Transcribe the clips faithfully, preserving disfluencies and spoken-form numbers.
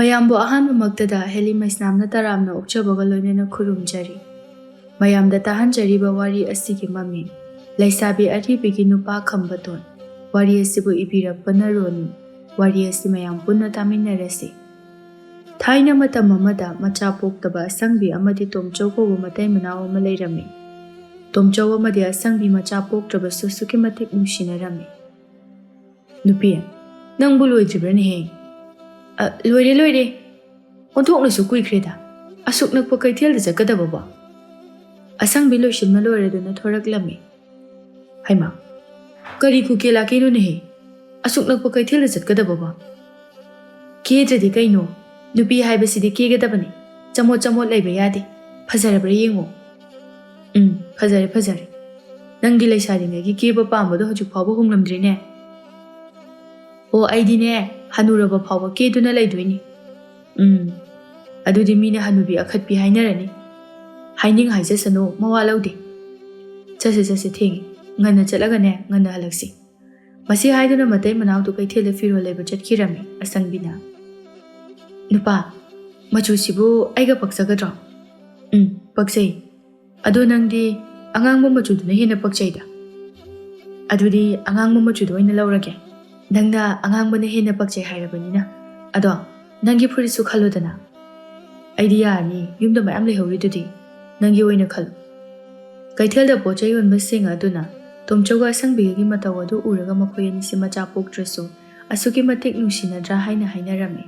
ꯃꯌꯥꯝꯕꯨ ꯑꯍꯥꯟꯕꯃꯛꯇꯗ ꯍꯦꯂꯤ ꯃꯩꯁꯅꯥꯝꯅ ꯇꯔꯥꯝꯅ ꯑꯣꯛꯆꯕꯒ ꯂꯣꯏꯅꯅ ꯈꯨꯔꯨꯝꯖꯔꯤ꯫ ꯃꯌꯥꯝꯗ ꯇꯥꯍꯟꯖꯔꯤꯕ ꯋꯥꯔꯤ ꯑꯁꯤꯒꯤ ꯃꯃꯤꯡ ꯂꯩꯁꯥꯕꯤ ꯑꯔꯤꯕꯤꯒꯤ ꯅꯨꯄꯥ ꯈꯝꯕꯇꯣꯟ꯫ ꯋꯥꯔꯤ ꯑꯁꯤꯕꯨ ꯏꯕꯤꯔꯛꯄꯅ ꯔꯣꯅꯤ꯫ ꯋꯥꯔꯤ ꯑꯁꯤ ꯃꯌꯥꯝ ꯄꯨꯟꯅ ꯇꯥꯃꯤꯟꯅꯔꯁꯤ꯫ ꯊꯥꯏꯅ ꯃꯇꯝ ꯑꯃꯗ ꯃꯆꯥ ꯄꯣꯛꯇꯕ ꯑꯁꯪꯕꯤ ꯑꯃꯗꯤ ꯇꯣꯝꯆꯧ ꯀꯧꯕ ꯃꯇꯩ ꯃꯅꯥꯎ ꯑꯃ ꯂꯩꯔꯝꯃꯤ꯫ ꯇꯣꯝꯆꯧ ꯑꯃꯗꯤ ꯑꯁꯪꯕꯤ ꯃꯆꯥ ꯄꯣꯛꯇ꯭ꯔꯕꯁꯨ ꯑꯁꯨꯛꯀꯤ ꯃꯇꯤꯛ ꯅꯨꯡꯁꯤꯅꯔꯝꯃꯤ꯫ "ꯅꯨꯄꯤ, ꯅꯪꯕꯨ ꯂꯣꯏꯗ꯭ꯔꯤꯕ꯭ꯔꯅꯦꯍꯦ?" "ꯑ, ꯂꯣꯏꯔꯦ, ꯂꯣꯏꯔꯦ꯫ ꯑꯣꯟꯊꯣꯛꯅꯁꯨ ꯀꯨꯏꯈ꯭ꯔꯦꯗ꯫ ꯑꯁꯨꯛ ꯅꯛꯄ ꯀꯩꯊꯦꯜꯗ ꯆꯠꯀꯗꯕꯕꯣ?" ꯑꯁꯪꯕꯤ ꯂꯣꯏꯁꯤꯟꯕ ꯂꯣꯏꯔꯗꯨꯅ ꯊꯣꯔꯛꯂꯝꯃꯤ꯫ "ꯍꯩꯃꯥ, ꯀꯔꯤ ꯈꯨꯀꯦ ꯂꯥꯛꯀꯦꯅꯣꯅꯦꯍꯦ? ꯑꯁꯨꯛ ꯅꯛꯄ ꯀꯩꯊꯦꯜꯗ ꯆꯠꯀꯗꯕꯕꯣ?" "ꯀꯦꯗ꯭ꯔꯗꯤ ꯀꯩꯅꯣ? ꯅꯨꯄꯤ ꯍꯥꯏꯕꯁꯤꯗꯤ ꯀꯦꯒꯗꯕꯅꯤ꯫ ꯆꯃꯣꯠ ꯆꯃꯣꯠ ꯂꯩꯕ ꯌꯥꯗꯦ꯫ ꯐꯖꯔꯕ꯭ꯔꯥ ꯌꯦꯡꯉꯣ꯫" "ꯎꯝ, ꯐꯖꯔꯦ, ꯐꯖꯔꯦ꯫ ꯅꯪꯒꯤ ꯂꯩꯁꯥꯔꯤꯉꯩꯒꯤ ꯀꯦꯕ ꯄꯥꯝꯕꯗꯣ ꯍꯧꯖꯤꯛ ꯐꯥꯎꯕ ꯍꯣꯡꯂꯝꯗ꯭ꯔꯤꯅꯦ?" "ꯑꯣ, ꯑꯩꯗꯤꯅꯦ, ꯍꯅꯨꯔꯕ ꯐꯥꯎꯕ ꯀꯦꯗꯨꯅ ꯂꯩꯗꯣꯏꯅꯤ꯫" "ꯎꯝ, ꯑꯗꯨꯗꯤ ꯃꯤꯅ ꯍꯅꯨꯕꯤ ꯑꯈꯠꯄꯤ ꯍꯥꯏꯅꯔꯅꯤ꯫ ꯍꯥꯏꯅꯤꯡ ꯍꯥꯏꯖꯁꯅꯨ, ꯃꯋꯥ ꯂꯧꯗꯦ꯫ ꯆꯠꯁꯦ, ꯆꯠꯁꯦ, ꯊꯦꯡꯉꯦ꯫ ꯉꯟꯅ ꯆꯠꯂꯒꯅꯦ, ꯉꯟꯅ ꯍꯜꯂꯛꯁꯤ꯫ ꯃꯁꯤ ꯍꯥꯏꯗꯨꯅ ꯃꯇꯩ ꯃꯅꯥꯎꯗꯨ ꯀꯩꯊꯦꯜꯗ ꯐꯤꯔꯣꯜ ꯂꯩꯕ ꯆꯠꯈꯤꯔꯝꯃꯤ ꯑꯁꯪꯕꯤꯅ꯫ "ꯅꯨꯄꯥ, ꯃꯆꯨꯁꯤꯕꯨ ꯑꯩꯒ ꯄꯛꯆꯒꯗ꯭ꯔꯣ?" "ꯎꯝ, ꯄꯛꯆꯩ꯫ ꯑꯗꯣ ꯅꯪꯗꯤ ꯑꯉꯥꯡꯕ ꯃꯆꯨꯗꯨꯅ ꯍꯦꯟꯅ ꯄꯛꯆꯩꯗ꯫ ꯑꯗꯨꯗꯤ ꯑꯉꯥꯡꯕ ꯃꯆꯨꯗ ꯑꯣꯏꯅ ꯂꯧꯔꯒꯦ꯫ ꯅꯪꯅ ꯑꯉꯥꯡꯕꯅ ꯍꯦꯟꯅ ꯄꯛꯆꯩ ꯍꯥꯏꯔꯕꯅꯤꯅ꯫ ꯑꯗꯣ ꯅꯪꯒꯤ ꯐꯨꯔꯤꯠꯁꯨ ꯈꯜꯂꯣꯗꯅ꯫" "ꯑꯩꯗꯤ ꯌꯥꯔꯅꯤ, ꯌꯨꯝꯗ ꯃꯌꯥꯝ ꯂꯩꯍꯧꯔꯤꯗꯨꯗꯤ꯫ ꯅꯪꯒꯤ ꯑꯣꯏꯅ ꯈꯜꯂꯨ꯫" ꯀꯩꯊꯦꯜꯗ ꯄꯣꯠ ꯆꯩ ꯌꯣꯟꯕꯁꯤꯡ ꯑꯗꯨꯅ ꯇꯣꯝꯆꯧꯒ ꯑꯁꯪꯕꯤꯒꯒꯤ ꯃꯇꯧ ꯑꯗꯨ ꯎꯔꯒ ꯃꯈꯣꯏ ꯑꯅꯤꯁꯤ ꯃꯆꯥ ꯄꯣꯛꯇ꯭ꯔꯁꯨ ꯑꯁꯨꯛꯀꯤ ꯃꯇꯤꯛ ꯅꯨꯡꯁꯤꯅꯗ꯭ꯔꯥ ꯍꯥꯏꯅ ꯍꯥꯏꯅꯔꯝꯃꯤ꯫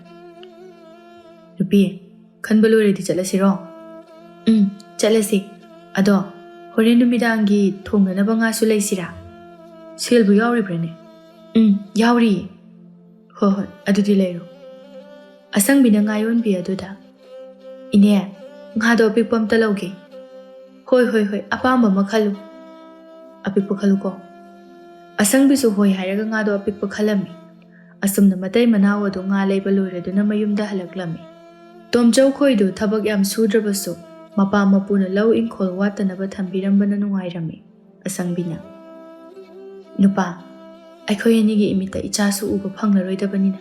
"ꯅꯨꯄꯤ, ꯈꯟꯕ ꯂꯣꯏꯔꯗꯤ ꯆꯠꯂꯁꯤꯔꯣ?" "ꯎꯝ, ꯆꯠꯂꯁꯤ꯫ ꯑꯗꯣ ꯍꯣꯔꯦꯟ ꯅꯨꯃꯤꯗꯥꯡꯒꯤ ꯊꯣꯡꯅꯅꯕ ꯉꯥꯁꯨ ꯂꯩꯁꯤꯔꯥ? ꯁꯦꯜꯕꯨ ꯌꯥꯎꯔꯤꯕ꯭ꯔꯥꯅꯦ?" "ꯎꯝ, ꯌꯥꯎꯔꯤꯌꯦ꯫" "ꯍꯣꯏ, ꯍꯣꯏ, ꯑꯗꯨꯗꯤ ꯂꯩꯔꯣ꯫" ꯑꯁꯪꯕꯤꯅ ꯉꯥ ꯌꯣꯟꯕꯤ ꯑꯗꯨꯗ, "ꯏꯅꯦ, ꯉꯥꯗꯣ ꯑꯄꯤꯛꯄ ꯑꯝꯇ ꯂꯧꯒꯦ꯫" "ꯍꯣꯏ, ꯍꯣꯏ, ꯍꯣꯏ, ꯑꯄꯥꯝꯕ ꯑꯃ ꯈꯜꯂꯨ꯫" "ꯑꯄꯤꯛꯄ ꯈꯜꯂꯨꯀꯣ꯫" ꯑꯁꯪꯕꯤꯁꯨ ꯍꯣꯏ ꯍꯥꯏꯔꯒ ꯉꯥꯗꯣ ꯑꯄꯤꯛꯄ ꯈꯜꯂꯝꯃꯤ꯫ ꯑꯁꯨꯝꯅ ꯃꯇꯩ ꯃꯅꯥꯎ ꯑꯗꯨ ꯉꯥ ꯂꯩꯕ ꯂꯣꯏꯔꯗꯨꯅ ꯃꯌꯨꯝꯗ ꯍꯜꯂꯛꯂꯝꯃꯤ꯫ ꯇꯣꯝꯆꯧ ꯈꯣꯏꯗꯨ ꯊꯕꯛ ꯌꯥꯝ ꯁꯨꯗ꯭ꯔꯕꯁꯨ ꯃꯄꯥ ꯃꯄꯨꯅ ꯂꯧ ꯏꯪꯈꯣꯜ ꯋꯥꯠꯇꯅꯕ ꯊꯝꯕꯤꯔꯝꯕꯅ ꯅꯨꯡꯉꯥꯏꯔꯝꯃꯤ꯫ ꯑꯁꯪꯕꯤꯅ, "ꯅꯨꯄꯥ, ꯑꯩꯈꯣꯏ ꯑꯅꯤꯒꯤ ꯏꯃꯤꯠꯇ ꯏꯆꯥꯁꯨ ꯎꯕ ꯐꯪꯂꯔꯣꯏꯗꯕꯅꯤꯅ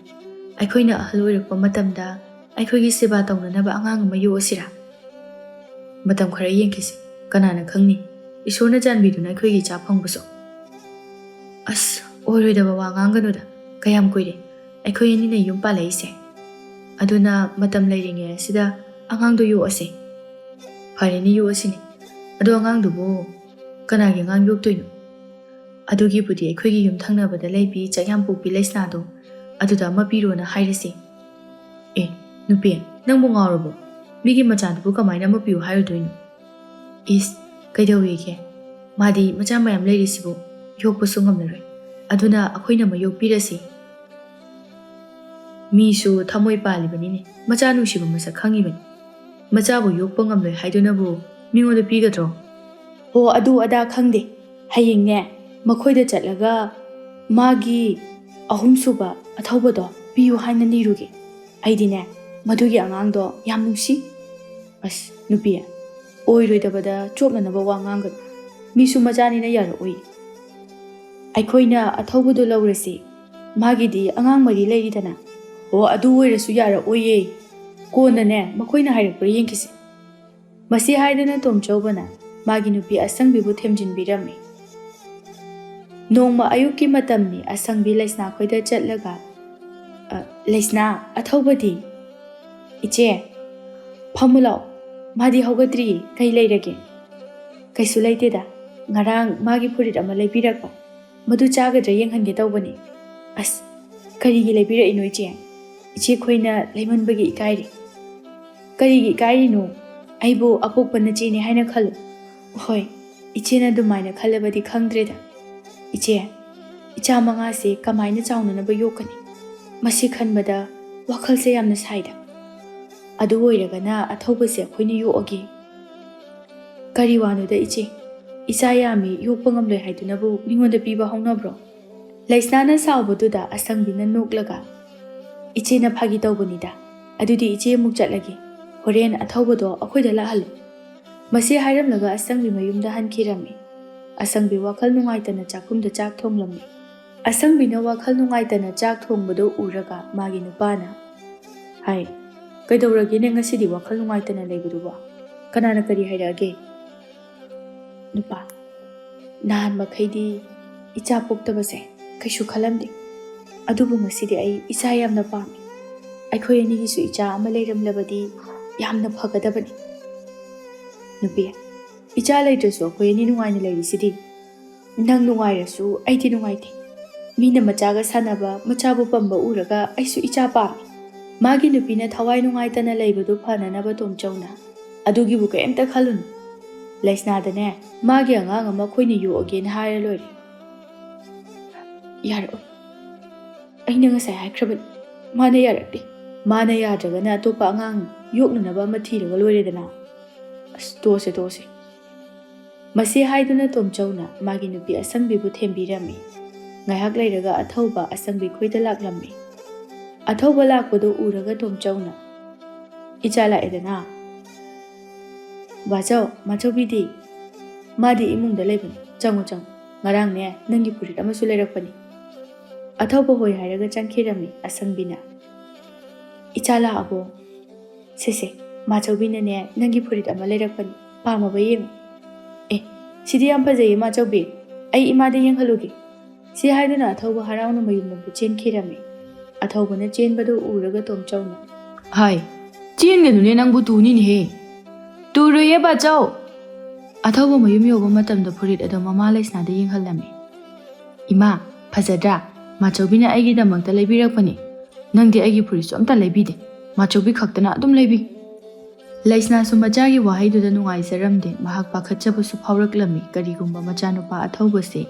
ꯑꯩꯈꯣꯏꯅ ꯑꯍꯜ ꯑꯣꯏꯔꯛꯄ ꯃꯇꯝꯗ ꯑꯩꯈꯣꯏꯒꯤ ꯁꯦꯕꯥ ꯇꯧꯅꯅꯕ ꯑꯉꯥꯡ ꯑꯃ ꯌꯣꯛꯑꯁꯤꯔꯥ? ꯃꯇꯝ ꯈꯔ ꯌꯦꯡꯈꯤꯁꯤ, ꯀꯅꯥꯅ ꯈꯪꯅꯤ, ꯏꯁꯣꯔꯅ ꯆꯥꯟꯕꯤꯗꯨꯅ ꯑꯩꯈꯣꯏꯒꯤ ꯏꯆꯥ ꯐꯪꯕꯁꯨ꯫ ꯑꯁ, ꯑꯣꯏꯔꯣꯏꯗꯕ ꯋꯥ ꯉꯥꯡꯒꯅꯨꯗ, ꯀꯌꯥꯝ ꯀꯨꯏꯔꯦ ꯑꯩꯈꯣꯏ ꯑꯅꯤꯅ ꯌꯨꯝ ꯄꯥꯜꯂꯛꯏꯁꯦ? ꯑꯗꯨꯅ ꯃꯇꯝ ꯂꯩꯔꯤꯉꯩ ꯑꯁꯤꯗ ꯑꯉꯥꯡꯗꯣ ꯌꯣꯛꯑꯁꯦ꯫ ꯐꯔꯦꯅꯦ, ꯌꯣꯛꯑꯁꯤꯅꯦ꯫ ꯑꯗꯣ ꯑꯉꯥꯡꯗꯨꯕꯨ ꯀꯅꯥꯒꯤ ꯑꯉꯥꯡ ꯌꯣꯛꯇꯣꯏꯅꯣ? ꯑꯗꯨꯒꯤꯕꯨꯗꯤ ꯑꯩꯈꯣꯏꯒꯤ ꯌꯨꯝ ꯊꯪꯅꯕꯗ ꯂꯩꯕꯤ ꯆꯥꯛꯌꯥꯝꯄꯣꯛꯄꯤ ꯂꯩꯁꯅꯥꯗꯣ, ꯑꯗꯨꯗ ꯑꯃ ꯄꯤꯔꯣꯅ ꯍꯥꯏꯔꯁꯤ꯫ ꯑꯦ, ꯅꯨꯄꯤ, ꯅꯪꯕꯨ ꯉꯥꯎꯔꯕꯣ? ꯃꯤꯒꯤ ꯃꯆꯥꯗꯨꯕꯨ ꯀꯃꯥꯏꯅ ꯑꯃ ꯄꯤꯌꯨ ꯍꯥꯏꯔꯨꯗꯣꯏꯅꯣ? ꯏꯁ, ꯀꯩꯗꯧꯋꯦꯒꯦ? ꯃꯥꯗꯤ ꯃꯆꯥ ꯃꯌꯥꯝ ꯂꯩꯔꯤꯁꯤꯕꯨ ꯌꯣꯛꯄꯁꯨ ꯉꯝꯂꯔꯣꯏ꯫ ꯑꯗꯨꯅ ꯑꯩꯈꯣꯏꯅ ꯑꯃ ꯌꯣꯛꯄꯤꯔꯁꯤ꯫ ꯃꯤꯁꯨ ꯊꯃꯣꯏ ꯄꯥꯜꯂꯤꯕꯅꯤꯅꯦ, ꯃꯆꯥ ꯅꯨꯡꯁꯤꯕ ꯃꯁꯛ ꯈꯪꯉꯤꯕꯅꯤ꯫ ꯃꯆꯥꯕꯨ ꯌꯣꯛꯄ ꯉꯝꯂꯣꯏ ꯍꯥꯏꯗꯨꯅꯕꯨ ꯃꯤꯉꯣꯟꯗ ꯄꯤꯒꯗ꯭ꯔꯣ? ꯍꯣ, ꯑꯗꯨ ꯑꯗꯥ ꯈꯪꯗꯦ꯫ ꯍꯌꯦꯡꯅꯦ, ꯃꯈꯣꯏꯗ ꯆꯠꯂꯒ ꯃꯥꯒꯤ ꯑꯍꯨꯝꯁꯨꯕ ꯑꯊꯧꯕꯗꯣ ꯄꯤꯌꯨ ꯍꯥꯏꯅ ꯅꯤꯔꯨꯒꯦ꯫ ꯑꯩꯗꯤꯅꯦ, ꯃꯗꯨꯒꯤ ꯑꯉꯥꯡꯗꯣ ꯌꯥꯝ ꯅꯨꯡꯁꯤ꯫ ꯑꯁ, ꯅꯨꯄꯤ, ꯑꯣꯏꯔꯣꯏꯗꯕꯗ ꯆꯣꯞꯅꯅꯕ ꯋꯥ ꯉꯥꯡꯒꯅꯨ꯫ ꯃꯤꯁꯨ ꯃꯆꯥꯅꯤꯅ ꯌꯥꯔꯛꯑꯣꯏ꯫ ꯑꯩꯈꯣꯏꯅ ꯑꯊꯧꯕꯗꯣ ꯂꯧꯔꯁꯤ꯫ ꯃꯥꯒꯤꯗꯤ ꯑꯉꯥꯡ ꯃꯔꯤ ꯂꯩꯔꯤꯗꯅ꯫ ꯑꯣ, ꯑꯗꯨ ꯑꯣꯏꯔꯁꯨ ꯌꯥꯔꯛꯑꯣꯏꯌꯦ꯫ ꯀꯣꯟꯅꯅꯦ, ꯃꯈꯣꯏꯅ ꯍꯥꯏꯔꯛꯄ꯭ꯔꯥ ꯌꯦꯡꯈꯤꯁꯦ꯫ ꯃꯁꯤ ꯍꯥꯏꯗꯨꯅ ꯇꯣꯝꯆꯧꯕꯅ ꯃꯥꯒꯤ ꯅꯨꯄꯤ ꯑꯁꯪꯕꯤꯕꯨ ꯊꯦꯝꯖꯤꯟꯕꯤꯔꯝꯃꯤ꯫ ꯅꯣꯡꯃ ꯑꯌꯨꯛꯀꯤ ꯃꯇꯝꯅꯤ, ꯑꯁꯪꯕꯤ ꯂꯩꯁꯅꯥ ꯈꯣꯏꯗ ꯆꯠꯂꯒ, "ꯑ, ꯂꯩꯁꯅꯥ, ꯑꯊꯧꯕꯗꯤ?" "ꯏꯆꯦ, ꯐꯝꯃꯨ ꯂꯥꯛꯑꯣ, ꯃꯥꯗꯤ ꯍꯧꯒꯠꯇ꯭ꯔꯤꯌꯦ, ꯀꯩ ꯂꯩꯔꯒꯦ?" "ꯀꯩꯁꯨ ꯂꯩꯇꯦꯗ, ꯉꯔꯥꯡ ꯃꯥꯒꯤ ꯐꯨꯔꯤꯠ ꯑꯃ ꯂꯩꯕꯤꯔꯛꯄ, ꯃꯗꯨ ꯆꯥꯒꯗ꯭ꯔꯥ ꯌꯦꯡꯍꯟꯒꯦ ꯇꯧꯕꯅꯤ꯫" "ꯑꯁ, ꯀꯔꯤꯒꯤ ꯂꯩꯕꯤꯔꯛꯏꯅꯣ ꯏꯆꯦ? ꯏꯆꯦ ꯈꯣꯏꯅ ꯂꯩꯃꯟꯕꯒꯤ ꯏꯀꯥꯏꯔꯦ꯫" "ꯀꯔꯤꯒꯤ ꯏꯀꯥꯏꯔꯤꯅꯣ? ꯑꯩꯕꯨ ꯑꯄꯣꯛꯄ ꯅꯆꯦꯅꯦ ꯍꯥꯏꯅ ꯈꯜꯂꯨ꯫" "ꯍꯣꯏ, ꯏꯆꯦꯅ ꯑꯗꯨꯃꯥꯏꯅ ꯈꯜꯂꯕꯗꯤ ꯈꯪꯗ꯭ꯔꯦꯗ꯫ ꯏꯆꯦ, ꯏꯆꯥ ꯃꯉꯥꯁꯦ ꯀꯃꯥꯏꯅ ꯆꯥꯎꯅꯅꯕ ꯌꯣꯛꯀꯅꯤ? ꯃꯁꯤ ꯈꯟꯕꯗ ꯋꯥꯈꯜꯁꯦ ꯌꯥꯝꯅ ꯁꯥꯏꯗ꯫ ꯑꯗꯨ ꯑꯣꯏꯔꯒꯅ ꯑꯊꯧꯕꯁꯦ ꯑꯩꯈꯣꯏꯅ ꯌꯣꯛꯑꯒꯦ꯫" "ꯀꯔꯤ ꯋꯥꯅꯣꯗ ꯏꯆꯦ? ꯏꯆꯥ ꯌꯥꯝꯃꯤ, ꯌꯣꯛꯄ ꯉꯝꯂꯣꯏ ꯍꯥꯏꯗꯨꯅꯕꯨ ꯃꯤꯉꯣꯟꯗ ꯄꯤꯕ ꯍꯧꯅꯕ꯭ꯔꯣ?" ꯂꯩꯁꯅꯥꯅ ꯁꯥꯎꯕꯗꯨꯗ ꯑꯁꯪꯕꯤꯅ ꯅꯣꯛꯂꯒ, "ꯏꯆꯦꯅ ꯐꯥꯒꯤ ꯇꯧꯕꯅꯤꯗ꯫ ꯑꯗꯨꯗꯤ ꯏꯆꯦ ꯑꯃꯨꯛ ꯆꯠꯂꯒꯦ꯫ ꯍꯣꯔꯦꯟ ꯑꯊꯧꯕꯗꯣ ꯑꯩꯈꯣꯏꯗ ꯂꯥꯛꯍꯜꯂꯨ꯫" ꯃꯁꯤ ꯍꯥꯏꯔꯝꯂꯒ ꯑꯁꯪꯕꯤ ꯃꯌꯨꯝꯗ ꯍꯟꯈꯤꯔꯝꯃꯤ꯫ ꯑꯁꯪꯕꯤ ꯋꯥꯈꯜ ꯅꯨꯡꯉꯥꯏꯇꯅ ꯆꯥꯛꯈꯨꯝꯗ ꯆꯥꯛ ꯊꯣꯡꯂꯝꯃꯤ꯫ ꯑꯁꯪꯕꯤꯅ ꯋꯥꯈꯜ ꯅꯨꯡꯉꯥꯏꯇꯅ ꯆꯥꯛ ꯊꯣꯡꯕꯗꯨ ꯎꯔꯒ ꯃꯥꯒꯤ ꯅꯨꯄꯥꯅ, "ꯍꯥꯏ, ꯀꯩꯗꯧꯔꯒꯦꯅꯦ ꯉꯁꯤꯗꯤ ꯋꯥꯈꯜ ꯅꯨꯡꯉꯥꯏꯇꯅ ꯂꯩꯕꯗꯨꯕꯣ? ꯀꯅꯥꯅ ꯀꯔꯤ ꯍꯥꯏꯔꯛꯑꯒꯦ?" ꯅꯨꯄꯥ, "ꯅꯍꯥꯟ ꯃꯈꯩꯗꯤ ꯏꯆꯥ ꯄꯣꯛꯇꯕꯁꯦ ꯀꯩꯁꯨ ꯈꯜꯂꯝꯗꯦ, ꯑꯗꯨꯕꯨ ꯉꯁꯤꯗꯤ ꯑꯩ ꯏꯆꯥ ꯌꯥꯝꯅ ꯄꯥꯝꯃꯤ꯫ ꯑꯩꯈꯣꯏ ꯑꯅꯤꯒꯤꯁꯨ ꯏꯆꯥ ꯑꯃ ꯂꯩꯔꯝꯂꯕꯗꯤ ꯌꯥꯝꯅ ꯐꯒꯗꯕꯅꯤ꯫" ꯅꯨꯄꯤ, "ꯏꯆꯥ ꯂꯩꯇ꯭ꯔꯁꯨ ꯑꯩꯈꯣꯏ ꯑꯅꯤ ꯅꯨꯡꯉꯥꯏꯅ ꯂꯩꯔꯤꯁꯤꯗꯤ꯫ ꯅꯪ ꯅꯨꯡꯉꯥꯏꯔꯁꯨ ꯑꯩꯗꯤ ꯅꯨꯡꯉꯥꯏꯇꯦ꯫ ꯃꯤꯅ ꯃꯆꯥꯒ ꯁꯥꯟꯅꯕ, ꯃꯆꯥꯕꯨ ꯄꯝꯕ ꯎꯔꯒ ꯑꯩꯁꯨ ꯏꯆꯥ ꯄꯥꯝꯃꯤ꯫" ꯃꯥꯒꯤ ꯅꯨꯄꯤꯅ ꯊꯋꯥꯏ ꯅꯨꯡꯉꯥꯏꯇꯅ ꯂꯩꯕꯗꯨ ꯐꯅꯅꯕ ꯇꯣꯝꯆꯧꯅ, "ꯑꯗꯨꯒꯤꯕꯨ ꯀꯔꯤꯝꯇ ꯈꯜꯂꯨꯅꯨ꯫ ꯂꯩꯁꯅꯥꯗꯅꯦ, ꯃꯥꯒꯤ ꯑꯉꯥꯡ ꯑꯃ ꯑꯩꯈꯣꯏꯅ ꯌꯣꯛꯑꯒꯦꯅ ꯍꯥꯏꯔ ꯂꯣꯏꯔꯦ꯫" "ꯌꯥꯔꯛꯑꯣꯏ꯫ ꯑꯩꯅ ꯉꯁꯥꯏ ꯍꯥꯏꯈ꯭ꯔꯕꯅꯤ, ꯃꯥꯅ ꯌꯥꯔꯛꯇꯦ꯫ ꯃꯥꯅ ꯌꯥꯗ꯭ꯔꯒꯅ ꯑꯇꯣꯞꯄ ꯑꯉꯥꯡ ꯌꯣꯛꯅꯅꯕ ꯑꯃ ꯊꯤꯔꯒ ꯂꯣꯏꯔꯦꯗꯅ꯫ ꯑꯁ, ꯇꯣꯛꯑꯁꯦ, ꯇꯣꯛꯑꯁꯦ꯫" ꯃꯁꯤ ꯍꯥꯏꯗꯨꯅ ꯇꯣꯝꯆꯧꯅ ꯃꯥꯒꯤ ꯅꯨꯄꯤ ꯑꯁꯪꯕꯤꯕꯨ ꯊꯦꯝꯕꯤꯔꯝꯃꯤ꯫ ꯉꯥꯏꯍꯥꯛ ꯂꯩꯔꯒ ꯑꯊꯧꯕ ꯑꯁꯪꯕꯤ ꯈꯣꯏꯗ ꯂꯥꯛꯂꯝꯃꯤ꯫ ꯑꯊꯧꯕ ꯂꯥꯛꯄꯗꯨ ꯎꯔꯒ ꯇꯣꯝꯆꯧꯅ, "ꯏꯆꯥ ꯂꯥꯛꯑꯦꯗꯅ꯫ ꯕꯥꯆꯧ, ꯃꯥꯆꯧꯕꯤꯗꯤ?" "ꯃꯥꯗꯤ ꯏꯃꯨꯡꯗ ꯂꯩꯕꯅꯤ꯫ ꯆꯪꯉꯨ, ꯆꯪꯉꯨ꯫ ꯉꯔꯥꯡꯅꯦ, ꯅꯪꯒꯤ ꯐꯨꯔꯤꯠ ꯑꯃꯁꯨ ꯂꯩꯔꯛꯄꯅꯤ꯫" ꯑꯊꯧꯕ ꯍꯣꯏ ꯍꯥꯏꯔꯒ ꯆꯪꯈꯤꯔꯝꯃꯤ ꯑꯁꯪꯕꯤꯅ꯫ "ꯏꯆꯥ ꯂꯥꯛꯑꯕꯣ?" "ꯁꯦ, ꯁꯦ, ꯃꯥꯆꯧꯕꯤꯅꯅꯦ, ꯅꯪꯒꯤ ꯐꯨꯔꯤꯠ ꯑꯃ ꯂꯩꯔꯛꯄꯅꯤ꯫ ꯄꯥꯝꯃꯕ ꯌꯦꯡꯉꯨ꯫" "ꯑꯦ, ꯁꯤꯗꯤ ꯌꯥꯝ ꯐꯖꯩꯌꯦ ꯃꯥꯆꯧꯕꯤ꯫ ꯑꯩ ꯏꯃꯥꯗ ꯌꯦꯡꯍꯜꯂꯨꯒꯦ꯫" ꯁꯤ ꯍꯥꯏꯗꯨꯅ ꯑꯊꯧꯕ ꯍꯔꯥꯎꯅ ꯃꯌꯨꯝꯂꯣꯝꯗ ꯆꯦꯟꯈꯤꯔꯝꯃꯤ꯫ ꯑꯊꯧꯕꯅ ꯆꯦꯟꯕꯗꯨ ꯎꯔꯒ ꯇꯣꯝꯆꯧꯅ, "ꯍꯥꯏ, ꯆꯦꯟꯒꯅꯨꯅꯦ, ꯅꯪꯕꯨ ꯇꯨꯅꯤꯅꯦꯍꯦ꯫" "ꯇꯨꯔꯣꯏꯌꯦ ꯕꯥꯆꯧ꯫" ꯑꯊꯧꯕ ꯃꯌꯨꯝ ꯌꯧꯕ ꯃꯇꯝꯗ ꯐꯨꯔꯤꯠ ꯑꯗꯨ ꯃꯃꯥ ꯂꯩꯁꯅꯥꯗ ꯌꯦꯡꯍꯜꯂꯝꯃꯤ꯫ "ꯏꯃꯥ, ꯐꯖꯗ꯭ꯔꯥ? ꯃꯥꯆꯧꯕꯤꯅ ꯑꯩꯒꯤꯗꯃꯛꯇ ꯂꯩꯕꯤꯔꯛꯄꯅꯤ꯫ ꯅꯪꯗꯤ ꯑꯩꯒꯤ ꯐꯨꯔꯤꯠꯁꯨ ꯑꯝꯇ ꯂꯩꯕꯤꯗꯦ꯫ ꯃꯥꯆꯧꯕꯤ ꯈꯛꯇꯅ ꯑꯗꯨꯝ ꯂꯩꯕꯤ꯫" ꯂꯩꯁꯅꯥꯁꯨ ꯃꯆꯥꯒꯤ ꯋꯥꯍꯩꯗꯨꯗ ꯅꯨꯡꯉꯥꯏꯖꯔꯝꯗꯦ꯫ ꯃꯍꯥꯛ ꯄꯥꯈꯠꯆꯕꯁꯨ ꯐꯥꯎꯔꯛꯂꯝꯃꯤ꯫ ꯀꯔꯤꯒꯨꯝꯕ ꯃꯆꯥꯅꯨꯄꯥ ꯑꯊꯧꯕꯁꯦ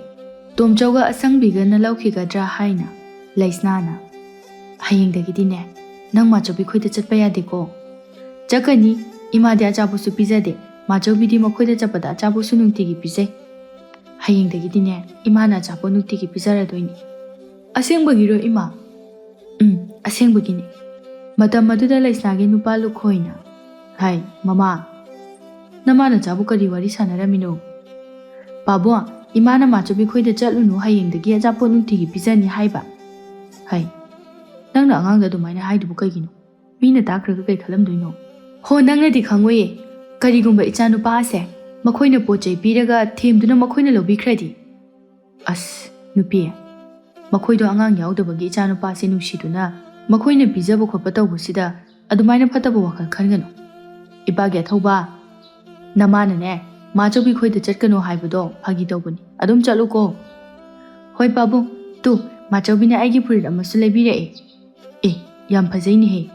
ꯇꯣꯝꯆꯧꯒ ꯑꯁꯪꯕꯤꯒꯅ ꯂꯧꯈꯤꯒꯗ꯭ꯔꯥ ꯍꯥꯏꯅ꯫ ꯂꯩꯁꯅꯥꯅ, "ꯍꯌꯦꯡꯗꯒꯤꯗꯤꯅꯦ, ꯅꯪ ꯃꯥꯆꯧꯕꯤ ꯈꯣꯏꯗ ꯆꯠꯄ ꯌꯥꯗꯦꯀꯣ꯫" "ꯆꯠꯀꯅꯤ꯫ ꯏꯃꯥꯗꯤ ꯑꯆꯥꯄꯣꯠꯁꯨ ꯄꯤꯖꯗꯦ꯫ ꯃꯥꯆꯧꯕꯤꯗꯤ ꯃꯈꯣꯏꯗ ꯆꯠꯄꯗ ꯑꯆꯥꯄꯣꯠꯁꯨ ꯅꯨꯡꯇꯤꯒꯤ ꯄꯤꯖꯩ꯫ ꯍꯌꯦꯡꯗꯒꯤꯗꯤꯅꯦ, ꯏꯃꯥꯅ ꯑꯆꯥꯄꯣꯠ ꯅꯨꯡꯇꯤꯒꯤ ꯄꯤꯖꯔꯗꯣꯏꯅꯤ꯫" "ꯑꯁꯦꯡꯕꯒꯤꯔꯣ, ꯏꯃꯥ?" "ꯎꯝ, ꯑꯁꯦꯡꯕꯒꯤꯅꯤ꯫" ꯃꯇꯝ ꯑꯗꯨꯗ ꯂꯩꯁꯅꯥꯒꯤ ꯅꯨꯄꯥ ꯂꯨꯈꯣꯏꯅ, "ꯍꯥꯏ, ꯃꯃꯥ, ꯅꯃꯥ ꯅꯆꯥꯕꯨ ꯀꯔꯤ ꯋꯥꯔꯤ ꯁꯥꯟꯅꯔꯝꯃꯤꯅꯣ?" "ꯄꯥꯕꯣ, ꯏꯃꯥꯅ ꯃꯥꯆꯧꯕꯤ ꯈꯣꯏꯗ ꯆꯠꯂꯨꯅꯨ, ꯍꯌꯦꯡꯗꯒꯤ ꯑꯆꯥꯄꯣꯠ ꯅꯨꯡꯇꯤꯒꯤ ꯄꯤꯖꯅꯤ ꯍꯥꯏꯕ꯫ ꯍꯩ, ꯅꯪꯅ ꯑꯉꯥꯡꯗ ꯑꯗꯨꯃꯥꯏꯅ ꯍꯥꯏꯗꯨꯕꯨ ꯀꯩꯒꯤꯅꯣ? ꯃꯤꯅ ꯇꯥꯈ꯭ꯔꯒ ꯀꯩ ꯈꯜꯂꯝꯗꯣꯏꯅꯣ? ꯍꯣ, ꯅꯪꯅꯗꯤ ꯈꯪꯉꯣꯏꯌꯦ꯫ ꯀꯔꯤꯒꯨꯝꯕ ꯏꯆꯥꯅꯨꯄꯥꯁꯦ ꯃꯈꯣꯏꯅ ꯄꯣꯠ ꯆꯩ ꯄꯤꯔꯒ ꯊꯦꯝꯗꯨꯅ ꯃꯈꯣꯏꯅ ꯂꯧꯕꯤꯈ꯭ꯔꯗꯤ? ꯑꯁ, ꯅꯨꯄꯤ, ꯃꯈꯣꯏꯗꯣ ꯑꯉꯥꯡ ꯌꯥꯎꯗꯕꯒꯤ ꯏꯆꯥꯅꯨꯄꯥꯁꯦ ꯅꯨꯡꯁꯤꯗꯨꯅ ꯃꯈꯣꯏꯅ ꯄꯤꯖꯕ ꯈꯣꯠꯄ ꯇꯧꯕꯁꯤꯗ ꯑꯗꯨꯃꯥꯏꯅ ꯐꯠꯇꯕ ꯋꯥꯈꯜ ꯈꯟꯒꯅꯨ꯫ ꯏꯄꯥꯒꯤ ꯑꯊꯧꯕ, ꯅꯃꯥꯅꯅꯦ, ꯃꯥꯆꯧꯕꯤ ꯈꯣꯏꯗ ꯆꯠꯀꯅꯣ ꯍꯥꯏꯕꯗꯣ ꯐꯥꯒꯤ ꯇꯧꯕꯅꯤ꯫ ꯑꯗꯨꯝ ꯆꯠꯂꯨꯀꯣ꯫ ꯍꯣꯏ ꯄꯥꯕꯨꯡ, ꯇꯨ, ꯃꯥꯆꯧꯕꯤꯅ ꯑꯩꯒꯤ ꯐꯨꯔꯤꯠ ꯑꯃꯁꯨ ꯂꯩꯕꯤꯔꯛꯑꯦ꯫ ꯑꯦ, ꯌꯥꯝ ꯐꯖꯩꯅꯦꯍꯦ꯫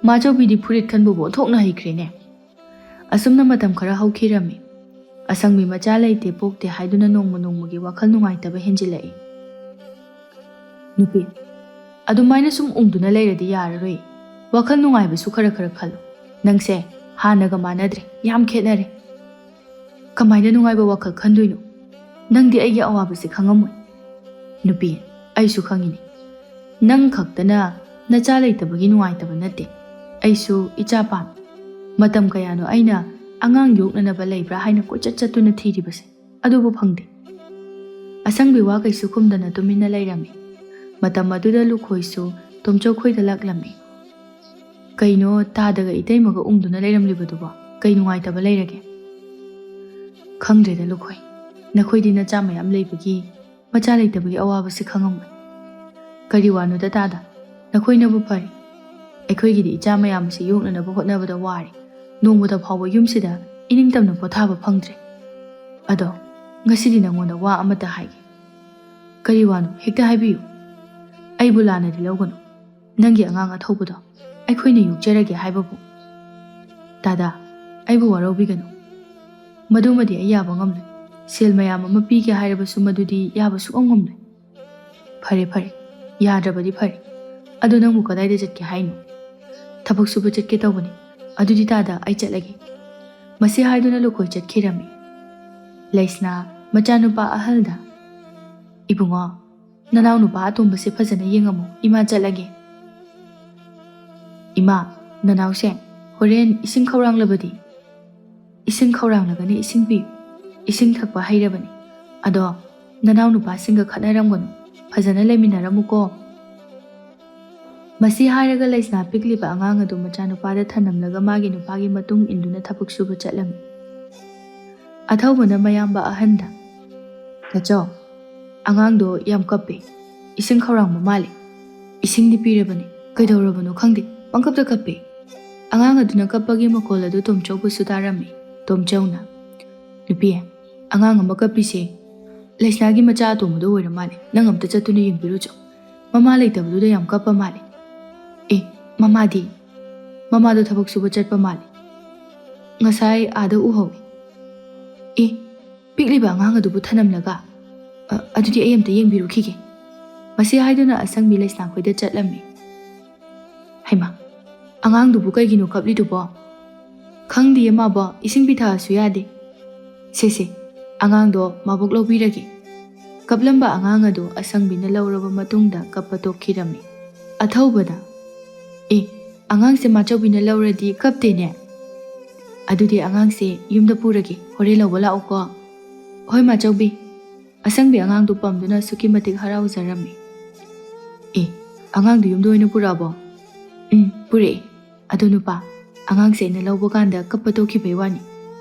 ꯃꯥꯆꯧꯕꯤꯗꯤ ꯐꯨꯔꯤꯠ ꯈꯟꯕꯕꯨ ꯑꯣꯟꯊꯣꯛꯅ ꯍꯩꯈ꯭ꯔꯦꯅꯦ꯫ ꯑꯁꯨꯝꯅ ꯃꯇꯝ ꯈꯔ ꯍꯧꯈꯤꯔꯝꯃꯤ꯫ ꯑꯁꯪꯕꯤ ꯃꯆꯥ ꯂꯩꯇꯦ ꯄꯣꯛꯇꯦ ꯍꯥꯏꯗꯨꯅ ꯅꯣꯡꯃ ꯅꯣꯡꯃꯒꯤ ꯋꯥꯈꯜ ꯅꯨꯡꯉꯥꯏꯇꯕ ꯍꯦꯟꯖꯤꯜꯂꯛꯏ꯫ ꯅꯨꯄꯤ, ꯑꯗꯨꯃꯥꯏꯅ ꯁꯨꯝ ꯎꯪꯗꯨꯅ ꯂꯩꯔꯗꯤ ꯌꯥꯔꯔꯣꯏ꯫ ꯋꯥꯈꯜ ꯅꯨꯡꯉꯥꯏꯕꯁꯨ ꯈꯔ ꯈꯔ ꯈꯜꯂꯨ꯫ ꯅꯪꯁꯦ ꯍꯥꯟꯅꯒ ꯃꯥꯟꯅꯗ꯭ꯔꯦ, ꯌꯥꯝ ꯈꯦꯠꯅꯔꯦ꯫ ꯀꯃꯥꯏꯅ ꯅꯨꯡꯉꯥꯏꯕ ꯋꯥꯈꯜ ꯈꯟꯗꯣꯏꯅꯣ? ꯅꯪꯗꯤ ꯑꯩꯒꯤ ꯑꯋꯥꯕꯁꯦ ꯈꯪꯉꯝꯃꯣꯏ꯫ ꯅꯨꯄꯤ, ꯑꯩꯁꯨ ꯈꯪꯉꯤꯅꯦ꯫ ꯅꯪ ꯈꯛꯇꯅ ꯅꯆꯥ ꯂꯩꯇꯕꯒꯤ ꯅꯨꯡꯉꯥꯏꯇꯕ ꯅꯠꯇꯦ꯫ ꯑꯩꯁꯨ ꯏꯆꯥ ꯄꯥꯝꯃꯤ꯫ ꯃꯇꯝ ꯀꯌꯥꯅꯣ ꯑꯩꯅ ꯑꯉꯥꯡ ꯌꯣꯛꯅꯅꯕ ꯂꯩꯕ꯭ꯔꯥ ꯍꯥꯏꯅ ꯀꯣꯏꯆꯠ ꯆꯠꯇꯨꯅ ꯊꯤꯔꯤꯕꯁꯦ, ꯑꯗꯨꯕꯨ ꯐꯪꯗꯦ꯫ ꯑꯁꯪꯕꯤ ꯋꯥ ꯀꯩꯁꯨ ꯈꯨꯝꯗꯅ ꯇꯨꯃꯤꯟꯅ ꯂꯩꯔꯝꯃꯤ꯫ ꯃꯇꯝ ꯑꯗꯨꯗ ꯂꯨꯈꯣꯏꯁꯨ ꯇꯣꯝꯆꯧ ꯈꯣꯏꯗ ꯂꯥꯛꯂꯝꯃꯤ꯫ ꯀꯩꯅꯣ ꯇꯥꯗꯒ ꯏꯇꯩꯃꯒ ꯎꯪꯗꯨꯅ ꯂꯩꯔꯝꯂꯤꯕꯗꯨꯕꯣ? ꯀꯩ ꯅꯨꯡꯉꯥꯏꯇꯕ ꯂꯩꯔꯒꯦ? ꯈꯪꯗ꯭ꯔꯦꯗ ꯂꯨꯈꯣꯏ, ꯅꯈꯣꯏꯗꯤ ꯅꯆꯥ ꯃꯌꯥꯝ ꯂꯩꯕꯒꯤ ꯃꯆꯥ ꯂꯩꯇꯕꯒꯤ ꯑꯋꯥꯕꯁꯤ ꯈꯪꯉꯝꯃꯣꯏ꯫ ꯀꯔꯤ ꯋꯥꯅꯣꯗ ꯇꯥꯗ, ꯅꯈꯣꯏꯅꯕꯨ ꯐꯔꯤ꯫ ꯑꯩꯈꯣꯏꯒꯤꯗꯤ ꯏꯆꯥ ꯃꯌꯥꯝ ꯑꯁꯤ ꯌꯣꯛꯅꯅꯕ ꯍꯣꯠꯅꯕꯗ ꯋꯥꯔꯦ, ꯅꯣꯡꯃꯇ ꯐꯥꯎꯕ ꯌꯨꯝꯁꯤꯗ ꯏꯅꯤꯡꯇꯝꯅ ꯄꯣꯊꯥꯕ ꯐꯪꯗ꯭ꯔꯦ꯫ ꯑꯗꯣ ꯉꯁꯤꯗꯤ ꯅꯉꯣꯟꯗ ꯋꯥ ꯑꯃꯇ ꯍꯥꯏꯒꯦ꯫ ꯀꯔꯤ ꯋꯥꯅꯣ? ꯍꯦꯛꯇ ꯍꯥꯏꯕꯤꯌꯨ꯫ ꯑꯩꯕꯨ ꯂꯥꯟꯅꯗꯤ ꯂꯧꯒꯅꯨ꯫ ꯅꯪꯒꯤ ꯑꯉꯥꯡ ꯑꯊꯧꯕꯗꯣ ꯑꯩꯈꯣꯏꯅ ꯌꯣꯛꯆꯔꯒꯦ ꯍꯥꯏꯕꯕꯨ꯫ ꯗꯥꯗꯥ, ꯑꯩꯕꯨ ꯋꯥꯔꯧꯕꯤꯒꯅꯨ꯫ ꯃꯗꯨꯃꯗꯤ ꯑꯩ ꯌꯥꯕ ꯉꯝꯂꯣꯏ꯫ ꯁꯦꯜ ꯃꯌꯥꯝ ꯑꯃ ꯄꯤꯒꯦ ꯍꯥꯏꯔꯕꯁꯨ ꯃꯗꯨꯗꯤ ꯌꯥꯕ ꯁꯨꯛꯉꯝ ꯉꯝꯂꯣꯏ꯫ ꯐꯔꯦ, ꯐꯔꯦ, ꯌꯥꯗ꯭ꯔꯕꯗꯤ ꯐꯔꯦ꯫ ꯑꯗꯣ ꯅꯪꯕꯨ ꯀꯗꯥꯏꯗ ꯆꯠꯀꯦ ꯍꯥꯏꯅꯣ? ꯊꯕꯛ ꯁꯨꯕ ꯆꯠꯀꯦ ꯇꯧꯕꯅꯤ꯫ ꯑꯗꯨꯗꯤ ꯇꯥꯗ, ꯑꯩ ꯆꯠꯂꯒꯦ꯫ ꯃꯁꯤ ꯍꯥꯏꯗꯨꯅ ꯂꯨꯈꯣꯏ ꯆꯠꯈꯤꯔꯝꯃꯤ꯫ ꯂꯩꯁꯅꯥ ꯃꯆꯥꯅꯨꯄꯥ ꯑꯍꯜꯗ, "ꯏꯕꯨꯡꯉꯣ, ꯅꯅꯥꯎꯅꯨꯄꯥ ꯑꯇꯣꯝꯕꯁꯦ ꯐꯖꯅ ꯌꯦꯡꯉꯝꯃꯨ, ꯏꯃꯥ ꯆꯠꯂꯒꯦ꯫" "ꯏꯃꯥ, ꯅꯅꯥꯎꯁꯦ ꯍꯣꯔꯦꯟ ꯏꯁꯤꯡ ꯈꯧꯔꯥꯡꯂꯕꯗꯤ?" "ꯏꯁꯤꯡ ꯈꯧꯔꯥꯡꯂꯒꯅ ꯏꯁꯤꯡ ꯄꯤꯌꯨ꯫ ꯏꯁꯤꯡ ꯊꯛꯄ ꯍꯩꯔꯕꯅꯤ꯫ ꯑꯗꯣ ꯅꯅꯥꯎ ꯅꯨꯄꯥꯁꯤꯡꯒ ꯈꯠꯅꯔꯝꯒꯅꯨ, ꯐꯖꯅ ꯂꯩꯃꯤꯟꯅꯔꯝꯃꯨꯀꯣ꯫ ꯃꯁꯤ ꯍꯥꯏꯔꯒ ꯂꯩꯁꯅꯥ ꯄꯤꯛꯂꯤꯕ ꯑꯉꯥꯡ ꯑꯗꯨ ꯃꯆꯥꯅꯨꯄꯥꯗ ꯊꯅꯝꯂꯒ ꯃꯥꯒꯤ ꯅꯨꯄꯥꯒꯤ ꯃꯇꯨꯡ ꯏꯟꯗꯨꯅ ꯊꯕꯛ ꯁꯨꯕ ꯆꯠꯂꯝꯃꯤ꯫ ꯑꯊꯧꯕꯅ ꯃꯌꯥꯝꯕ ꯑꯍꯟꯗ, "ꯇꯥꯆꯧ, ꯑꯉꯥꯡꯗꯣ ꯌꯥꯝ ꯀꯞꯄꯦ, ꯏꯁꯤꯡ ꯈꯧꯔꯥꯡꯕ ꯃꯥꯜꯂꯦ, ꯏꯁꯤꯡꯗꯤ ꯄꯤꯔꯕꯅꯤ, ꯀꯩꯗꯧꯔꯕꯅꯣ ꯈꯪꯗꯦ, ꯄꯪꯀꯞꯇ ꯀꯞꯄꯦ꯫" ꯑꯉꯥꯡ ꯑꯗꯨꯅ ꯀꯞꯄꯒꯤ ꯃꯈꯣꯜ ꯑꯗꯨ ꯇꯣꯝꯆꯧꯕꯨꯁꯨ ꯇꯥꯔꯝꯃꯤ꯫ ꯇꯣꯝꯆꯧꯅ, "ꯅꯨꯄꯤ, ꯑꯉꯥꯡ ꯑꯃ ꯀꯞꯄꯤꯁꯦ ꯂꯩꯁꯅꯥꯒꯤ ꯃꯆꯥ ꯑꯇꯣꯝꯕꯗꯣ ꯑꯣꯏꯔ ꯃꯥꯜꯂꯦ, ꯅꯪ ꯑꯝꯇ ꯆꯠꯇꯨꯅ ꯌꯦꯡꯕꯤꯔꯨꯆꯣ, ꯃꯃꯥ ꯂꯩꯇꯕꯗꯨꯗ ꯌꯥꯝ ꯀꯞꯄ ꯃꯥꯜꯂꯦ꯫" "ꯑꯦ, ꯃꯃꯥꯗꯤ?" "ꯃꯃꯥꯗꯣ ꯊꯕꯛ ꯁꯨꯕ ꯆꯠꯄ ꯃꯥꯜꯂꯦ, ꯉꯁꯥꯏ ꯑꯥꯗ ꯎꯍꯧꯏ꯫" "ꯑꯦ, ꯄꯤꯛꯂꯤꯕ ꯑꯉꯥꯡ ꯑꯗꯨꯕꯨ ꯊꯅꯝꯂꯒ? ꯑ, ꯑꯗꯨꯗꯤ ꯑꯩ ꯑꯝꯇ ꯌꯦꯡꯕꯤꯔꯨꯈꯤꯒꯦ꯫" ꯃꯁꯤ ꯍꯥꯏꯗꯨꯅ ꯑꯁꯪꯕꯤ ꯂꯩꯁꯅꯥꯈꯣꯏꯗ ꯆꯠꯂꯝꯃꯤ꯫ "ꯍꯩꯃꯥ, ꯑꯉꯥꯡꯗꯨꯕꯨ ꯀꯩꯒꯤꯅꯣ ꯀꯞꯂꯤꯗꯨꯕꯣ?" "ꯈꯪꯗꯤꯌꯦ ꯃꯥꯕꯣ, ꯏꯁꯤꯡ ꯄꯤꯊꯛꯑꯁꯨ ꯌꯥꯗꯦ꯫" "ꯁꯦ ꯁꯦ, ꯑꯉꯥꯡꯗꯣ ꯃꯥꯕꯣꯛ ꯂꯧꯕꯤꯔꯒꯦ꯫" ꯀꯞꯂꯝꯕ ꯑꯉꯥꯡ ꯑꯗꯨ ꯑꯁꯪꯕꯤꯅ ꯂꯧꯔꯕ ꯃꯇꯨꯡꯗ ꯀꯞꯄ ꯇꯣꯛꯈꯤꯔꯝꯃꯤ꯫ ꯑꯊꯧꯕꯅ, "ꯑꯦ, ꯑꯉꯥꯡꯁꯦ ꯃꯥꯆꯧꯕꯤꯅ ꯂꯧꯔꯗꯤ ꯀꯞꯇꯦꯅꯦ꯫ ꯑꯗꯨꯗꯤ ꯑꯉꯥꯡꯁꯦ ꯌꯨꯝꯗ ꯄꯨꯔꯒꯦ, ꯍꯣꯔꯦꯟ ꯂꯧꯕ ꯂꯥꯛꯎꯀꯣ꯫" "ꯍꯣꯏ ꯃꯥꯆꯧꯕꯤ꯫" ꯑꯁꯪꯕꯤ ꯑꯉꯥꯡꯗꯨ ꯄꯝꯗꯨꯅ ꯑꯁꯨꯛꯀꯤ ꯃꯇꯤꯛ ꯍꯔꯥꯎꯖꯔꯝꯃꯤ꯫ "ꯑꯦ, ꯑꯉꯥꯡꯗꯨ ꯌꯨꯝꯗ ꯑꯣꯏꯅ ꯄꯨꯔꯛꯑꯕꯣ?" "ꯎꯝ, ꯄꯨꯔꯛꯑꯦ꯫ ꯑꯗꯣ ꯅꯨꯄꯥ, ꯑꯉꯥꯡꯁꯦ ꯑꯩꯅ ꯂꯧꯕ ꯀꯥꯟꯗ ꯀꯞꯄ ꯇꯣꯛꯈꯤꯕꯩ ꯋꯥꯅꯤ꯫"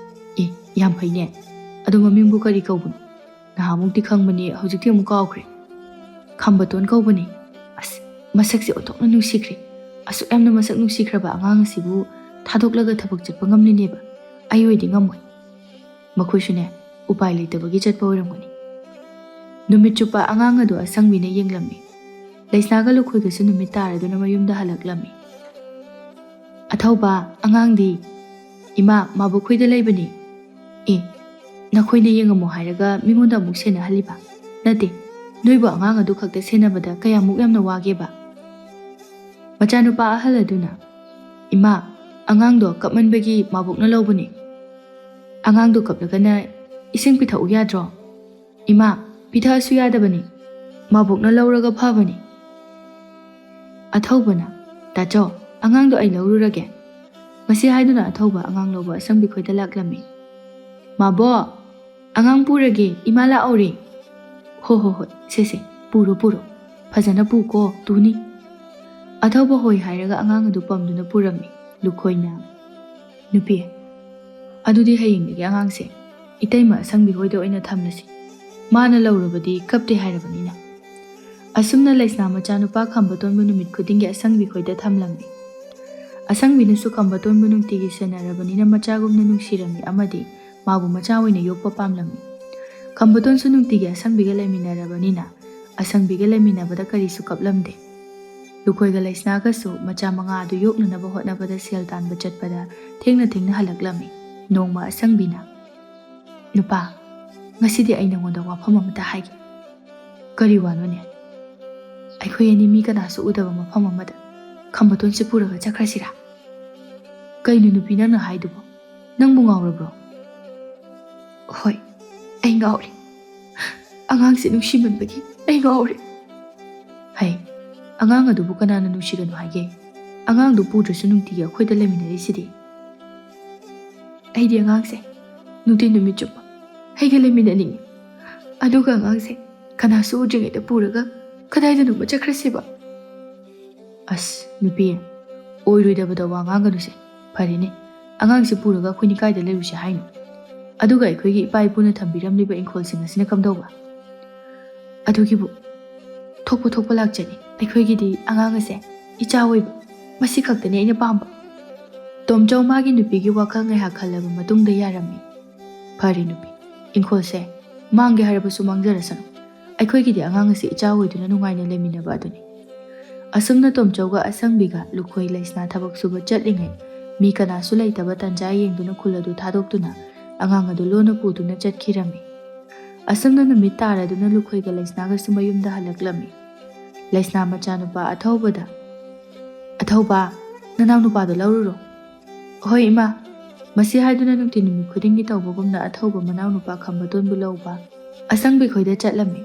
"ꯑꯦ, ꯌꯥꯝ ꯐꯩꯅꯦ꯫ ꯑꯗꯣ ꯃꯃꯤꯡꯕꯨ ꯀꯔꯤ ꯀꯧꯕꯅꯣ? ꯅꯍꯥꯟꯃꯨꯛꯇꯤ ꯈꯪꯕꯅꯦ, ꯍꯧꯖꯤꯛꯇꯤ ꯑꯃꯨꯛ ꯀꯥꯎꯈ꯭ꯔꯦ꯫" "ꯈꯝꯕꯇꯣꯟ ꯀꯧꯕꯅꯦ꯫" "ꯑꯁ, ꯃꯁꯛꯁꯦ ꯑꯣꯟꯊꯣꯛꯅ ꯅꯨꯡꯁꯤꯈ꯭ꯔꯦ꯫ ꯑꯁꯨꯛ ꯌꯥꯝꯅ ꯃꯁꯛ ꯅꯨꯡꯁꯤꯈ꯭ꯔꯕ ꯑꯉꯥꯡ ꯑꯁꯤꯕꯨ ꯊꯥꯗꯣꯛꯂꯒ ꯊꯕꯛ ꯆꯠꯄ ꯉꯝꯂꯤꯅꯦꯕ꯫ ꯑꯩ ꯑꯣꯏꯗꯤ ꯉꯝꯃꯣꯏ꯫" ꯃꯈꯣꯏꯁꯨꯅꯦ, ꯎꯄꯥꯏ ꯂꯩꯇꯕꯒꯤ ꯆꯠꯄ ꯑꯣꯏꯔꯝꯒꯅꯤ꯫ ꯅꯨꯃꯤꯠ ꯆꯨꯞꯄ ꯑꯉꯥꯡ ꯑꯗꯨ ꯑꯁꯪꯕꯤꯅ ꯌꯦꯡꯂꯝꯃꯤ꯫ ꯂꯩꯁꯅꯥꯒ ꯂꯨꯈꯣꯏꯒꯁꯨ ꯅꯨꯃꯤꯠ ꯇꯥꯔꯗꯨꯅ ꯃꯌꯨꯝꯗ ꯍꯜꯂꯛꯂꯝꯃꯤ꯫ "ꯑꯊꯧꯕ, ꯑꯉꯥꯡꯗꯤ?" "ꯏꯃꯥ, ꯃꯥꯕꯣꯛꯈꯣꯏꯗ ꯂꯩꯕꯅꯤ꯫" "ꯑꯦ, ꯅꯈꯣꯏꯅ ꯌꯦꯡꯉꯝꯃꯣ ꯍꯥꯏꯔꯒ ꯃꯤꯉꯣꯟꯗ ꯑꯃꯨꯛ ꯁꯦꯟꯅꯍꯜꯂꯤꯕ? ꯅꯠꯇꯦ, ꯅꯣꯏꯕꯨ ꯑꯉꯥꯡ ꯑꯗꯨ ꯈꯛꯇ ꯁꯦꯟꯅꯕꯗ ꯀꯌꯥꯃꯨꯛ ꯌꯥꯝꯅ ꯋꯥꯒꯦꯕ?" ꯃꯆꯥꯅꯨꯄꯥ ꯑꯍꯜ ꯑꯗꯨꯅ, "ꯏꯃꯥ, ꯑꯉꯥꯡꯗꯣ ꯀꯞꯃꯟꯕꯒꯤ ꯃꯥꯕꯣꯛꯅ ꯂꯧꯕꯅꯤ꯫ ꯑꯉꯥꯡꯗꯣ ꯀꯞꯂꯒꯅ ꯏꯁꯤꯡ ꯄꯤꯊꯛꯎ ꯌꯥꯗ꯭ꯔꯣ? ꯏꯃꯥ, ꯄꯤꯊꯛꯑꯁꯨ ꯌꯥꯗꯕꯅꯤ, ꯃꯥꯕꯣꯛꯅ ꯂꯧꯔꯒ ꯐꯕꯅꯤ꯫" ꯑꯊꯧꯕꯅ, "ꯇꯥꯆꯧ, ꯑꯉꯥꯡꯗꯣ ꯑꯩ ꯂꯧꯔꯨꯔꯒꯦ꯫" ꯃꯁꯤ ꯍꯥꯏꯗꯨꯅ ꯑꯊꯧꯕ ꯑꯉꯥꯡ ꯂꯧꯕ ꯑꯁꯪꯕꯤ ꯈꯣꯏꯗ ꯂꯥꯛꯂꯝꯃꯤ꯫ "ꯃꯥꯕꯣꯛ, "ꯑꯉꯥꯡ ꯄꯨꯔꯒꯦ, ꯏꯃꯥ ꯂꯥꯛꯍꯧꯔꯦ꯫" "ꯍꯣ ꯍꯣ ꯍꯣꯏ, ꯁꯦ ꯁꯦ, ꯄꯨꯔꯣ ꯄꯨꯔꯣ, ꯐꯖꯅ ꯄꯨꯀꯣ, ꯇꯨꯅꯤ꯫" ꯑꯊꯧꯕ ꯍꯣꯏ ꯍꯥꯏꯔꯒ ꯑꯉꯥꯡ ꯑꯗꯨ ꯄꯝꯗꯨꯅ ꯄꯨꯔꯝꯃꯤ ꯂꯨꯈꯣꯏꯅ꯫ "ꯅꯨꯄꯤ, ꯑꯗꯨꯗꯤ ꯍꯌꯦꯡꯗꯒꯤ ꯑꯉꯥꯡꯁꯦ ꯏꯇꯩꯃ ꯑꯁꯪꯕꯤ ꯍꯣꯏꯗ ꯑꯣꯏꯅ ꯊꯝꯂꯁꯤ, ꯃꯥꯅ ꯂꯧꯔꯕꯗꯤ ꯀꯞꯇꯦ ꯍꯥꯏꯔꯕꯅꯤꯅ꯫" ꯑꯁꯨꯝꯅ ꯂꯩꯁꯅꯥ ꯃꯆꯥꯅꯨꯄꯥ ꯈꯝꯕꯇꯣꯟꯕꯨ ꯅꯨꯃꯤꯠ ꯈꯨꯗꯤꯡꯒꯤ ꯑꯁꯪꯕꯤ ꯈꯣꯏꯗ ꯊꯝꯂꯝꯃꯤ꯫ ꯑꯁꯪꯕꯤꯅꯁꯨ ꯈꯝꯕꯇꯣꯟꯕꯨ ꯅꯨꯡꯇꯤꯒꯤ ꯁꯦꯟꯅꯔꯕꯅꯤꯅ ꯃꯆꯥꯒꯨꯝꯅ ꯅꯨꯡꯁꯤꯔꯝꯃꯤ ꯑꯃꯗꯤ ꯃꯥꯕꯨ ꯃꯆꯥ ꯑꯣꯏꯅ ꯌꯣꯛꯄ ꯄꯥꯝꯂꯝꯃꯤ꯫ ꯈꯝꯕꯇꯣꯟꯁꯨ ꯅꯨꯡꯇꯤꯒꯤ ꯑꯁꯪꯕꯤꯒ ꯂꯩꯃꯤꯟꯅꯔꯕꯅꯤꯅ ꯑꯁꯪꯕꯤꯒ ꯂꯩꯃꯤꯟꯅꯕꯗ ꯀꯔꯤꯁꯨ ꯀꯞꯂꯝꯗꯦ꯫ ꯂꯨꯈꯣꯏꯒ ꯂꯩꯁꯅꯥꯒꯁꯨ ꯃꯆꯥ ꯃꯉꯥ ꯑꯗꯨ ꯌꯣꯛꯅꯅꯕ ꯍꯣꯠꯅꯕꯗ ꯁꯦꯜ ꯇꯥꯟꯕ ꯆꯠꯄꯗ ꯊꯦꯡꯅ ꯊꯦꯡꯅ ꯍꯜꯂꯛꯂꯝꯃꯤ꯫ ꯅꯣꯡꯃ ꯑꯁꯪꯕꯤꯅ, "ꯅꯨꯄꯥ, ꯉꯁꯤꯗꯤ ꯑꯩ ꯅꯉꯣꯟꯗ ꯋꯥꯐꯝ ꯑꯃꯇ ꯍꯥꯏꯒꯦ꯫" "ꯀꯔꯤ ꯋꯥꯅꯣꯅꯦ?" "ꯑꯩꯈꯣꯏ ꯑꯅꯤ ꯃꯤ ꯀꯅꯥꯁꯨ ꯎꯗꯕ ꯃꯐꯝ ꯑꯃꯗ ꯈꯝꯕꯇꯣꯟꯁꯦ ꯄꯨꯔꯒ ꯆꯠꯈ꯭ꯔꯁꯤꯔꯥ?" "ꯀꯩꯅꯣ ꯅꯨꯄꯤ, ꯅꯪꯅ ꯍꯥꯏꯗꯨꯕꯣ? ꯅꯪꯕꯨ ꯉꯥꯎꯔꯕ꯭ꯔꯣ?" "ꯍꯣꯏ, ꯑꯩ ꯉꯥꯎꯔꯦ꯫ ꯑꯉꯥꯡꯁꯦ ꯅꯨꯡꯁꯤꯃꯟꯕꯒꯤ ꯑꯩ ꯉꯥꯎꯔꯦ꯫" "ꯍꯩ, ꯑꯉꯥꯡ ꯑꯗꯨꯕꯨ ꯀꯅꯥꯅ ꯅꯨꯡꯁꯤꯒꯅꯨ ꯍꯥꯏꯒꯦ? ꯑꯉꯥꯡꯗꯨ ꯄꯨꯗ꯭ꯔꯁꯨ ꯅꯨꯡꯇꯤꯒꯤ ꯑꯩꯈꯣꯏꯗ ꯂꯩꯃꯤꯟꯅꯔꯤꯁꯤꯗꯤ꯫" "ꯑꯩꯗꯤ ꯑꯉꯥꯡꯁꯦ ꯅꯨꯡꯊꯤꯜ ꯅꯨꯃꯤꯠ ꯆꯨꯞꯄ ꯑꯩꯒ ꯂꯩꯃꯤꯟꯅꯅꯤꯡꯉꯤ꯫ ꯑꯗꯨꯒ ꯑꯉꯥꯡꯁꯦ ꯀꯅꯥꯁꯨ ꯎꯗ꯭ꯔꯤꯉꯩꯗ ꯄꯨꯔꯒ ꯀꯗꯥꯏꯗꯅꯣꯃ ꯆꯠꯈ꯭ꯔꯁꯤꯕ?" "ꯑꯁ ꯅꯨꯄꯤ, ꯑꯣꯏꯔꯣꯏꯗꯕꯗ ꯋꯥ ꯉꯥꯡꯒꯅꯨꯁꯦ꯫ ꯐꯔꯦꯅꯦ, ꯑꯉꯥꯡꯁꯦ ꯄꯨꯔꯒ ꯑꯩꯈꯣꯏꯅꯤ ꯀꯥꯏꯗ ꯂꯩꯔꯨꯁꯦ ꯍꯥꯏꯅꯣ? ꯑꯗꯨꯒ ꯑꯩꯈꯣꯏꯒꯤ ꯏꯄꯥ ꯏꯄꯨꯅ ꯊꯝꯕꯤꯔꯝꯂꯤꯕ ꯏꯪꯈꯣꯜꯁꯤꯡ ꯑꯁꯤꯅ ꯀꯝꯗꯧꯕ?" "ꯑꯗꯨꯒꯤꯕꯨ ꯊꯣꯛꯄ ꯊꯣꯛꯄ ꯂꯥꯛꯆꯅꯤ꯫ ꯑꯩꯈꯣꯏꯒꯤꯗꯤ ꯑꯉꯥꯡ ꯑꯁꯦ ꯏꯆꯥ ꯑꯣꯏꯕ, ꯃꯁꯤ ꯈꯛꯇꯅꯤ ꯑꯩꯅ ꯄꯥꯝꯕ꯫" ꯇꯣꯝꯆꯧ ꯃꯥꯒꯤ ꯅꯨꯄꯤꯒꯤ ꯋꯥꯈꯜ ꯉꯥꯏꯍꯥꯛ ꯈꯜꯂꯕ ꯃꯇꯨꯡꯗ ꯌꯥꯔꯝꯃꯤ꯫ "ꯐꯔꯦ ꯅꯨꯄꯤ, ꯏꯪꯈꯣꯜꯁꯦ ꯃꯥꯡꯒꯦ ꯍꯥꯏꯔꯕꯁꯨ ꯃꯥꯡꯖꯔꯁꯅꯨ꯫ ꯑꯩꯈꯣꯏꯒꯤꯗꯤ ꯑꯉꯥꯡ ꯑꯁꯤ ꯏꯆꯥ ꯑꯣꯏꯗꯨꯅ ꯅꯨꯡꯉꯥꯏꯅ ꯂꯩꯃꯤꯟꯅꯕ ꯑꯗꯨꯅꯤ꯫" ꯑꯁꯨꯝꯅ ꯇꯣꯝꯆꯧꯒ ꯑꯁꯪꯕꯤꯒ ꯂꯨꯈꯣꯏ ꯂꯩꯁꯅꯥ ꯊꯕꯛ ꯁꯨꯕ ꯆꯠꯂꯤꯉꯩ ꯃꯤ ꯀꯅꯥꯁꯨ ꯂꯩꯇꯕ ꯇꯟꯖꯥ ꯌꯦꯡꯗꯨꯅ ꯈꯨꯜ ꯑꯗꯨ ꯊꯥꯗꯣꯛꯇꯨꯅ ꯑꯉꯥꯡ ꯑꯗꯨ ꯂꯣꯟꯅ ꯄꯨꯗꯨꯅ ꯆꯠꯈꯤꯔꯝꯃꯤ꯫ ꯑꯁꯨꯝꯅ ꯅꯨꯃꯤꯠ ꯇꯥꯔꯗꯨꯅ ꯂꯨꯈꯣꯏꯒ ꯂꯩꯁꯅꯥꯒꯁꯨ ꯃꯌꯨꯝꯗ ꯍꯜꯂꯛꯂꯝꯃꯤ꯫ ꯂꯩꯁꯅꯥ ꯃꯆꯥꯅꯨꯄꯥ ꯑꯊꯧꯕꯗ, "ꯑꯊꯧꯕ, ꯅꯅꯥꯎ ꯅꯨꯄꯥꯗꯣ ꯂꯧꯔꯨꯔꯣ꯫" "ꯍꯣꯏ ꯏꯃꯥ꯫" ꯃꯁꯤ ꯍꯥꯏꯗꯨꯅ ꯅꯨꯡꯇꯤ ꯅꯨꯃꯤꯠ ꯈꯨꯗꯤꯡꯒꯤ ꯇꯧꯕꯒꯨꯝꯅ ꯑꯊꯧꯕ ꯃꯅꯥꯎꯅꯨꯄꯥ ꯈꯝꯕꯇꯣꯟꯕꯨ ꯂꯧꯕ ꯑꯁꯪꯕꯤ ꯈꯣꯏꯗ ꯆꯠꯂꯝꯃꯤ꯫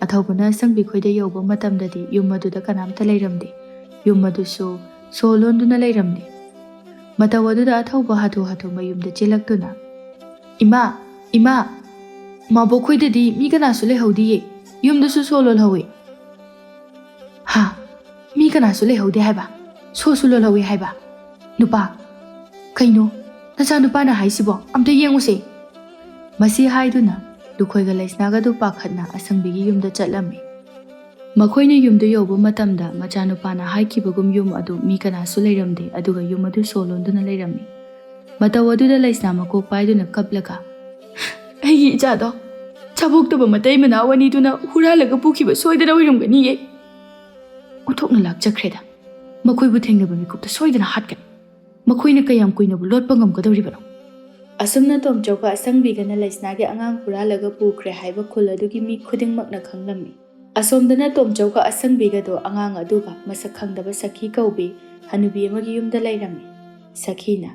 ꯑꯊꯧꯕꯅ ꯑꯁꯪꯕꯤ ꯈꯣꯏꯗ ꯌꯧꯕ ꯃꯇꯝꯗꯗꯤ ꯌꯨꯝ ꯑꯗꯨꯗ ꯀꯅꯥꯝꯇ ꯂꯩꯔꯝꯗꯦ꯫ ꯌꯨꯝ ꯑꯗꯨꯁꯨ ꯁꯣ ꯂꯣꯟꯗꯨꯅ ꯂꯩꯔꯝꯂꯦ꯫ ꯃꯇꯧ ꯑꯗꯨꯗ ꯑꯊꯧꯕ ꯍꯥꯊꯨ ꯍꯥꯊꯨ ꯃꯌꯨꯝꯗ ꯆꯦꯜꯂꯛꯇꯨꯅ, "ꯏꯃꯥ, ꯏꯃꯥ, "ꯃꯥꯕꯣꯛ ꯈꯣꯏꯗꯗꯤ ꯃꯤ ꯀꯅꯥꯁꯨ ꯂꯩꯍꯧꯗꯤꯌꯦ, ꯌꯨꯝꯗꯁꯨ ꯁꯣ ꯂꯣꯜꯍꯧꯋꯦ"꯫ "ꯍꯥ? ꯃꯤ ꯀꯅꯥꯁꯨ ꯂꯩꯍꯧꯗꯦ ꯍꯥꯏꯕ? ꯁꯣꯁꯨ ꯂꯣꯜꯍꯧꯋꯦ ꯍꯥꯏꯕ? ꯅꯨꯄꯥ, ꯀꯩꯅꯣ ꯅꯆꯥꯅꯨꯄꯥꯅ ꯍꯥꯏꯁꯤꯕꯣ? ꯑꯝꯇ ꯌꯦꯡꯉꯨꯁꯦ"꯫ ꯃꯁꯤ ꯍꯥꯏꯗꯨꯅ ꯂꯨꯈꯣꯏꯒ ꯂꯩꯁꯅꯥꯒꯗꯨ ꯄꯥꯈꯠꯅ ꯑꯁꯪꯕꯤꯒꯤ ꯌꯨꯝꯗ ꯆꯠꯂꯝꯃꯤ꯫ ꯃꯈꯣꯏꯅ ꯌꯨꯝꯗ ꯌꯧꯕ ꯃꯇꯝꯗ ꯃꯆꯥꯅꯨꯄꯥꯅ ꯍꯥꯏꯈꯤꯕꯒꯨꯝ ꯌꯨꯝ ꯑꯗꯨ ꯃꯤ ꯀꯅꯥꯁꯨ ꯂꯩꯔꯝꯗꯦ, ꯑꯗꯨꯒ ꯌꯨꯝ ꯑꯗꯨ ꯁꯣ ꯂꯣꯟꯗꯨꯅ ꯂꯩꯔꯝꯃꯤ꯫ ꯃꯇꯧ ꯑꯗꯨꯗ ꯂꯩꯁꯅꯥ ꯃꯀꯣꯛ ꯄꯥꯏꯗꯨꯅ ꯀꯞꯂꯒ, "ꯑꯩꯒꯤ ꯏꯆꯥꯗꯣ ꯁꯥꯕꯣꯛꯇꯕ ꯃꯇꯩ ꯃꯅꯥꯎ ꯑꯅꯤꯗꯨꯅ ꯍꯨꯔꯥꯜꯂꯒ ꯄꯨꯈꯤꯕ ꯁꯣꯏꯗꯅ ꯑꯣꯏꯔꯝꯒꯅꯤꯌꯦ꯫ ꯑꯣꯟꯊꯣꯛꯅ ꯂꯥꯛꯆꯈ꯭ꯔꯦꯗ꯫ ꯃꯈꯣꯏꯕꯨ ꯊꯦꯡꯅꯕ ꯃꯤꯀꯨꯞꯇ ꯁꯣꯏꯗꯅ ꯍꯥꯠꯀꯅꯤ꯫ ꯃꯈꯣꯏꯅ ꯀꯌꯥꯝ ꯀꯨꯏꯅꯕꯨ ꯂꯣꯠꯄ ꯉꯝꯒꯗꯧꯔꯤꯕꯅꯣ?" ꯑꯁꯨꯝꯅ ꯇꯣꯝꯆꯧꯒ ꯑꯁꯪꯕꯤꯒꯅ ꯂꯩꯁꯅꯥꯒꯤ ꯑꯉꯥꯡ ꯍꯨꯔꯥꯜꯂꯒ ꯄꯨꯈ꯭ꯔꯦ ꯍꯥꯏꯕ ꯈꯨꯜ ꯑꯗꯨꯒꯤ ꯃꯤ ꯈꯨꯗꯤꯡꯃꯛꯅ ꯈꯪꯂꯝꯃꯤ꯫ ꯑꯁꯣꯝꯗꯅ ꯇꯣꯝꯆꯧꯒ ꯑꯁꯪꯕꯤꯒꯗꯣ ꯑꯉꯥꯡ ꯑꯗꯨꯒ ꯃꯁꯛ ꯈꯪꯗꯕ ꯁꯈꯤ ꯀꯧꯕꯤ ꯍꯅꯨꯕꯤ ꯑꯃꯒꯤ ꯌꯨꯝꯗ ꯂꯩꯔꯝꯃꯤ꯫ ꯁꯈꯤꯅ,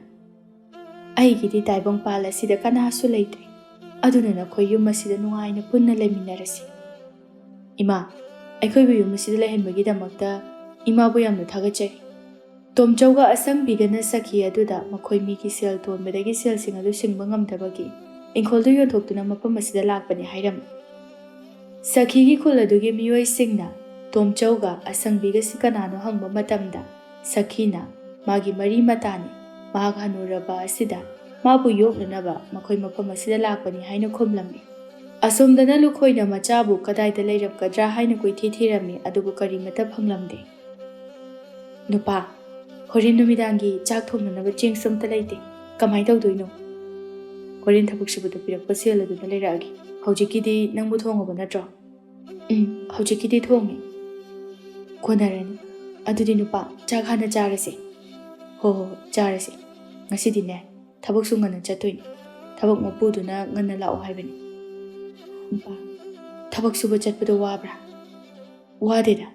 "ꯑꯩꯒꯤꯗꯤ ꯇꯥꯏꯕꯪꯄꯥꯜ ꯑꯁꯤꯗ ꯀꯅꯥꯁꯨ ꯂꯩꯇ꯭ꯔꯦ, ꯑꯗꯨꯅ ꯅꯈꯣꯏ ꯌꯨꯝ ꯑꯁꯤꯗ ꯅꯨꯡꯉꯥꯏꯅ ꯄꯨꯟꯅ ꯂꯩꯃꯤꯟꯅꯔꯁꯤ꯫ ꯏꯃꯥ, ꯑꯩꯈꯣꯏꯕꯨ ꯌꯨꯝ ꯑꯁꯤꯗ ꯂꯩꯍꯟꯕꯒꯤꯗꯃꯛꯇ ꯏꯃꯥꯕꯨ ꯌꯥꯝꯅ ꯊꯥꯒꯠꯆꯔꯤ"꯫ ꯇꯣꯝꯆꯧꯒ ꯑꯁꯪꯕꯤꯒꯅ ꯁꯈꯤ ꯑꯗꯨꯗ ꯃꯈꯣꯏ ꯃꯤꯒꯤ ꯁꯦꯜ ꯇꯣꯟꯕꯗꯒꯤ ꯁꯦꯜꯁꯤꯡ ꯑꯗꯨ ꯁꯤꯡꯕ ꯉꯝꯗꯕꯒꯤ ꯏꯪꯈꯣꯜꯗꯨ ꯌꯣꯟꯊꯣꯛꯇꯨꯅ ꯃꯐꯝ ꯑꯁꯤꯗ ꯂꯥꯛꯄꯅꯤ ꯍꯥꯏꯔꯝꯃꯤ꯫ ꯁꯈꯤꯒꯤ ꯈꯨꯜ ꯑꯗꯨꯒꯤ ꯃꯤꯑꯣꯏꯁꯤꯡꯅ ꯇꯣꯝꯆꯧꯒ ꯑꯁꯪꯕꯤꯒꯁꯤ ꯀꯅꯥꯅꯣ ꯍꯪꯕ ꯃꯇꯝꯗ, ꯁꯈꯤꯅ ꯃꯥꯒꯤ ꯃꯔꯤ ꯃꯇꯥꯅꯤ, ꯃꯍꯥꯛ ꯍꯅꯨꯔꯕ ꯑꯁꯤꯗ ꯃꯥꯕꯨ ꯌꯣꯛꯅꯅꯕ ꯃꯈꯣꯏ ꯃꯐꯝ ꯑꯁꯤꯗ ꯂꯥꯛꯄꯅꯤ ꯍꯥꯏꯅ ꯈꯨꯝꯂꯝꯃꯤ꯫ ꯑꯁꯣꯝꯗꯅ ꯂꯨꯈꯣꯏꯅ ꯃꯆꯥꯕꯨ ꯀꯗꯥꯏꯗ ꯂꯩꯔꯝꯒꯗ꯭ꯔꯥ ꯍꯥꯏꯅ ꯀꯣꯏꯊꯤ ꯊꯤꯔꯝꯃꯤ, ꯑꯗꯨꯕꯨ ꯀꯔꯤꯃꯠꯇ ꯐꯪꯂꯝꯗꯦ꯫ "ꯅꯨꯄꯥ, ꯍꯣꯔꯦꯟ ꯅꯨꯃꯤꯗꯥꯡꯒꯤ ꯆꯥꯛ ꯊꯣꯡꯅꯅꯕ ꯆꯦꯡꯁꯨ ꯑꯝꯇ ꯂꯩꯇꯦ꯫ ꯀꯃꯥꯏ ꯇꯧꯗꯣꯏꯅꯣ? ꯍꯣꯔꯦꯟ ꯊꯕꯛ ꯁꯨꯕꯗ ꯄꯤꯔꯛꯄ ꯁꯦꯜ ꯑꯗꯨꯅ ꯂꯩꯔꯛꯑꯒꯦ꯫ ꯍꯧꯖꯤꯛꯀꯤꯗꯤ ꯅꯪꯕꯨ ꯊꯣꯡꯉꯕ ꯅꯠꯇ꯭ꯔꯣ?" "ꯎꯝ, ꯍꯧꯖꯤꯛꯀꯤꯗꯤ ꯊꯣꯡꯉꯦ"꯫ "ꯀꯣꯟꯅꯔꯅꯤ꯫ ꯑꯗꯨꯗꯤ ꯅꯨꯄꯥ, ꯆꯥꯛ ꯍꯥꯟꯅ ꯆꯥꯔꯁꯦ"꯫ "ꯍꯣ ꯍꯣ ꯍꯣ, ꯆꯥꯔꯁꯦ꯫ ꯉꯁꯤꯗꯤꯅꯦ, ꯊꯕꯛꯁꯨ ꯉꯟꯅ ꯆꯠꯇꯣꯏꯅꯤ꯫ ꯊꯕꯛ ꯃꯄꯨꯗꯨꯅ ꯉꯟꯅ ꯂꯥꯛꯑꯣ ꯍꯥꯏꯕꯅꯤ"꯫ "ꯅꯨꯄꯥ, ꯊꯕꯛ ꯁꯨꯕ ꯆꯠꯄꯗꯣ ꯋꯥꯕ꯭ꯔꯥ?" "ꯋꯥꯗꯦꯗ꯫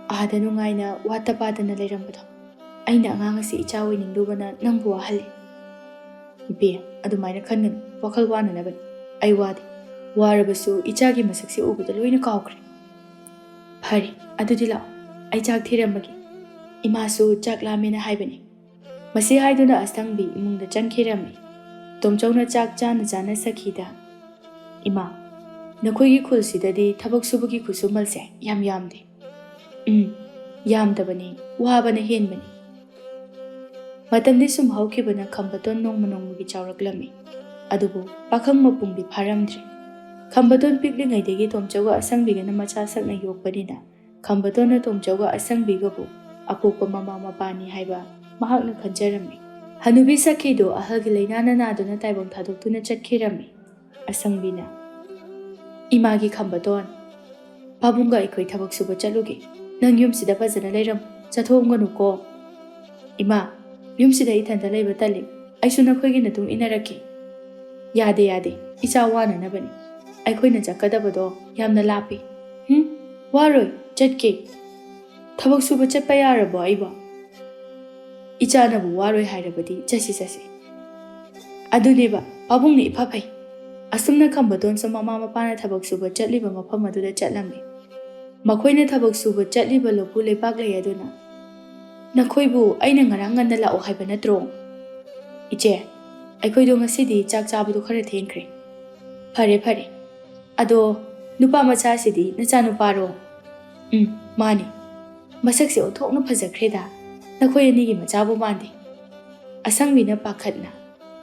ꯑꯥꯗ ꯅꯨꯡꯉꯥꯏꯅ ꯋꯥꯠꯇ ꯄꯥꯗꯅ ꯂꯩꯔꯝꯕꯗꯣ꯫ ꯑꯩꯅ ꯑꯉꯥꯡ ꯑꯁꯤ ꯏꯆꯥ ꯑꯣꯏꯅꯤꯡꯂꯨꯕꯅ ꯅꯪꯕꯨ ꯋꯥꯍꯜꯂꯦ"꯫ "ꯏꯕꯦꯝ, ꯑꯗꯨꯃꯥꯏꯅ ꯈꯟꯒꯅꯨ꯫ ꯋꯥꯈꯜ ꯋꯥꯅꯅꯕꯅꯤ꯫ ꯑꯩ ꯋꯥꯗꯦ꯫ ꯋꯥꯔꯕꯁꯨ ꯏꯆꯥꯒꯤ ꯃꯁꯛꯁꯤ ꯎꯕꯗ ꯂꯣꯏꯅ ꯀꯥꯎꯈ꯭ꯔꯦ"꯫ "ꯐꯔꯦ, ꯑꯗꯨꯗꯤ ꯂꯥꯛꯑꯣ꯫ ꯑꯩ ꯆꯥꯛ ꯊꯤꯔꯝꯃꯒꯦ꯫ ꯏꯃꯥꯁꯨ ꯆꯥꯛ ꯂꯥꯝꯃꯦꯅ ꯍꯥꯏꯕꯅꯤ"꯫ ꯃꯁꯤ ꯍꯥꯏꯗꯨꯅ ꯑꯁꯪꯕꯤ ꯏꯃꯨꯡꯗ ꯆꯪꯈꯤꯔꯝꯃꯤ꯫ ꯇꯣꯝꯆꯧꯅ ꯆꯥꯛ ꯆꯥꯅ ꯆꯥꯅ ꯁꯈꯤꯗ, "ꯏꯃꯥ, ꯅꯈꯣꯏꯒꯤ ꯈꯨꯜꯁꯤꯗꯗꯤ ꯊꯕꯛ ꯁꯨꯕꯒꯤ ꯈꯨꯠꯁꯨꯃꯜꯁꯦ ꯌꯥꯝ ꯌꯥꯝꯗꯦ꯫" "ꯎꯝ, ꯌꯥꯝꯗꯕꯅꯤ, ꯋꯥꯕꯅ ꯍꯦꯟꯕꯅꯤ꯫" ꯃꯇꯝꯗꯤ ꯁꯨꯝ ꯍꯧꯈꯤꯕꯅ ꯈꯝꯕꯇꯣꯟ ꯅꯣꯡꯃ ꯅꯣꯡꯃꯒꯤ ꯆꯥꯎꯔꯛꯂꯝꯃꯤ꯫ ꯑꯗꯨꯕꯨ ꯄꯥꯈꯪ ꯃꯄꯨꯡꯗꯤ ꯐꯥꯔꯝꯗ꯭ꯔꯤ꯫ ꯈꯝꯕꯇꯣꯟ ꯄꯤꯛꯂꯤꯉꯩꯗꯒꯤ ꯇꯣꯝꯆꯧꯒ ꯑꯁꯪꯕꯤꯒꯅ ꯃꯆꯥ ꯁꯛꯅ ꯌꯣꯛꯄꯅꯤꯅ ꯈꯝꯕꯇꯣꯟꯅ ꯇꯣꯝꯆꯧꯒ ꯑꯁꯪꯕꯤꯒꯕꯨ ꯑꯄꯣꯛꯄ ꯃꯃꯥ ꯃꯄꯥꯅꯤ ꯍꯥꯏꯕ ꯃꯍꯥꯛꯅ ꯈꯟꯖꯔꯝꯃꯤ꯫ ꯍꯅꯨꯕꯤ ꯁꯈꯤꯗꯨ ꯑꯍꯜꯒꯤ ꯂꯩꯅꯥꯅ ꯅꯥꯗꯨꯅ ꯇꯥꯏꯕꯪ ꯊꯥꯗꯣꯛꯇꯨꯅ ꯆꯠꯈꯤꯔꯝꯃꯤ꯫ ꯑꯁꯪꯕꯤꯅ, "ꯏꯃꯥꯒꯤ ꯈꯝꯕꯇꯣꯟ, ꯄꯥꯕꯨꯡꯒ ꯑꯩꯈꯣꯏ ꯊꯕꯛ ꯁꯨꯕ ꯆꯠꯂꯨꯒꯦ꯫ ꯅꯪ ꯌꯨꯝꯁꯤꯗ ꯐꯖꯅ ꯂꯩꯔꯝꯃꯨ, ꯆꯠꯊꯣꯛꯑꯝꯒꯅꯨꯀꯣ꯫" "ꯏꯃꯥ, ꯌꯨꯝꯁꯤꯗ ꯏꯊꯟꯇ ꯂꯩꯕ ꯇꯜꯂꯤ꯫ ꯑꯩꯁꯨ ꯅꯈꯣꯏꯒꯤ ꯃꯇꯨꯡ ꯏꯟꯅꯔꯛꯀꯦ꯫" "ꯌꯥꯗꯦ, ꯌꯥꯗꯦ꯫ ꯏꯆꯥ ꯋꯥꯅꯅꯕꯅꯤ꯫ ꯑꯩꯈꯣꯏꯅ ꯆꯠꯀꯗꯕꯗꯣ ꯌꯥꯝꯅ ꯂꯥꯞꯄꯤ꯫" "ꯍꯨꯝ? ꯋꯥꯔꯣꯏ, ꯆꯠꯀꯦ꯫ ꯊꯕꯛ ꯁꯨꯕ ꯆꯠꯄ ꯌꯥꯔꯕꯣ ꯑꯩꯕꯣ? ꯏꯆꯥꯅꯕꯨ ꯋꯥꯔꯣꯏ ꯍꯥꯏꯔꯕꯗꯤ ꯆꯠꯁꯤ, ꯆꯠꯁꯤ꯫" ꯑꯗꯨꯅꯦꯕ, ꯄꯥꯕꯨꯡꯅ ꯏꯐ ꯐꯩ꯫ ꯑꯁꯨꯝꯅ ꯈꯝꯕꯇꯣꯟꯁꯨ ꯃꯃꯥ ꯃꯄꯥꯅ ꯊꯕꯛ ꯁꯨꯕ ꯆꯠꯂꯤꯕ ꯃꯐꯝ ꯑꯗꯨꯗ ꯆꯠꯂꯝꯃꯤ꯫ ꯃꯈꯣꯏꯅ ꯊꯕꯛ ꯁꯨꯕ ꯆꯠꯂꯤꯕ ꯂꯧꯄꯨ ꯂꯩꯕꯥꯛꯂꯩ ꯑꯗꯨꯅ, "ꯅꯈꯣꯏꯕꯨ ꯑꯩꯅ ꯉꯔꯥꯡ ꯉꯟꯅ ꯂꯥꯛꯑꯣ ꯍꯥꯏꯕ ꯅꯠꯇ꯭ꯔꯣ?" "ꯏꯆꯦ, ꯑꯩꯈꯣꯏꯗꯣ ꯉꯁꯤꯗꯤ ꯆꯥꯛ ꯆꯥꯕꯗꯣ ꯈꯔ ꯊꯦꯡꯈ꯭ꯔꯦ꯫" "ꯐꯔꯦ, ꯐꯔꯦ꯫ ꯑꯗꯣ ꯅꯨꯄꯥ ꯃꯆꯥꯁꯤꯗꯤ ꯅꯆꯥꯅꯨꯄꯥꯔꯣ?" "ꯎꯝ, ꯃꯥꯅꯤ꯫ ꯃꯁꯛꯁꯦ ꯑꯣꯟꯊꯣꯛꯅ ꯐꯖꯈ꯭ꯔꯦꯗ꯫ ꯅꯈꯣꯏ ꯑꯅꯤꯒꯤ ꯃꯆꯥꯕꯨ ꯃꯥꯟꯗꯦ꯫" ꯑꯁꯪꯕꯤꯅ ꯄꯥꯈꯠꯅ,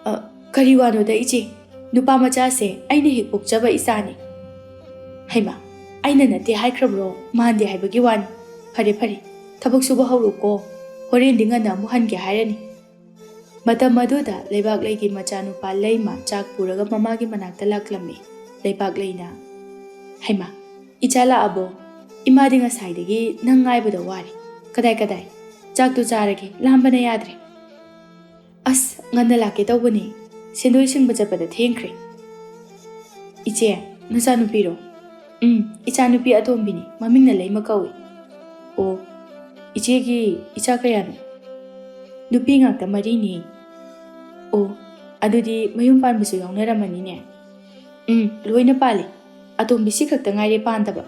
"ꯑ, ꯀꯔꯤ ꯋꯥꯅꯣꯗ ꯏꯆꯦ? ꯅꯨꯄꯥ ꯃꯆꯥꯁꯦ ꯑꯩꯅ ꯍꯦꯛ ꯄꯣꯛꯆꯕ ꯏꯆꯥꯅꯤ꯫" "ꯍꯩꯃꯥ, ꯑꯩꯅ ꯅꯠꯇꯦ ꯍꯥꯏꯈ꯭ꯔꯕ꯭ꯔꯣ? ꯃꯥꯟꯗꯦ ꯍꯥꯏꯕꯒꯤ ꯋꯥꯅꯤ꯫ ꯐꯔꯦ, ꯐꯔꯦ, ꯊꯕꯛ ꯁꯨꯕ ꯍꯧꯔꯣꯀꯣ꯫ ꯍꯣꯔꯦꯟꯗꯤ ꯉꯟꯅ ꯑꯃꯨꯛ ꯍꯟꯒꯦ ꯍꯥꯏꯔꯅꯤ꯫" ꯃꯇꯝ ꯑꯗꯨꯗ ꯂꯩꯕꯥꯛꯂꯩꯒꯤ ꯃꯆꯥꯅꯨꯄꯥ ꯂꯩꯃ ꯆꯥꯛ ꯄꯨꯔꯒ ꯃꯃꯥꯒꯤ ꯃꯅꯥꯛꯇ ꯂꯥꯛꯂꯝꯃꯤ꯫ ꯂꯩꯕꯥꯛꯂꯩꯅ, "ꯍꯩꯃꯥ, ꯏꯆꯥ ꯂꯥꯛꯑꯕꯣ? ꯏꯃꯥꯗꯤ ꯉꯁꯥꯏꯗꯒꯤ ꯅꯪ ꯉꯥꯏꯕꯗ ꯋꯥꯔꯦ꯫ ꯀꯗꯥꯏ, ꯀꯗꯥꯏ? ꯆꯥꯛꯇꯨ ꯆꯥꯔꯒꯦ, ꯂꯥꯝꯕꯅ ꯌꯥꯗ꯭ꯔꯦ꯫" "ꯑꯁ, ꯉꯟꯅ ꯂꯥꯛꯀꯦ ꯇꯧꯕꯅꯤ꯫ ꯁꯦꯟꯗꯣꯏ ꯁꯤꯡꯕ ꯆꯠꯄꯗ ꯊꯦꯡꯈ꯭ꯔꯦ꯫" "ꯏꯆꯦ, ꯅꯆꯥꯅꯨꯄꯤꯔꯣ?" "ꯎꯝ, ꯏꯆꯥꯅꯨꯄꯤ ꯑꯇꯣꯝꯕꯤꯅꯤ꯫ ꯃꯃꯤꯡꯅ ꯂꯩꯃ ꯀꯧꯏ꯫" "ꯑꯣ, ꯏꯆꯦꯒꯤ ꯏꯆꯥ ꯀꯌꯥꯅꯣ?" "ꯅꯨꯄꯤ ꯉꯥꯛꯇ ꯃꯔꯤꯅꯤ꯫" "ꯑꯣ, ꯑꯗꯨꯗꯤ ꯃꯌꯨꯝ ꯄꯥꯟꯕꯁꯨ ꯌꯥꯎꯅꯔꯝꯃꯅꯤꯅꯦ?" "ꯎꯝ, ꯂꯣꯏꯅ ꯄꯥꯜꯂꯤ꯫ ꯑꯇꯣꯝꯕꯤꯁꯤ ꯈꯛꯇ ꯉꯥꯏꯔꯦ ꯄꯥꯟꯗꯕ꯫"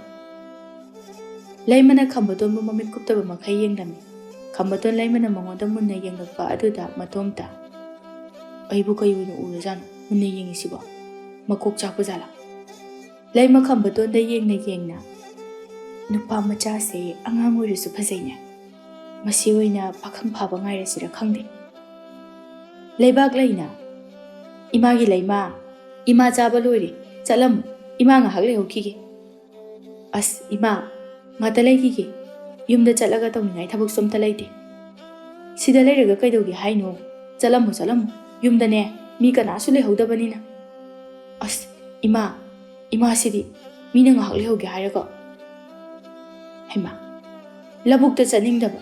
ꯂꯩꯃꯅ ꯈꯝꯕꯇꯣꯟꯕꯨ ꯃꯃꯤꯠ ꯀꯨꯞꯇꯕ ꯃꯈꯩ ꯌꯦꯡꯂꯝꯃꯤ꯫ ꯈꯝꯕꯇꯣꯟ ꯂꯩꯃꯅ ꯃꯉꯣꯟꯗ ꯃꯨꯟꯅ ꯌꯦꯡꯂꯛꯄ ꯑꯗꯨꯗ ꯃꯇꯣꯝꯇ, "ꯑꯩꯕꯨ ꯀꯩ ꯑꯣꯏꯅ ꯎꯔꯖꯥꯠꯅꯣ ꯃꯨꯟꯅ ꯌꯦꯡꯉꯤꯁꯤꯕꯣ? ꯃꯀꯣꯛ ꯆꯥꯛꯄ ꯖꯥꯠꯂꯥ?" ꯂꯩꯃ ꯈꯝꯕꯇꯣꯟꯗ ꯌꯦꯡꯅ ꯌꯦꯡꯅ, "ꯅꯨꯄꯥ ꯃꯆꯥꯁꯦ ꯑꯉꯥꯡ ꯑꯣꯏꯔꯁꯨ ꯐꯖꯩꯅꯦ꯫ ꯃꯁꯤ ꯑꯣꯏꯅ ꯄꯥꯈꯪ ꯐꯥꯕ ꯉꯥꯏꯔꯁꯤꯔ ꯈꯪꯗꯦ꯫ ꯂꯩꯕꯥꯛ ꯂꯩꯅ, ꯏꯃꯥꯒꯤ ꯂꯩꯃ, ꯏꯃꯥ ꯆꯥꯕ ꯂꯣꯏꯔꯦ, ꯆꯠꯂꯝꯃꯨ, ꯏꯃꯥ ꯉꯥꯏꯍꯥꯛ ꯂꯩꯍꯧꯈꯤꯒꯦ꯫ ꯑꯁ ꯏꯃꯥ, ꯉꯥꯛꯇ ꯂꯩꯈꯤꯒꯦ, ꯌꯨꯝꯗ ꯆꯠꯂꯒ ꯇꯧꯅꯤꯡꯉꯥꯏ ꯊꯕꯛꯁꯨ ꯑꯝꯇ ꯂꯩꯇꯦ꯫ ꯁꯤꯗ ꯂꯩꯔꯒ ꯀꯩꯗꯧꯒꯦ ꯍꯥꯏꯅꯣ? ꯆꯠꯂꯝꯃꯨ, ꯆꯠꯂꯝꯃꯨ, ꯌꯨꯝꯗꯅꯦ ꯃꯤ ꯀꯅꯥꯁꯨ ꯂꯩꯍꯧꯗꯕꯅꯤꯅ꯫ ꯑꯁ ꯏꯃꯥ, ꯏꯃꯥꯁꯤꯗꯤ ꯃꯤꯅ ꯉꯥꯏꯍꯥꯛ ꯂꯩꯍꯧꯒꯦ ꯍꯥꯏꯔꯒ꯫ ꯍꯩꯃꯥ, ꯂꯧꯕꯨꯛꯇ ꯆꯠꯅꯤꯡꯗꯕ,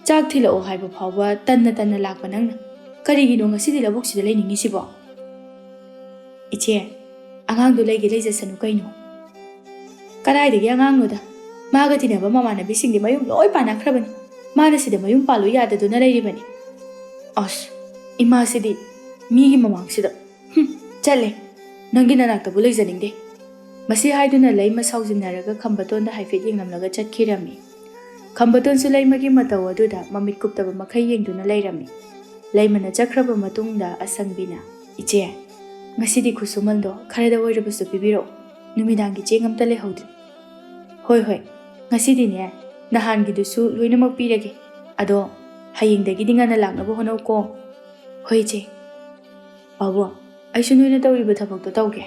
ꯆꯥꯛ ꯊꯤꯜꯂꯛꯑꯣ ꯍꯥꯏꯕ ꯐꯥꯎꯕ ꯇꯟꯅ ꯇꯟꯅ ꯂꯥꯛꯄ ꯅꯪꯅ ꯀꯔꯤꯒꯤꯅꯣ ꯉꯁꯤꯗꯤ ꯂꯧꯕꯨꯛꯁꯤꯗ ꯂꯩꯅꯤꯡꯉꯤꯁꯤꯕꯣ?" "ꯏꯆꯦ, ꯑꯉꯥꯡꯗꯣ ꯂꯩꯒꯦ ꯂꯩꯖꯁꯅꯨ ꯀꯩꯅꯣ꯫" "ꯀꯗꯥꯏꯗꯒꯤ ꯑꯉꯥꯡꯅꯣꯗ? ꯃꯥꯒ ꯇꯤꯟꯅꯕ ꯃꯃꯥꯟꯅꯕꯤꯁꯤꯡꯗꯤ ꯃꯌꯨꯝ ꯂꯣꯏ ꯄꯥꯟꯅꯈ꯭ꯔꯕꯅꯤ꯫ ꯃꯥꯅ ꯁꯤꯗ ꯃꯌꯨꯝ ꯄꯥꯜꯂꯨ ꯌꯥꯗꯗꯨꯅ ꯂꯩꯔꯤꯕꯅꯤ꯫ ꯑꯁ, ꯏꯃꯥꯁꯤꯗꯤ ꯃꯤꯒꯤ ꯃꯃꯥꯡꯁꯤꯗ꯫ ꯍꯨꯝ, ꯆꯠꯂꯦ꯫ ꯅꯪꯒꯤ ꯅꯅꯥꯛꯇꯕꯨ ꯂꯩꯖꯅꯤꯡꯗꯦ꯫" ꯃꯁꯤ ꯍꯥꯏꯗꯨꯅ ꯂꯩꯃ ꯁꯥꯎꯖꯤꯟꯅꯔꯒ ꯈꯝꯕꯇꯣꯟꯗ ꯍꯥꯏꯐꯦꯠ ꯌꯦꯡꯂꯝꯂꯒ ꯆꯠꯈꯤꯔꯝꯃꯤ꯫ ꯈꯝꯕꯇꯣꯟꯁꯨ ꯂꯩꯃꯒꯤ ꯃꯇꯧ ꯑꯗꯨꯗ ꯃꯃꯤꯠ ꯀꯨꯞꯇꯕ ꯃꯈꯩ ꯌꯦꯡꯗꯨꯅ ꯂꯩꯔꯝꯃꯤ꯫ ꯂꯩꯃꯅ ꯆꯠꯈ꯭ꯔꯕ ꯃꯇꯨꯡꯗ ꯑꯁꯪꯕꯤꯅ, "ꯏꯆꯦ, ꯉꯁꯤꯗꯤ ꯈꯨꯠꯁꯨꯃꯟꯗꯣ ꯈꯔꯗ ꯑꯣꯏꯔꯕꯁꯨ ꯄꯤꯕꯤꯔꯛꯎ꯫ ꯅꯨꯃꯤꯗꯥꯡꯒꯤ ꯆꯦꯡ ꯑꯝꯇ ꯂꯩꯍꯧꯗ꯭ꯔꯦ꯫" "ꯍꯣꯏ, ꯍꯣꯏ, ꯉꯁꯤꯗꯤꯅꯦ ꯅꯍꯥꯟꯒꯤꯗꯨꯁꯨ ꯂꯣꯏꯅꯃꯛ ꯄꯤꯔꯒꯦ꯫ ꯑꯗꯣ ꯍꯌꯦꯡꯗꯒꯤꯗꯤ ꯉꯟꯅ ꯂꯥꯛꯅꯕ ꯍꯣꯠꯅꯧꯀꯣ꯫" "ꯍꯣꯏ, ꯏꯆꯦ꯫" "ꯄꯥꯕꯨꯡ, ꯑꯩꯁꯨ ꯅꯣꯏꯅ ꯇꯧꯔꯤꯕ ꯊꯕꯛꯇꯣ ꯇꯧꯒꯦ꯫"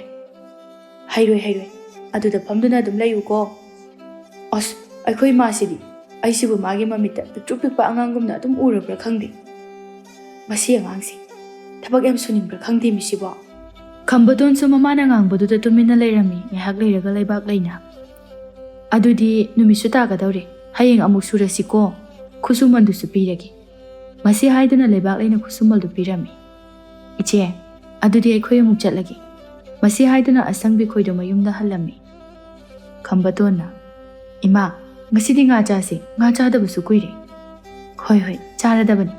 "ꯍꯩꯔꯣꯏ, ꯍꯩꯔꯣꯏ, ꯑꯗꯨꯗ ꯐꯝꯗꯨꯅ ꯑꯗꯨꯝ ꯂꯩꯌꯨꯀꯣ꯫" "ꯑꯁ, ꯑꯩꯈꯣꯏ ꯏꯃꯥꯁꯤꯗꯤ ꯑꯩꯁꯤꯕꯨ ꯃꯥꯒꯤ ꯃꯃꯤꯠꯇ ꯄꯤꯛꯇ꯭ꯔꯨ ꯄꯤꯛꯄ ꯑꯉꯥꯡꯒꯨꯝꯅ ꯑꯗꯨꯝ ꯎꯔꯕ꯭ꯔꯥ ꯈꯪꯗꯦ꯫ ꯃꯁꯤ ꯑꯉꯥꯡꯁꯤ ꯊꯕꯛ ꯌꯥꯝ ꯁꯨꯅꯤꯡꯕ꯭ꯔꯥ ꯈꯪꯗꯦ ꯃꯤꯁꯤꯕꯣ꯫" ꯈꯝꯕꯇꯣꯟꯁꯨ ꯃꯃꯥꯅ ꯉꯥꯡꯕꯗꯨꯗ ꯇꯨꯃꯤꯟꯅ ꯂꯩꯔꯝꯃꯤ ꯉꯥꯏꯍꯥꯛ ꯂꯩꯔꯒ ꯂꯩꯕꯥꯛ ꯂꯩꯅ꯫ "ꯑꯗꯨꯗꯤ ꯅꯨꯃꯤꯠꯁꯨ ꯇꯥꯒꯗꯧꯔꯦ, ꯍꯌꯦꯡ ꯑꯃꯨꯛ ꯁꯨꯔꯁꯤꯀꯣ, ꯈꯨꯠꯁꯨꯃꯟꯗꯨꯁꯨ ꯄꯤꯔꯒꯦ꯫" ꯃꯁꯤ ꯍꯥꯏꯗꯨꯅ ꯂꯩꯕꯥꯛ ꯂꯩꯅ ꯈꯨꯠꯁꯨꯃꯜꯗꯨ ꯄꯤꯔꯝꯃꯤ꯫ "ꯏꯆꯦ, ꯑꯗꯨꯗꯤ ꯑꯩꯈꯣꯏ ꯑꯃꯨꯛ ꯆꯠꯂꯒꯦ꯫" ꯃꯁꯤ ꯍꯥꯏꯗꯨꯅ ꯑꯁꯪꯕꯤ ꯈꯣꯏꯗꯣ ꯃꯌꯨꯝꯗ ꯍꯜꯂꯝꯃꯤ꯫ ꯈꯝꯕꯇꯣꯟꯅ, "ꯏꯃꯥ, ꯉꯁꯤꯗꯤ ꯉꯥ ꯆꯥꯁꯦ, ꯉꯥ ꯆꯥꯗꯕꯁꯨ ꯀꯨꯏꯔꯦ꯫" "ꯍꯣꯏ, ꯍꯣꯏ, ꯆꯥꯔꯗꯕꯅꯤ꯫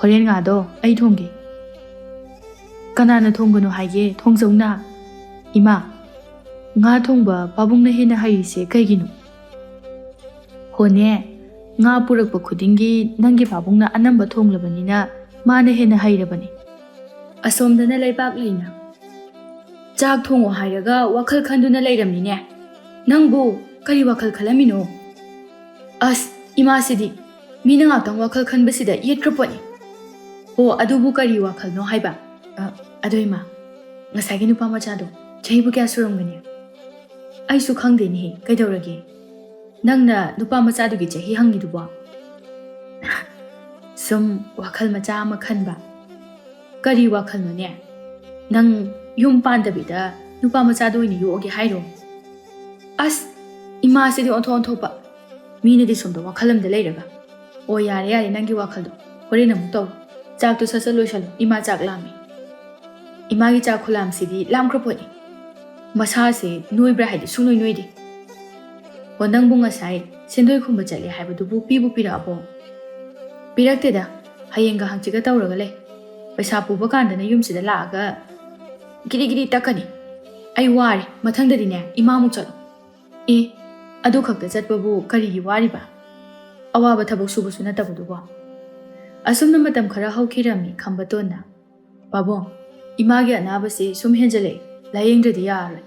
ꯍꯣꯔꯦꯟ ꯉꯥꯗꯣ ꯑꯩ ꯊꯣꯡꯒꯦ꯫" "ꯀꯅꯥꯅ ꯊꯣꯡꯒꯅꯣ ꯍꯥꯏꯒꯦ? ꯊꯣꯡꯖꯧꯅ꯫" "ꯏꯃꯥ, ꯉꯥ ꯊꯣꯡꯕ ꯄꯥꯕꯨꯡꯅ ꯍꯦꯟꯅ ꯍꯩꯔꯤꯁꯦ ꯀꯩꯒꯤꯅꯣ?" "ꯍꯣꯅꯦ, ꯉꯥ ꯄꯨꯔꯛꯄ ꯈꯨꯗꯤꯡꯒꯤ ꯅꯪꯒꯤ ꯄꯥꯕꯨꯡꯅ ꯑꯅꯝꯕ ꯊꯣꯡꯂꯕꯅꯤꯅ ꯃꯥꯅ ꯍꯦꯟꯅ ꯍꯩꯔꯕꯅꯤ꯫" ꯑꯁꯣꯝꯗꯅ ꯂꯩꯕꯥꯛ ꯂꯩꯅ, ꯆꯥꯛ ꯊꯣꯡꯉꯣ ꯍꯥꯏꯔꯒ ꯋꯥꯈꯜ ꯈꯟꯗꯨꯅ ꯂꯩꯔꯝꯃꯤꯅꯦ꯫ ꯅꯪꯕꯨ ꯀꯔꯤ ꯋꯥꯈꯜ ꯈꯜꯂꯝꯃꯤꯅꯣ? ꯑꯁ, ꯏꯃꯥꯁꯤꯗꯤ ꯃꯤꯅ ꯉꯥꯛꯇꯪ ꯋꯥꯈꯜ ꯈꯟꯕꯁꯤꯗ ꯌꯦꯠꯈ꯭ꯔ ꯄꯣꯠꯅꯤ꯫ ꯑꯣ, ꯑꯗꯨꯕꯨ ꯀꯔꯤ ꯋꯥꯈꯜꯅꯣ ꯍꯥꯏꯕ? ꯑ, ꯑꯗꯣ ꯏꯃꯥ, ꯉꯁꯥꯏꯒꯤ ꯅꯨꯄꯥ ꯃꯆꯥꯗꯣ ꯆꯍꯤꯕꯨ ꯀꯌꯥ ꯁꯨꯔꯝꯒꯅꯤ? ꯑꯩꯁꯨ ꯈꯪꯗꯦꯅꯦꯍꯦ, ꯀꯩꯗꯧꯔꯒꯦ? ꯅꯪꯅ ꯅꯨꯄꯥ ꯃꯆꯥꯗꯨꯒꯤ ꯆꯍꯤ ꯍꯪꯉꯤꯗꯨꯕꯣ? ꯁꯨꯝ ꯋꯥꯈꯜ ꯃꯆꯥ ꯑꯃ ꯈꯟꯕ꯫ ꯀꯔꯤ ꯋꯥꯈꯜꯅꯣꯅꯦ? ꯅꯪ ꯌꯨꯝ ꯄꯥꯟꯗꯕꯤꯗ ꯅꯨꯄꯥ ꯃꯆꯥꯗꯣ ꯑꯣꯏꯅ ꯌꯣꯛꯑꯒꯦ ꯍꯥꯏꯔꯣ? ꯑꯁ, ꯏꯃꯥꯁꯤꯗꯤ ꯑꯣꯟꯊꯣꯛ ꯑꯣꯟꯊꯣꯛꯄ꯫ ꯃꯤꯅꯗꯤ ꯁꯣꯝꯗ ꯋꯥꯈꯜ ꯑꯃꯗ ꯂꯩꯔꯒ꯫ ꯑꯣ, ꯌꯥꯔꯦ ꯌꯥꯔꯦ, ꯅꯪꯒꯤ ꯋꯥꯈꯜꯗꯣ ꯍꯣꯔꯦꯟ ꯑꯃꯨꯛ ꯇꯧꯔꯣ꯫ ꯆꯥꯛꯇꯣ ꯁꯠ ꯁꯠ ꯂꯣꯏꯁꯜꯂꯣ, ꯏꯃꯥ ꯆꯥꯛ ꯂꯥꯝꯃꯦ꯫ ꯏꯃꯥꯒꯤ ꯆꯥꯛ ꯈꯨꯂꯥꯝꯁꯤꯗꯤ ꯂꯥꯝꯈ꯭ꯔ ꯄꯣꯠꯅꯤ꯫ ꯃꯁꯥꯁꯦ ꯅꯣꯏꯕ꯭ꯔꯥ ꯍꯥꯏꯗꯤ ꯁꯨꯡꯅꯣꯏ ꯅꯣꯏꯗꯦ꯫ ꯑꯣ, ꯅꯪꯕꯨ ꯉꯁꯥꯏ ꯁꯦꯟꯗꯣꯏ ꯈꯨꯝꯕ ꯆꯠꯂꯦ ꯍꯥꯏꯕꯗꯨꯕꯨ ꯄꯤꯕꯨ ꯄꯤꯔꯛꯑꯕꯣ? ꯄꯤꯔꯛꯇꯦꯗ, ꯍꯌꯦꯡꯒ ꯍꯪꯆꯤꯠꯀ ꯇꯧꯔꯒ ꯂꯩ꯫ ꯄꯩꯁꯥ ꯄꯨꯕ ꯀꯥꯟꯗꯅ ꯌꯨꯝꯁꯤꯗ ꯂꯥꯛꯑꯒ ꯒꯤꯔꯤ ꯒꯤꯔꯤ ꯇꯛꯀꯅꯤ꯫ ꯑꯩ ꯋꯥꯔꯦ, ꯃꯊꯪꯗꯗꯤꯅꯦ ꯏꯃꯥꯃꯨꯛ ꯆꯠꯂꯣ꯫ ꯑꯦ, ꯑꯗꯨ ꯈꯛꯇ ꯆꯠꯄꯕꯨ ꯀꯔꯤꯒꯤ ꯋꯥꯔꯤꯕ? ꯑꯋꯥꯕ ꯊꯕꯛ ꯁꯨꯕꯁꯨ ꯅꯠꯇꯕꯗꯨꯕꯨ꯫ ꯑꯁꯨꯝꯅ ꯃꯇꯝ ꯈꯔ ꯍꯧꯈꯤꯔꯝꯃꯤ ꯈꯝꯕꯇꯣꯟꯅ꯫ ꯄꯥꯕꯨꯡ, ꯏꯃꯥꯒꯤ ꯑꯅꯥꯕꯁꯤ ꯁꯨꯝ ꯍꯦꯟꯖꯜꯂꯛꯑꯦ, ꯂꯥꯌꯦꯡꯗ꯭ꯔꯗꯤ ꯌꯥꯔꯔꯣꯏ꯫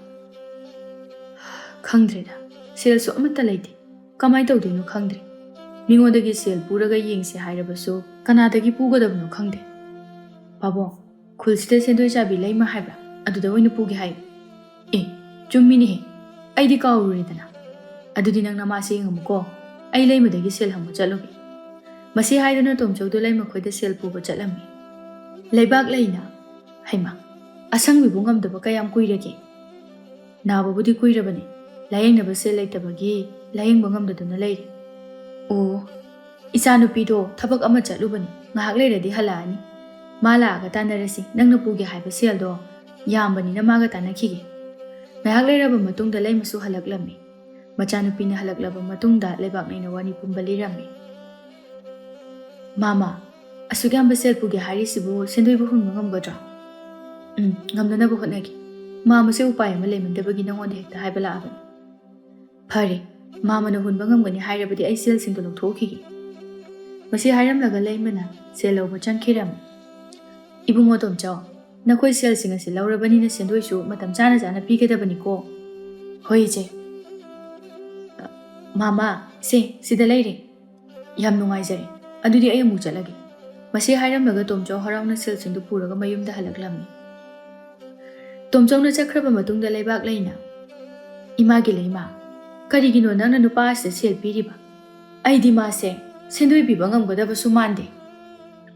ꯈꯪꯗ꯭ꯔꯦꯗ, ꯁꯦꯜꯁꯨ ꯑꯃꯠꯇ ꯂꯩꯇꯦ꯫ ꯀꯃꯥꯏ ꯇꯧꯗꯣꯏꯅꯣ ꯈꯪꯗ꯭ꯔꯦ꯫ ꯃꯤꯉꯣꯟꯗꯒꯤ ꯁꯦꯜ ꯄꯨꯔꯒ ꯌꯦꯡꯁꯦ ꯍꯥꯏꯔꯕꯁꯨ ꯀꯅꯥꯗꯒꯤ ꯄꯨꯒꯗꯕꯅꯣ ꯈꯪꯗꯦ꯫ ꯄꯥꯕꯨꯡ, ꯈꯨꯜꯁꯤꯗ ꯁꯦꯟꯗꯣꯏ ꯆꯥꯕꯤ ꯂꯩꯃ ꯍꯥꯏꯕ꯭ꯔꯥ? ꯑꯗꯨꯗ ꯑꯣꯏꯅ ꯄꯨꯒꯦ ꯍꯥꯏꯌꯨ꯫ ꯑꯦ, ꯆꯨꯝꯃꯤꯅꯦꯍꯦ, ꯑꯩꯗꯤ ꯀꯥꯎꯔꯨꯔꯦꯗꯅ꯫ ꯑꯗꯨꯗꯤ ꯅꯪ ꯅꯃꯥꯁꯦ ꯌꯦꯡꯉꯝꯃꯨꯀꯣ, ꯑꯩ ꯂꯩꯃꯗꯒꯤ ꯁꯦꯜ ꯍꯪꯕ ꯆꯠꯂꯨꯒꯦ꯫ ꯃꯁꯤ ꯍꯥꯏꯗꯨꯅ ꯇꯣꯝꯆꯧꯗꯣ ꯂꯩꯃ ꯈꯣꯏꯗ ꯁꯦꯜ ꯄꯨꯕ ꯆꯠꯂꯝꯃꯤ꯫ ꯂꯩꯕꯥꯛ ꯂꯩꯅ, ꯍꯩꯃꯥ, ꯑꯁꯪꯕꯤꯕꯨ ꯉꯝꯗꯕ ꯀꯌꯥꯝ ꯀꯨꯏꯔꯒꯦ? ꯅꯥꯕꯕꯨꯗꯤ ꯀꯨꯏꯔꯕꯅꯤ, ꯂꯥꯌꯦꯡꯅꯕ ꯁꯦꯜ ꯂꯩꯇꯕꯒꯤ ꯂꯥꯌꯦꯡꯕ ꯉꯝꯗꯗꯨꯅ ꯂꯩꯔꯤ꯫ ꯑꯣ, ꯏꯆꯥꯅꯨꯄꯤꯗꯣ ꯊꯕꯛ ꯑꯃ ꯆꯠꯂꯨꯕꯅꯤ, ꯉꯥꯏꯍꯥꯛ ꯂꯩꯔꯗꯤ ꯍꯜꯂꯛꯑꯅꯤ꯫ ꯃꯥ ꯂꯥꯛꯑꯒ ꯇꯥꯟꯅꯔꯁꯤ, ꯅꯪꯅ ꯄꯨꯒꯦ ꯍꯥꯏꯕ ꯁꯦꯜꯗꯣ ꯌꯥꯝꯕꯅꯤꯅ ꯃꯥꯒ ꯇꯥꯟꯅꯈꯤꯒꯦ꯫ ꯉꯥꯏꯍꯥꯛ ꯂꯩꯔꯕ ꯃꯇꯨꯡꯗ ꯂꯩꯃꯁꯨ ꯍꯜꯂꯛꯂꯝꯃꯤ꯫ ꯃꯆꯥꯅꯨꯄꯤꯅ ꯍꯜꯂꯛꯂꯕ ꯃꯇꯨꯡꯗ ꯂꯩꯕꯥꯛ ꯂꯩꯅ ꯋꯥꯔꯤ ꯄꯨꯝꯕ ꯂꯤꯔꯝꯃꯤ꯫ ꯃꯥꯃ, ꯑꯁꯨꯛ ꯌꯥꯝꯕ ꯁꯦꯜ ꯄꯨꯒꯦ ꯍꯥꯏꯔꯤꯁꯤꯕꯨ ꯁꯦꯟꯗꯣꯏꯕꯨ ꯍꯨꯟꯕ ꯉꯝꯒꯗ꯭ꯔꯣ? ꯎꯝ, ꯉꯝꯅꯅꯕ ꯍꯣꯠꯅꯒꯦ꯫ ꯃꯥꯃꯁꯦ ꯎꯄꯥꯏ ꯑꯃ ꯂꯩꯃꯟꯗꯕꯒꯤ ꯅꯉꯣꯟꯗ ꯍꯦꯛꯇ ꯍꯥꯏꯕ ꯂꯥꯛꯑꯕꯅꯤ꯫ ꯐꯔꯦ, ꯃꯥꯃꯅ ꯍꯨꯟꯕ ꯉꯝꯒꯅꯤ ꯍꯥꯏꯔꯕꯗꯤ ꯑꯩ ꯁꯦꯜꯁꯤꯡꯗꯣ ꯂꯧꯊꯣꯛꯈꯤꯒꯦ꯫ ꯃꯁꯤ ꯍꯥꯏꯔꯝꯂꯒ ꯂꯩꯃꯅ ꯁꯦꯜ ꯂꯧꯕ ꯆꯪꯈꯤꯔꯝꯃꯤ꯫ ꯏꯕꯨꯡꯉꯣ ꯇꯣꯝꯆꯧ, ꯅꯈꯣꯏ ꯁꯦꯜꯁꯤꯡ ꯑꯁꯤ ꯂꯧꯔꯕꯅꯤꯅ ꯁꯦꯟꯗꯣꯏꯁꯨ ꯃꯇꯝ ꯆꯥꯅ ꯆꯥꯅ ꯄꯤꯒꯗꯕꯅꯤꯀꯣ꯫ ꯍꯣꯏ ꯏꯆꯦ꯫ ꯃꯃꯥ, ꯁꯦ, ꯁꯤꯗ ꯂꯩꯔꯦ꯫ ꯌꯥꯝ ꯅꯨꯡꯉꯥꯏꯖꯔꯦ꯫ ꯑꯗꯨꯗꯤ ꯑꯩ ꯑꯃꯨꯛ ꯆꯠꯂꯒꯦ꯫ ꯃꯁꯤ ꯍꯥꯏꯔꯝꯂꯒ ꯇꯣꯝꯆꯧ ꯍꯔꯥꯎꯅ ꯁꯦꯜꯁꯤꯡꯗꯨ ꯄꯨꯔꯒ ꯃꯌꯨꯝꯗ ꯍꯜꯂꯛꯂꯝꯃꯤ꯫ ꯇꯣꯝꯆꯧꯅ ꯆꯠꯈ꯭ꯔꯕ ꯃꯇꯨꯡꯗ ꯂꯩꯕꯥꯛ ꯂꯩꯅ, "ꯏꯃꯥꯒꯤ ꯂꯩꯃ, ꯀꯔꯤꯒꯤꯅꯣ ꯅꯪꯅ ꯅꯨꯄꯥ ꯑꯁꯤꯗ ꯁꯦꯜ ꯄꯤꯔꯤꯕ? ꯑꯩꯗꯤ ꯃꯥꯁꯦ ꯁꯦꯟꯗꯣꯏ ꯄꯤꯕ ꯉꯝꯒꯗꯕꯁꯨ ꯃꯥꯟꯗꯦ꯫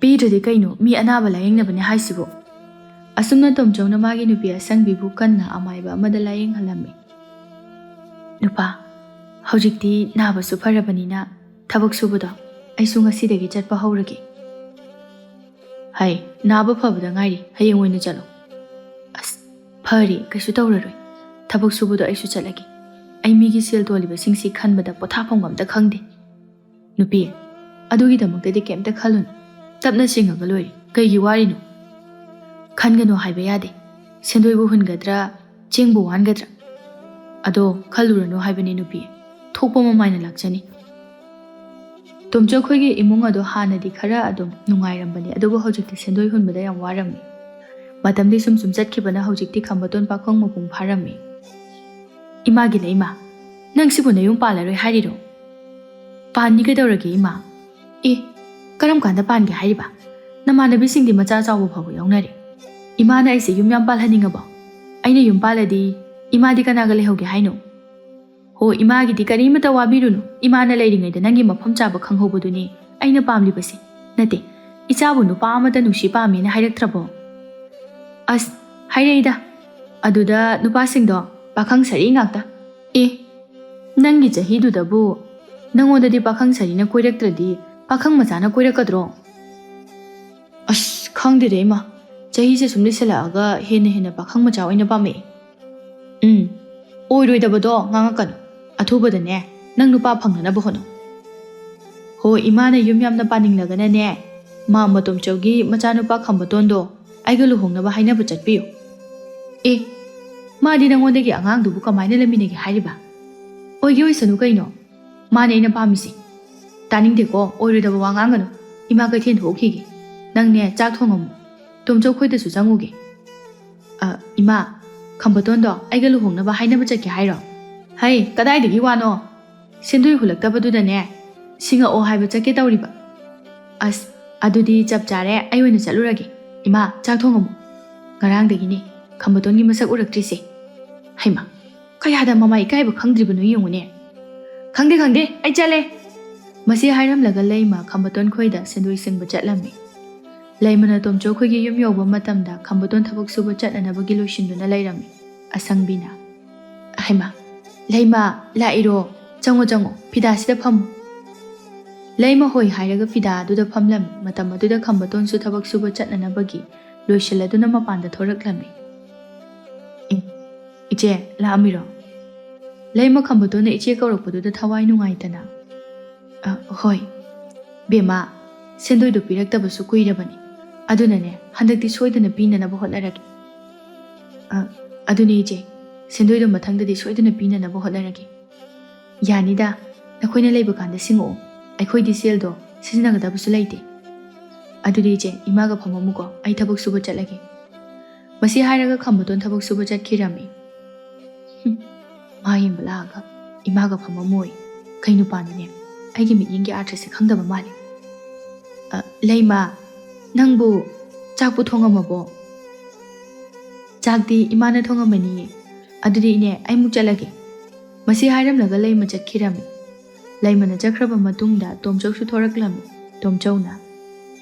ꯄꯤꯗ꯭ꯔꯗꯤ ꯀꯩꯅꯣ, ꯃꯤ ꯑꯅꯥꯕ ꯂꯥꯌꯦꯡꯅꯕꯅꯦ ꯍꯥꯏꯁꯤꯕꯨ?" ꯑꯁꯨꯝꯅ ꯇꯣꯝꯆꯧꯅ ꯃꯥꯒꯤ ꯅꯨꯄꯤ ꯑꯁꯪꯕꯤꯕꯨ ꯀꯟꯅ ꯑꯃꯥꯏꯕ ꯑꯃꯗ ꯂꯥꯌꯦꯡꯍꯜꯂꯝꯃꯤ꯫ "ꯅꯨꯄꯥ, ꯍꯧꯖꯤꯛꯇꯤ ꯅꯥꯕꯁꯨ ꯐꯔꯕꯅꯤꯅ ꯊꯕꯛ ꯁꯨꯕꯗꯣ ꯑꯩꯁꯨ ꯉꯁꯤꯗꯒꯤ ꯆꯠꯄ ꯍꯧꯔꯒꯦ꯫" "ꯍꯩ, ꯅꯥꯕ ꯐꯕꯗ ꯉꯥꯏꯔꯤ, ꯍꯌꯦꯡ ꯑꯣꯏꯅ ꯆꯠꯂꯣ꯫" "ꯑꯁ, ꯐꯔꯦ, ꯀꯩꯁꯨ ꯇꯧꯔꯔꯣꯏ꯫ ꯊꯕꯛ ꯁꯨꯕꯗꯣ ꯑꯩꯁꯨ ꯆꯠꯂꯒꯦ꯫ ꯑꯩ ꯃꯤꯒꯤ ꯁꯦꯜ ꯇꯣꯜꯂꯤꯕꯁꯤꯡꯁꯤ ꯈꯟꯕꯗ ꯄꯣꯊꯥꯐꯝ ꯑꯝꯇ ꯈꯪꯗꯦ꯫" "ꯅꯨꯄꯤ, ꯑꯗꯨꯒꯤꯗꯃꯛꯇꯗꯤ ꯀꯩꯝꯇ ꯈꯜꯂꯨꯅꯨ꯫ ꯇꯞꯅ ꯁꯤꯡꯉꯒ ꯂꯣꯏꯔꯦ꯫ ꯀꯩꯒꯤ ꯋꯥꯔꯤꯅꯣ?" "ꯈꯟꯒꯅꯨ ꯍꯥꯏꯕ ꯌꯥꯗꯦ꯫ ꯁꯦꯟꯗꯣꯏꯕꯨ ꯍꯨꯟꯒꯗ꯭ꯔꯥ, ꯆꯦꯡꯕꯨ ꯋꯥꯟꯒꯗ꯭ꯔꯥ? ꯑꯗꯣ ꯈꯜꯂꯨꯔꯅꯨ ꯍꯥꯏꯕꯅꯤ ꯅꯨꯄꯤ꯫ ꯊꯣꯛꯄ ꯃꯃꯥꯏꯅ ꯂꯥꯛꯆꯅꯤ꯫" ꯇꯣꯝꯆꯧ ꯈꯣꯏꯒꯤ ꯏꯃꯨꯡ ꯑꯗꯣ ꯍꯥꯟꯅꯗꯤ ꯈꯔ ꯑꯗꯨꯝ ꯅꯨꯡꯉꯥꯏꯔꯝꯕꯅꯤ, ꯑꯗꯨꯕꯨ ꯍꯧꯖꯤꯛꯇꯤ ꯁꯦꯟꯗꯣꯏ ꯍꯨꯟꯕꯗ ꯌꯥꯝ ꯋꯥꯔꯝꯃꯤ꯫ ꯃꯇꯝꯗꯤ ꯁꯨꯝ ꯁꯨꯝ ꯆꯠꯈꯤꯕꯅ ꯍꯧꯖꯤꯛꯇꯤ ꯈꯝꯕꯇꯣꯟ ꯄꯥꯈꯪ ꯃꯄꯨꯡ ꯐꯥꯔꯝꯃꯤ꯫ "ꯏꯃꯥꯒꯤ ꯂꯩꯃ, ꯅꯪ ꯁꯤꯕꯨ ꯅꯌꯨꯝ ꯄꯥꯜꯂꯔꯣꯏ ꯍꯥꯏꯔꯤꯔꯣ?" "ꯄꯥꯟꯅꯤ ꯀꯩꯗꯧꯔꯒꯦ ꯏꯃꯥ?" "ꯑꯦ, ꯀꯔꯝ ꯀꯥꯟꯗ ꯄꯥꯟꯒꯦ ꯍꯥꯏꯔꯤꯕ? ꯅꯃꯥꯟꯅꯕꯤꯁꯤꯡꯗꯤ ꯃꯆꯥ ꯆꯥꯎꯕ ꯐꯥꯎꯕ ꯌꯥꯎꯅꯔꯦ꯫ ꯏꯃꯥꯅ ꯑꯩꯁꯦ ꯌꯨꯝ ꯌꯥꯝ ꯄꯥꯜꯍꯟꯅꯤꯡꯉꯕꯣ? ꯑꯩꯅ ꯌꯨꯝ ꯄꯥꯜꯂꯗꯤ ꯏꯃꯥꯗꯤ ꯀꯅꯥꯒ ꯂꯩꯍꯧꯒꯦ ꯍꯥꯏꯅꯣ?" "ꯍꯣ, ꯏꯃꯥꯒꯤꯗꯤ ꯀꯔꯤꯃꯇ ꯋꯥꯕꯤꯔꯨꯅꯨ꯫ ꯏꯃꯥꯅ ꯂꯩꯔꯤꯉꯩꯗ ꯅꯪꯒꯤ ꯃꯐꯝ ꯆꯥꯕ ꯈꯪꯍꯧꯕꯗꯨꯅꯤ ꯑꯩꯅ ꯄꯥꯝꯂꯤꯕꯁꯦ꯫ ꯅꯠꯇꯦ, ꯏꯆꯥꯕꯨ ꯅꯨꯄꯥ ꯑꯃꯇ ꯅꯨꯡꯁꯤ ꯄꯥꯝꯃꯦꯅ ꯍꯥꯏꯔꯛꯇ꯭ꯔꯕꯣ?" "ꯑꯁ, ꯍꯥꯏꯔꯛꯏꯗ꯫ ꯑꯗꯨꯗ ꯅꯨꯄꯥꯁꯤꯡꯗꯣ ꯄꯥꯈꯪ ꯁꯥꯔꯤ ꯉꯥꯛꯇ꯫" "ꯑꯦ, ꯅꯪꯒꯤ ꯆꯍꯤꯗꯨꯗꯕꯨ ꯅꯪꯉꯣꯟꯗꯗꯤ ꯄꯥꯈꯪ ꯁꯥꯔꯤꯅ ꯀꯣꯏꯔꯛꯇ꯭ꯔꯗꯤ ꯄꯥꯈꯪ ꯃꯆꯥꯅ ꯀꯣꯏꯔꯛꯀꯗ꯭ꯔꯣ?" "ꯑꯁ, ꯈꯪꯗꯦꯗ ꯏꯃꯥ, ꯆꯍꯤꯁꯦ ꯁꯨꯝ ꯂꯤꯁꯜꯂꯛꯑꯒ ꯍꯦꯟꯅ ꯍꯦꯟꯅ ꯄꯥꯈꯪ ꯃꯆꯥ ꯑꯣꯏꯅ ꯄꯥꯝꯃꯛꯑꯦ꯫" "ꯎꯝ, ꯑꯣꯏꯔꯣꯏꯗꯕꯗꯣ ꯉꯥꯡꯉꯛꯀꯅꯨ꯫ ꯑꯊꯨꯕꯗꯅꯦ ꯅꯪ ꯅꯨꯄꯥ ꯐꯪꯅꯅꯕ ꯍꯣꯠꯅꯧ꯫" "ꯍꯣ, ꯏꯃꯥꯅ ꯌꯨꯝ ꯌꯥꯝꯅ ꯄꯥꯅꯤꯡꯂꯒꯅꯅꯦ, ꯃꯥꯝꯃ ꯇꯣꯝꯆꯧꯒꯤ ꯃꯆꯥꯅꯨꯄꯥ ꯈꯝꯕꯇꯣꯟꯗꯣ ꯑꯩꯒ ꯂꯨꯍꯣꯡꯅꯕ ꯍꯥꯏꯅꯕ ꯆꯠꯄꯤꯌꯨ꯫" "ꯑꯦ, ꯃꯥꯗꯤ ꯅꯪꯉꯣꯟꯗꯒꯤ ꯑꯉꯥꯡꯗꯨꯕꯨ ꯀꯃꯥꯏꯅ ꯂꯩꯃꯤꯟꯅꯒꯦ ꯍꯥꯏꯔꯤꯕ?" "ꯑꯣꯏꯒꯦ ꯑꯣꯏꯁꯅꯨ ꯀꯩꯅꯣ, ꯃꯥꯅꯦ ꯑꯩꯅ ꯄꯥꯝꯃꯤꯁꯦ꯫" "ꯇꯥꯅꯤꯡꯗꯦꯀꯣ, ꯑꯣꯏꯔꯣꯏꯗꯕ ꯋꯥ ꯉꯥꯡꯒꯅꯨ꯫ ꯏꯃꯥ ꯀꯩꯊꯦꯜ ꯊꯣꯛꯈꯤꯒꯦ꯫ ꯅꯪꯅꯦ ꯆꯥꯛ ꯊꯣꯡꯉꯝꯃꯨ꯫ ꯇꯣꯝꯆꯧ ꯈꯣꯏꯗꯁꯨ ꯆꯪꯉꯨꯒꯦ꯫ ꯑ, ꯏꯃꯥ, ꯈꯝꯕꯇꯣꯟꯗꯣ ꯑꯩꯒ ꯂꯨꯍꯣꯡꯅꯕ ꯍꯥꯏꯅꯕ ꯆꯠꯀꯦ ꯍꯥꯏꯔꯣ? ꯍꯩ, ꯀꯗꯥꯏꯗꯒꯤ ꯋꯥꯅꯣ? ꯁꯦꯟꯗꯣꯏ ꯍꯨꯜꯂꯛꯇꯕꯗꯨꯗꯅꯦ, ꯁꯤꯡꯉꯛꯑꯣ ꯍꯥꯏꯕ ꯆꯠꯀꯦ ꯇꯧꯔꯤꯕ꯫ ꯑꯁ, ꯑꯗꯨꯗꯤ ꯆꯞ ꯆꯥꯔꯦ, ꯑꯩ ꯑꯣꯏꯅ ꯆꯠꯂꯨꯔꯒꯦ꯫ ꯏꯃꯥ, ꯆꯥꯛ ꯊꯣꯡꯉꯝꯃꯣ꯫ ꯉꯔꯥꯡꯗꯒꯤꯅꯦ ꯈꯝꯕꯇꯣꯟꯒꯤ ꯃꯁꯛ ꯎꯔꯛꯇ꯭ꯔꯤꯁꯦ꯫ ꯍꯩꯃꯥ, ꯀꯌꯥꯗ ꯃꯃꯥ ꯏꯀꯥꯏꯕ ꯈꯪꯗ꯭ꯔꯤꯕꯅꯣ ꯌꯦꯡꯉꯨꯅꯦ꯫ ꯈꯪꯗꯦ, ꯈꯪꯗꯦ, ꯑꯩ ꯆꯠꯂꯦ꯫ ꯃꯁꯤ ꯍꯥꯏꯔꯝꯂꯒ ꯂꯩꯃ ꯈꯝꯕꯇꯣꯟ ꯈꯣꯏꯗ ꯁꯦꯟꯗꯣꯏ ꯁꯤꯡꯕ ꯆꯠꯂꯝꯃꯤ꯫ ꯂꯩꯃꯅ ꯇꯣꯝꯆꯧ ꯈꯣꯏꯒꯤ ꯌꯨꯝ ꯌꯧꯕ ꯃꯇꯝꯗ ꯈꯝꯕꯇꯣꯟ ꯊꯕꯛ ꯁꯨꯕ ꯆꯠꯅꯅꯕꯒꯤ ꯂꯣꯏꯁꯤꯟꯗꯨꯅ ꯂꯩꯔꯝꯃꯤ꯫ ꯑꯁꯪꯕꯤꯅ, "ꯍꯩꯃꯥ, ꯂꯩꯃ, ꯂꯥꯛꯏꯔꯣ? ꯆꯪꯉꯣ, ꯆꯪꯉꯣ, ꯐꯤꯗꯥꯁꯤꯗ ꯐꯝꯃꯨ꯫" ꯂꯩꯃ ꯍꯣꯏ ꯍꯥꯏꯔꯒ ꯐꯤꯗꯥꯗꯨꯗ ꯐꯝꯂꯝꯃꯤ꯫ ꯃꯇꯝ ꯑꯗꯨꯗ ꯈꯝꯕꯇꯣꯟꯁꯨ ꯊꯕꯛ ꯁꯨꯕ ꯆꯠꯅꯅꯕꯒꯤ ꯂꯣꯏꯁꯤꯜꯂꯗꯨꯅ ꯃꯄꯥꯟꯗ ꯊꯣꯔꯛꯂꯝꯃꯤ꯫ "ꯑꯦ, ꯏꯆꯦ, ꯂꯥꯛꯑꯝꯃꯤꯔꯣ?" ꯂꯩꯃ ꯈꯝꯕꯇꯣꯟꯅ ꯏꯆꯦ ꯀꯧꯔꯛꯄꯗꯨꯗ ꯊꯋꯥꯏ ꯅꯨꯡꯉꯥꯏꯇꯅ, "ꯑ, ꯍꯣꯏ, ꯕꯦꯝꯃ, ꯁꯦꯟꯗꯣꯏꯗꯣ ꯄꯤꯔꯛꯇꯕꯁꯨ ꯀꯨꯏꯔꯕꯅꯤ꯫ ꯑꯗꯨꯅꯅꯦ, ꯍꯟꯗꯛꯇꯤ ꯁꯣꯏꯗꯅ ꯄꯤꯅꯅꯕ ꯍꯣꯠꯅꯔꯒꯦ꯫" "ꯑ, ꯑꯗꯨꯅꯦ ꯏꯆꯦ, ꯁꯦꯟꯗꯣꯏꯗꯣ ꯃꯊꯪꯗꯗꯤ ꯁꯣꯏꯗꯅ ꯄꯤꯅꯅꯕ ꯍꯣꯠꯅꯔꯒꯦ꯫" "ꯌꯥꯅꯤꯗ, ꯅꯈꯣꯏꯅ ꯂꯩꯕ ꯀꯥꯟꯗ ꯁꯤꯡꯉꯛꯑꯣ꯫ ꯑꯩꯈꯣꯏꯗꯤ ꯁꯦꯜꯗꯣ ꯁꯤꯖꯤꯟꯅꯒꯗꯕꯁꯨ ꯂꯩꯇꯦ꯫" "ꯑꯗꯨꯗꯤ ꯏꯆꯦ, ꯏꯃꯥꯒ ꯐꯝꯃꯝꯃꯨꯀꯣ, ꯑꯩ ꯊꯕꯛ ꯁꯨꯕ ꯆꯠꯂꯒꯦ꯫" ꯃꯁꯤ ꯍꯥꯏꯔꯒ ꯈꯝꯕꯇꯣꯟ ꯊꯕꯛ ꯁꯨꯕ ꯆꯠꯈꯤꯔꯝꯃꯤ꯫ ꯍꯨꯝ, ꯃꯥ ꯌꯦꯡꯕ ꯂꯥꯛꯑꯒ ꯏꯃꯥꯒ ꯐꯝꯃꯝꯃꯣꯏ꯫ ꯀꯩ ꯅꯨꯄꯥꯅꯣꯅꯦ? ꯑꯩꯒꯤ ꯃꯤꯠꯌꯦꯡꯒꯤ ꯑꯥꯔꯊꯁꯦ ꯈꯪꯗꯕ ꯃꯥꯜꯂꯦ꯫ "ꯑ, ꯂꯩꯃ, ꯅꯪꯕꯨ ꯆꯥꯛꯄꯨ ꯊꯣꯡꯉꯝꯃꯕꯣ?" "ꯆꯥꯛꯇꯤ ꯏꯃꯥꯅ ꯊꯣꯡꯉꯝꯃꯅꯤꯌꯦ꯫ ꯑꯗꯨꯗꯤ ꯏꯅꯦ, ꯑꯩꯃꯨꯛ ꯆꯠꯂꯒꯦ꯫" ꯃꯁꯤ ꯍꯥꯏꯔꯝꯂꯒ ꯂꯩꯃ ꯆꯠꯈꯤꯔꯝꯃꯤ꯫ ꯂꯩꯃꯅ ꯆꯠꯈ꯭ꯔꯕ ꯃꯇꯨꯡꯗ ꯇꯣꯝꯆꯧꯁꯨ ꯊꯣꯔꯛꯂꯝꯃꯤ꯫ ꯇꯣꯝꯆꯧꯅ,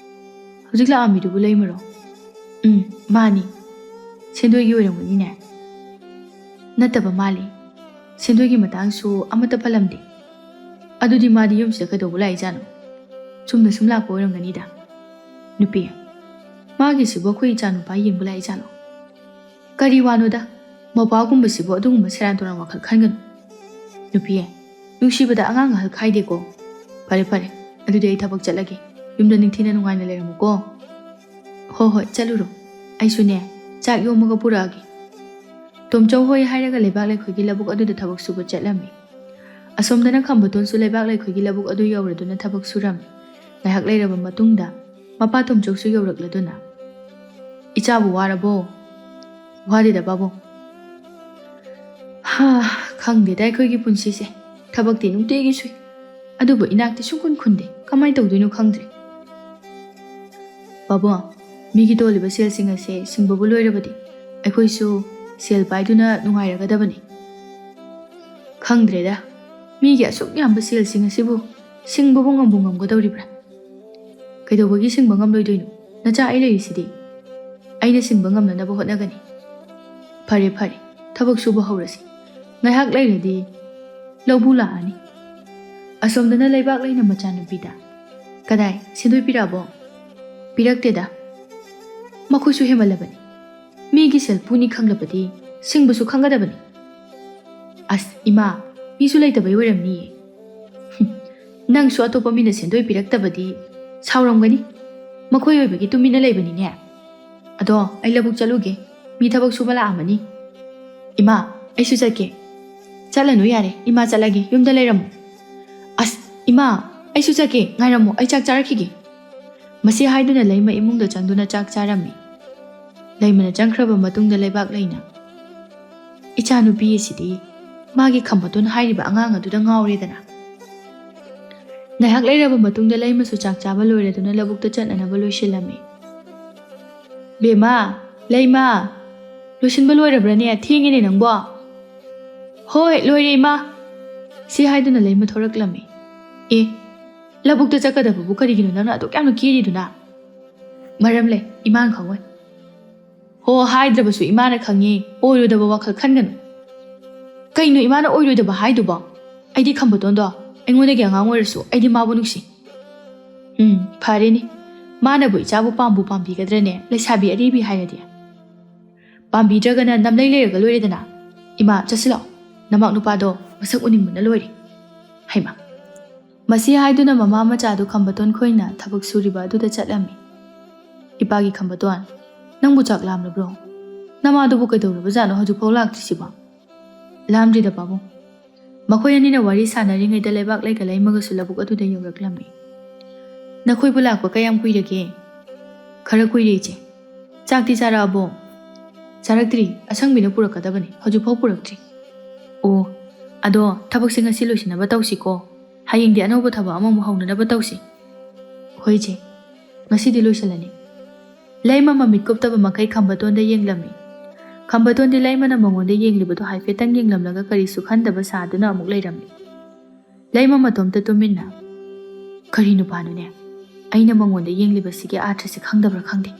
"ꯍꯧꯖꯤꯛ ꯂꯥꯛꯑꯝꯃꯤꯗꯨꯕꯨ ꯂꯩꯃꯔꯣ?" "ꯎꯝ, ꯃꯥꯅꯤ꯫ ꯁꯦꯟꯗꯣꯏꯒꯤ ꯑꯣꯏꯔꯝꯒꯅꯤꯅꯦ?" "ꯅꯠꯇꯕ ꯃꯥꯜꯂꯤ꯫ ꯁꯦꯟꯗꯣꯏꯒꯤ ꯃꯇꯥꯡꯁꯨ ꯑꯃꯠꯇ ꯄꯜꯂꯝꯗꯦ꯫ ꯑꯗꯨꯗꯤ ꯃꯥꯗꯤ ꯌꯨꯝꯁꯤꯗ ꯀꯩꯗꯧꯕ ꯂꯥꯛꯏꯖꯥꯠꯅꯣ? ꯆꯨꯝꯅ ꯁꯨꯝ ꯂꯥꯛꯄ ꯑꯣꯏꯔꯝꯒꯅꯤꯗ꯫ ꯅꯨꯄꯤ, ꯃꯥꯒꯤꯁꯤꯕꯨ ꯑꯩꯈꯣꯏ ꯏꯆꯥꯅꯨꯄꯥ ꯌꯦꯡꯕ ꯂꯥꯛꯏꯖꯥꯠꯂꯣ?" "ꯀꯔꯤ ꯋꯥꯅꯣꯗ? ꯃꯧꯄ꯭ꯋꯥꯒꯨꯝꯕꯁꯤꯕꯨ ꯑꯗꯨꯒꯨꯝꯕ ꯁꯦꯔꯥꯟ ꯇꯨꯔꯥꯟ ꯋꯥꯈꯜ ꯈꯟꯒꯅꯨ꯫ ꯅꯨꯄꯤ, ꯅꯨꯡꯁꯤꯕꯗ ꯑꯉꯥꯡ ꯑꯍꯜ ꯈꯥꯏꯗꯦꯀꯣ꯫ ꯐꯔꯦ, ꯐꯔꯦ, ꯑꯗꯨꯗꯤ ꯑꯩ ꯊꯕꯛ ꯆꯠꯂꯒꯦ꯫ ꯌꯨꯝꯗ ꯅꯤꯡꯊꯤꯅ ꯅꯨꯡꯉꯥꯏꯅ ꯂꯩꯔꯝꯃꯨꯀꯣ꯫" "ꯍꯣ ꯍꯣꯏ, ꯆꯠꯂꯨꯔꯣ꯫ ꯑꯩꯁꯨꯅꯦ, ꯆꯥꯛ ꯌꯣꯝꯃꯒ ꯄꯨꯔꯛꯑꯒꯦ꯫" ꯇꯣꯝꯆꯧ ꯍꯣꯏ ꯍꯥꯏꯔꯒ ꯂꯩꯕꯥꯛ ꯂꯩꯈꯣꯏꯒꯤ ꯂꯧꯕꯨꯛ ꯑꯗꯨꯗ ꯊꯕꯛ ꯁꯨꯕ ꯆꯠꯂꯝꯃꯤ꯫ ꯑꯁꯣꯝꯗꯅ ꯈꯝꯕꯇꯣꯟꯁꯨ ꯂꯩꯕꯥꯛ ꯂꯩꯈꯣꯏꯒꯤ ꯂꯧꯕꯨꯛ ꯑꯗꯨ ꯌꯧꯔꯗꯨꯅ ꯊꯕꯛ ꯁꯨꯔꯝꯃꯤ꯫ ꯉꯥꯏꯍꯥꯛ ꯂꯩꯔꯕ ꯃꯇꯨꯡꯗ ꯃꯄꯥ ꯇꯣꯝꯆꯧꯁꯨ ꯌꯧꯔꯛꯂꯗꯨꯅ, "ꯏꯆꯥꯕꯨ ꯋꯥꯔꯕꯣ?" ꯋꯥꯗꯦꯗ ꯄꯥꯕꯨꯡ꯫ ꯍꯥ, ꯈꯪꯗꯦꯗ ꯑꯩꯈꯣꯏꯒꯤ ꯄꯨꯟꯁꯤꯁꯦ꯫ ꯊꯕꯛꯇꯤ ꯅꯨꯡꯇꯤꯒꯤ ꯁꯨꯏ, ꯑꯗꯨꯕꯨ ꯏꯅꯥꯛꯇꯤ ꯁꯨꯡꯈꯨꯟ ꯈꯨꯟꯗꯦ꯫ ꯀꯃꯥꯏꯅ ꯇꯧꯗꯣꯏꯅꯣ ꯈꯪꯗ꯭ꯔꯦ꯫ ꯄꯥꯕꯨꯡ, ꯃꯤꯒꯤ ꯇꯣꯜꯂꯤꯕ ꯁꯦꯜꯁꯤꯡ ꯑꯁꯦ ꯁꯤꯡꯕꯕꯨ ꯂꯣꯏꯔꯕꯗꯤ ꯑꯩꯈꯣꯏꯁꯨ ꯁꯦꯜ ꯄꯥꯏꯗꯨꯅ ꯅꯨꯡꯉꯥꯏꯔꯒꯗꯕꯅꯤ꯫ ꯈꯪꯗ꯭ꯔꯦꯗ, ꯃꯤꯒꯤ ꯑꯁꯨꯛ ꯌꯥꯝꯕ ꯁꯦꯜꯁꯤꯡ ꯑꯁꯤꯕꯨ ꯁꯤꯡꯕꯕꯨ ꯉꯝꯕꯨ ꯉꯝꯒꯗꯧꯔꯤꯕ꯭ꯔꯥ? ꯀꯩꯗꯧꯕꯒꯤ ꯁꯤꯡꯕ ꯉꯝꯂꯣꯏꯗꯣꯏꯅꯣ? ꯅꯆꯥ ꯑꯩ ꯂꯩꯔꯤꯁꯤꯗꯤ꯫ ꯑꯩꯅ ꯁꯤꯡꯕ ꯉꯝꯅꯅꯕ ꯍꯣꯠꯅꯒꯅꯤ꯫ ꯐꯔꯦ, ꯐꯔꯦ, ꯊꯕꯛ ꯁꯨꯕ ꯍꯧꯔꯁꯤ꯫ ꯉꯥꯏꯍꯥꯛ ꯂꯩꯔꯗꯤ ꯂꯧꯕꯨ ꯂꯥꯛꯑꯅꯤ꯫ ꯑꯁꯣꯝꯗꯅ ꯂꯩꯕꯥꯛ ꯂꯩꯅ ꯃꯆꯥꯅꯨꯄꯤꯗ, "ꯀꯗꯥꯏ, ꯁꯦꯟꯗꯣꯏ ꯄꯤꯔꯛꯑꯕꯣ?" "ꯄꯤꯔꯛꯇꯦꯗ꯫ ꯃꯈꯣꯏꯁꯨ ꯍꯦꯃꯜꯂꯕꯅꯤ꯫ ꯃꯤꯒꯤ ꯁꯦꯜ ꯄꯨꯅꯤ ꯈꯪꯂꯕꯗꯤ ꯁꯤꯡꯕꯁꯨ ꯈꯪꯒꯗꯕꯅꯤ꯫" "ꯑꯁ, ꯏꯃꯥ, ꯃꯤꯁꯨ ꯂꯩꯇꯕꯩ ꯑꯣꯏꯔꯝꯅꯤꯌꯦ꯫" "ꯍꯨꯝ, ꯅꯪꯁꯨ ꯑꯇꯣꯞꯄ ꯃꯤꯅ ꯁꯦꯟꯗꯣꯏ ꯄꯤꯔꯛꯇꯕꯗꯤ ꯁꯥꯎꯔꯝꯒꯅꯤ꯫ ꯃꯈꯣꯏ ꯑꯣꯏꯕꯒꯤ ꯇꯨꯃꯤꯟꯅ ꯂꯩꯕꯅꯤꯅꯦ꯫ ꯑꯗꯣ ꯑꯩ ꯂꯧꯕꯨꯛ ꯆꯠꯂꯨꯒꯦ꯫ ꯃꯤ ꯊꯕꯛ ꯁꯨꯕ ꯂꯥꯛꯑꯝꯃꯅꯤ꯫" "ꯏꯃꯥ, ꯑꯩꯁꯨ ꯆꯠꯀꯦ꯫" "ꯆꯠꯂꯅꯨ ꯌꯥꯔꯦ, ꯏꯃꯥ ꯆꯠꯂꯒꯦ, ꯌꯨꯝꯗ ꯂꯩꯔꯝꯃꯣ꯫" "ꯑꯁ, ꯏꯃꯥ, ꯑꯩꯁꯨ ꯆꯠꯀꯦ, ꯉꯥꯏꯔꯝꯃꯣ, ꯑꯩ ꯆꯥꯛ ꯆꯥꯔꯛꯈꯤꯒꯦ꯫" ꯃꯁꯤ ꯍꯥꯏꯗꯨꯅ ꯂꯩꯃ ꯏꯃꯨꯡꯗ ꯆꯪꯗꯨꯅ ꯆꯥꯛ ꯆꯥꯔꯝꯃꯤ꯫ ꯂꯩꯃꯅ ꯆꯪꯈ꯭ꯔꯕ ꯃꯇꯨꯡꯗ ꯂꯩꯕꯥꯛ ꯂꯩꯅ, "ꯏꯆꯥꯅꯨꯄꯤ ꯑꯁꯤꯗꯤ ꯃꯥꯒꯤ ꯈꯝꯕꯇꯣꯟ ꯍꯥꯏꯔꯤꯕ ꯑꯉꯥꯡ ꯑꯗꯨꯗ ꯉꯥꯎꯔꯦꯗꯅ꯫" ꯉꯥꯏꯍꯥꯛ ꯂꯩꯔꯕ ꯃꯇꯨꯡꯗ ꯂꯩꯃꯁꯨ ꯆꯥꯛ ꯆꯥꯕ ꯂꯣꯏꯔꯗꯨꯅ ꯂꯧꯕꯨꯛꯇ ꯆꯠꯅꯅꯕ ꯂꯣꯏꯁꯤꯜꯂꯝꯃꯤ꯫ "ꯕꯦꯝꯃ, ꯂꯩꯃ, ꯂꯣꯏꯁꯤꯟꯕ ꯂꯣꯏꯔꯕ꯭ꯔꯅꯦ? ꯊꯦꯡꯉꯦꯅꯦ ꯅꯪꯕꯣ꯫" "ꯍꯣꯏ, ꯂꯣꯏꯔꯦ, ꯏꯃꯥ꯫" ꯁꯤ ꯍꯥꯏꯗꯨꯅ ꯂꯩꯃ ꯊꯣꯔꯛꯂꯝꯃꯤ꯫ "ꯑꯦ, ꯂꯧꯕꯨꯛꯇ ꯆꯠꯀꯗꯕꯕꯨ ꯀꯔꯤꯒꯤꯅꯣ ꯅꯪꯅ ꯑꯗꯨꯛ ꯌꯥꯝꯅ ꯀꯦꯔꯤꯗꯨꯅ?" "ꯃꯔꯝ ꯂꯩ, ꯏꯃꯥꯅ ꯈꯪꯉꯣꯏ꯫" "ꯍꯣ, ꯍꯥꯏꯗ꯭ꯔꯕꯁꯨ ꯏꯃꯥꯅ ꯈꯪꯉꯤ, ꯑꯣꯏꯔꯣꯏꯗꯕ ꯋꯥꯈꯜ ꯈꯟꯒꯅꯨ꯫" "ꯀꯩꯅꯣ ꯏꯃꯥꯅ ꯑꯣꯏꯔꯣꯏꯗꯕ ꯍꯥꯏꯗꯨꯕꯣ? ꯑꯩꯗꯤ ꯈꯝꯕꯇꯣꯟꯗꯣ ꯑꯩꯉꯣꯟꯗꯒꯤ ꯑꯉꯥꯡ ꯑꯣꯏꯔꯁꯨ ꯑꯩꯗꯤ ꯃꯥꯕꯨ ꯅꯨꯡꯁꯤ꯫" "ꯎꯝ, ꯐꯔꯦꯅꯦ, ꯃꯥꯅꯕꯨ ꯏꯆꯥꯕꯨ ꯄꯥꯝꯕꯨ ꯄꯥꯝꯕꯤꯒꯗ꯭ꯔꯅꯦ, ꯂꯩꯁꯥꯕꯤ ꯑꯔꯤꯕꯤ ꯍꯥꯏꯔꯗꯤ?" "ꯄꯥꯝꯕꯤꯗ꯭ꯔꯒꯅ ꯅꯝꯂꯩ ꯂꯩꯔꯒ ꯂꯣꯏꯔꯦꯗꯅ꯫ ꯏꯃꯥ, ꯆꯠꯁꯤꯜꯂꯛꯑꯣ, ꯅꯃꯥꯛ ꯅꯨꯄꯥꯗꯣ ꯃꯁꯛ ꯎꯅꯤꯡꯕꯅ ꯂꯣꯏꯔꯦ꯫" ꯍꯩꯃꯥ꯫ ꯃꯁꯤ ꯍꯥꯏꯗꯨꯅ ꯃꯃꯥ ꯃꯆꯥꯗꯨ ꯈꯝꯕꯇꯣꯟ ꯈꯣꯏꯅ ꯊꯕꯛ ꯁꯨꯔꯤꯕ ꯑꯗꯨꯗ ꯆꯠꯂꯝꯃꯤ꯫ "ꯏꯄꯥꯒꯤ ꯈꯝꯕꯇꯣꯟ, ꯅꯪꯕꯨ ꯆꯥꯛ ꯂꯥꯝꯂꯕ꯭ꯔꯣ? ꯅꯃꯥꯗꯨꯕꯨ ꯀꯩꯗꯧꯔꯕꯖꯥꯠꯅꯣ ꯍꯧꯖꯤꯛꯐꯥꯎ ꯂꯥꯛꯇ꯭ꯔꯤꯁꯤꯕꯣ?" "ꯂꯥꯝꯗ꯭ꯔꯤꯗ ꯄꯥꯕꯨꯡ꯫" ꯃꯈꯣꯏ ꯑꯅꯤꯅ ꯋꯥꯔꯤ ꯁꯥꯟꯅꯔꯤꯉꯩꯗ ꯂꯩꯕꯥꯛ ꯂꯩꯒ ꯂꯩꯃꯒꯁꯨ ꯂꯧꯕꯨꯛ ꯑꯗꯨꯗ ꯌꯧꯔꯛꯂꯝꯃꯤ꯫ "ꯅꯈꯣꯏꯕꯨ ꯂꯥꯛꯄ ꯀꯌꯥꯝ ꯀꯨꯏꯔꯒꯦ?" "ꯈꯔ ꯀꯨꯏꯔꯦ ꯏꯆꯦ꯫" "ꯆꯥꯛꯇꯤ ꯆꯥꯔꯛꯑꯕꯣ?" ꯆꯥꯔꯛꯇ꯭ꯔꯤ꯫ ꯑꯁꯪꯕꯤꯅ ꯄꯨꯔꯛꯀꯗꯕꯅꯤ, ꯍꯧꯖꯤꯛꯐꯥꯎ ꯄꯨꯔꯛꯇ꯭ꯔꯤ꯫ ꯑꯣ, ꯑꯗꯣ ꯊꯕꯛꯁꯦ ꯉꯁꯤ ꯂꯣꯏꯁꯤꯟꯅꯕ ꯇꯧꯁꯤꯀꯣ꯫ ꯍꯌꯦꯡꯗꯤ ꯑꯅꯧꯕ ꯊꯕꯛ ꯑꯃꯃꯨꯛ ꯍꯧꯅꯅꯕ ꯇꯧꯁꯤ꯫ ꯍꯣꯏ ꯏꯆꯦ, ꯉꯁꯤꯗꯤ ꯂꯣꯏꯁꯤꯜꯂꯅꯤ꯫ ꯂꯩꯃ ꯃꯃꯤꯠ ꯀꯨꯞꯇꯕ ꯃꯈꯩ ꯈꯝꯕꯇꯣꯟꯗ ꯌꯦꯡꯂꯝꯃꯤ꯫ ꯈꯝꯕꯇꯣꯟꯗꯤ ꯂꯩꯃꯅ ꯃꯉꯣꯟꯗ ꯌꯦꯡꯂꯤꯕꯗꯨ ꯍꯥꯏꯐꯦꯠꯇꯪ ꯌꯦꯡꯂꯝꯂꯒ ꯀꯔꯤꯁꯨ ꯈꯟꯗꯕ ꯁꯥꯗꯨꯅ ꯑꯃꯨꯛ ꯂꯩꯔꯝꯃꯤ꯫ ꯂꯩꯃ ꯃꯇꯣꯝꯇ ꯇꯨꯃꯤꯟꯅ, "ꯀꯔꯤ ꯅꯨꯄꯥꯅꯣꯅꯦ? ꯑꯩꯅ ꯃꯉꯣꯟꯗ ꯌꯦꯡꯂꯤꯕꯁꯤꯒꯤ ꯑꯥꯔꯊꯁꯤ ꯈꯪꯗꯕ꯭ꯔꯥ ꯈꯪꯗꯦ"꯫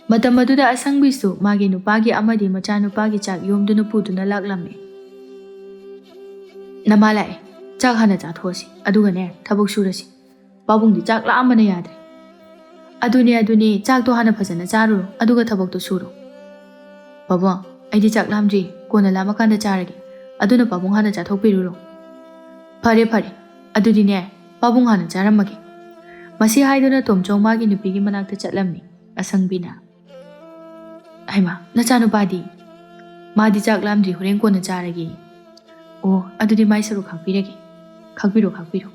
ꯃꯇꯝ ꯑꯗꯨꯗ ꯑꯁꯪꯕꯤꯁꯨ ꯃꯥꯒꯤ ꯅꯨꯄꯥꯒꯤ ꯑꯃꯗꯤ ꯃꯆꯥꯅꯨꯄꯥꯒꯤ ꯆꯥꯛ ꯌꯣꯝꯗꯨꯅ ꯄꯨꯗꯨꯅ ꯂꯥꯛꯂꯝꯃꯤ꯫ "ꯅꯃꯥ ꯂꯥꯛꯑꯦ, ꯆꯥꯛ ꯍꯥꯟꯅ ꯆꯥꯊꯣꯛꯑꯁꯤ, ꯑꯗꯨꯒꯅꯦ ꯊꯕꯛ ꯁꯨꯔꯁꯤ꯫ ꯄꯥꯕꯨꯡꯗꯤ ꯆꯥꯛ ꯂꯥꯝꯕꯅ ꯌꯥꯗ꯭ꯔꯦ"꯫ "ꯑꯗꯨꯅꯦ, ꯑꯗꯨꯅꯦ, ꯆꯥꯛꯇꯣ ꯍꯥꯟꯅ ꯐꯖꯅ ꯆꯥꯔꯨꯔꯣ, ꯑꯗꯨꯒ ꯊꯕꯛꯇꯣ ꯁꯨꯔꯣ"꯫ "ꯄꯥꯕꯨꯡ, ꯑꯩꯗꯤ ꯆꯥꯛ ꯂꯥꯝꯗ꯭ꯔꯤ, ꯀꯣꯟꯅ ꯂꯥꯝꯃꯀꯥꯟꯗ ꯆꯥꯔꯒꯦ꯫ ꯑꯗꯨꯅ ꯄꯥꯕꯨꯡ ꯍꯥꯟꯅ ꯆꯥꯊꯣꯛꯄꯤꯔꯨꯔꯣ"꯫ "ꯐꯔꯦ, ꯐꯔꯦ, ꯑꯗꯨꯗꯤꯅꯦ, ꯄꯥꯕꯨꯡ ꯍꯥꯟꯅ ꯆꯥꯔꯝꯃꯒꯦ"꯫ ꯃꯁꯤ ꯍꯥꯏꯗꯨꯅ ꯇꯣꯝꯆꯧ ꯃꯥꯒꯤ ꯅꯨꯄꯤꯒꯤ ꯃꯅꯥꯛꯇ ꯆꯠꯂꯝꯃꯤ꯫ ꯑꯁꯪꯕꯤꯅ, "ꯍꯩꯃꯥ, ꯅꯆꯥꯅꯨꯄꯥꯗꯤ?" "ꯃꯥꯗꯤ ꯆꯥꯛ ꯂꯥꯝꯗ꯭ꯔꯤ, ꯍꯣꯔꯦꯟ ꯀꯣꯟꯅ ꯆꯥꯔꯒꯦ"꯫ "ꯑꯣ, ꯑꯗꯨꯗꯤ ꯃꯥꯏ ꯁꯔꯨꯛ ꯈꯥꯛꯄꯤꯔꯒꯦ꯫ ꯈꯥꯛꯄꯤꯔꯣ, ꯈꯥꯛꯄꯤꯔꯣ"꯫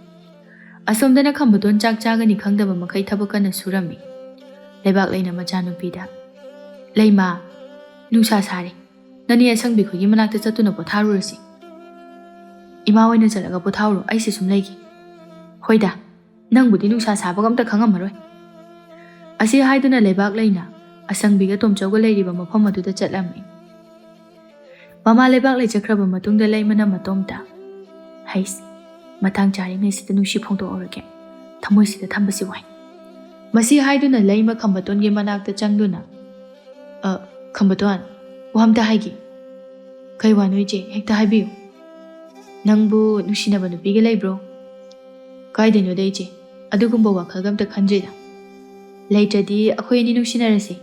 ꯑꯁꯣꯝꯗꯅ ꯈꯝꯕꯇꯣꯟ ꯆꯥꯛ ꯆꯥꯒꯅꯤ ꯈꯪꯗꯕ ꯃꯈꯩ ꯊꯕꯛ ꯀꯟꯅ ꯁꯨꯔꯝꯃꯤ꯫ ꯂꯩꯕꯥꯛꯂꯩꯅ ꯃꯆꯥꯅꯨꯄꯤꯗ, "ꯂꯩꯃ, ꯅꯨꯡꯁꯥ ꯁꯥꯔꯦ꯫ ꯅꯅꯦ ꯑꯁꯪꯕꯤ ꯈꯣꯏꯒꯤ ꯃꯅꯥꯛꯇ ꯆꯠꯇꯨꯅ ꯄꯣꯊꯥꯔꯨꯔꯁꯤ"꯫ "ꯏꯃꯥ ꯑꯣꯏꯅ ꯆꯠꯂꯒ ꯄꯣꯊꯥꯎꯔꯣ, ꯑꯩꯁꯦ ꯁꯨꯝ ꯂꯩꯒꯦ"꯫ "ꯍꯣꯏꯗ, ꯅꯪꯕꯨꯗꯤ ꯅꯨꯡꯁꯥ ꯁꯥꯕꯒ ꯑꯝꯇ ꯈꯪꯉꯝꯃꯔꯣꯏ"꯫ ꯑꯁꯤ ꯍꯥꯏꯗꯨꯅ ꯂꯩꯕꯥꯛꯂꯩꯅ ꯑꯁꯪꯕꯤꯒ ꯇꯣꯝꯆꯧꯒ ꯂꯩꯔꯤꯕ ꯃꯐꯝ ꯑꯗꯨꯗ ꯆꯠꯂꯝꯃꯤ꯫ ꯃꯃꯥ ꯂꯩꯕꯥꯛꯂꯩ ꯆꯠꯈ꯭ꯔꯕ ꯃꯇꯨꯡꯗ ꯂꯩꯃꯅ ꯃꯇꯣꯝꯇ, "ꯍꯩꯁ, ꯃꯇꯥꯡ ꯆꯥꯔꯤꯉꯩꯁꯤꯗ ꯅꯨꯡꯁꯤ ꯐꯣꯡꯗꯣꯛꯍꯧꯔꯒꯦ, ꯊꯃꯣꯏꯁꯤꯗ ꯊꯝꯕꯁꯤ ꯋꯥꯏ"꯫ ꯃꯁꯤ ꯍꯥꯏꯗꯨꯅ ꯂꯩꯃ ꯈꯝꯕꯇꯣꯟꯒꯤ ꯃꯅꯥꯛꯇ ꯆꯪꯗꯨꯅ, "ꯑ, ꯈꯝꯕꯇꯣꯟ, ꯋꯥ ꯑꯝꯇ ꯍꯥꯏꯒꯦ"꯫ "ꯀꯩ ꯋꯥꯅꯣ ꯏꯆꯦ? ꯍꯦꯛꯇ ꯍꯥꯏꯕꯤꯌꯨ"꯫ "ꯅꯪꯕꯨ ꯅꯨꯡꯁꯤꯅꯕ ꯅꯨꯄꯤꯒ ꯂꯩꯕ꯭ꯔꯣ?" "ꯀꯥꯏꯗꯩꯅꯣꯗ ꯏꯆꯦ, ꯑꯗꯨꯒꯨꯝꯕ ꯋꯥꯈꯜꯒ ꯑꯝꯇ ꯈꯟꯗ꯭ꯔꯤꯗ"꯫ "ꯂꯩꯇ꯭ꯔꯗꯤ ꯑꯩꯈꯣꯏ ꯑꯅꯤ ꯅꯨꯡꯁꯤꯅꯔꯁꯤ,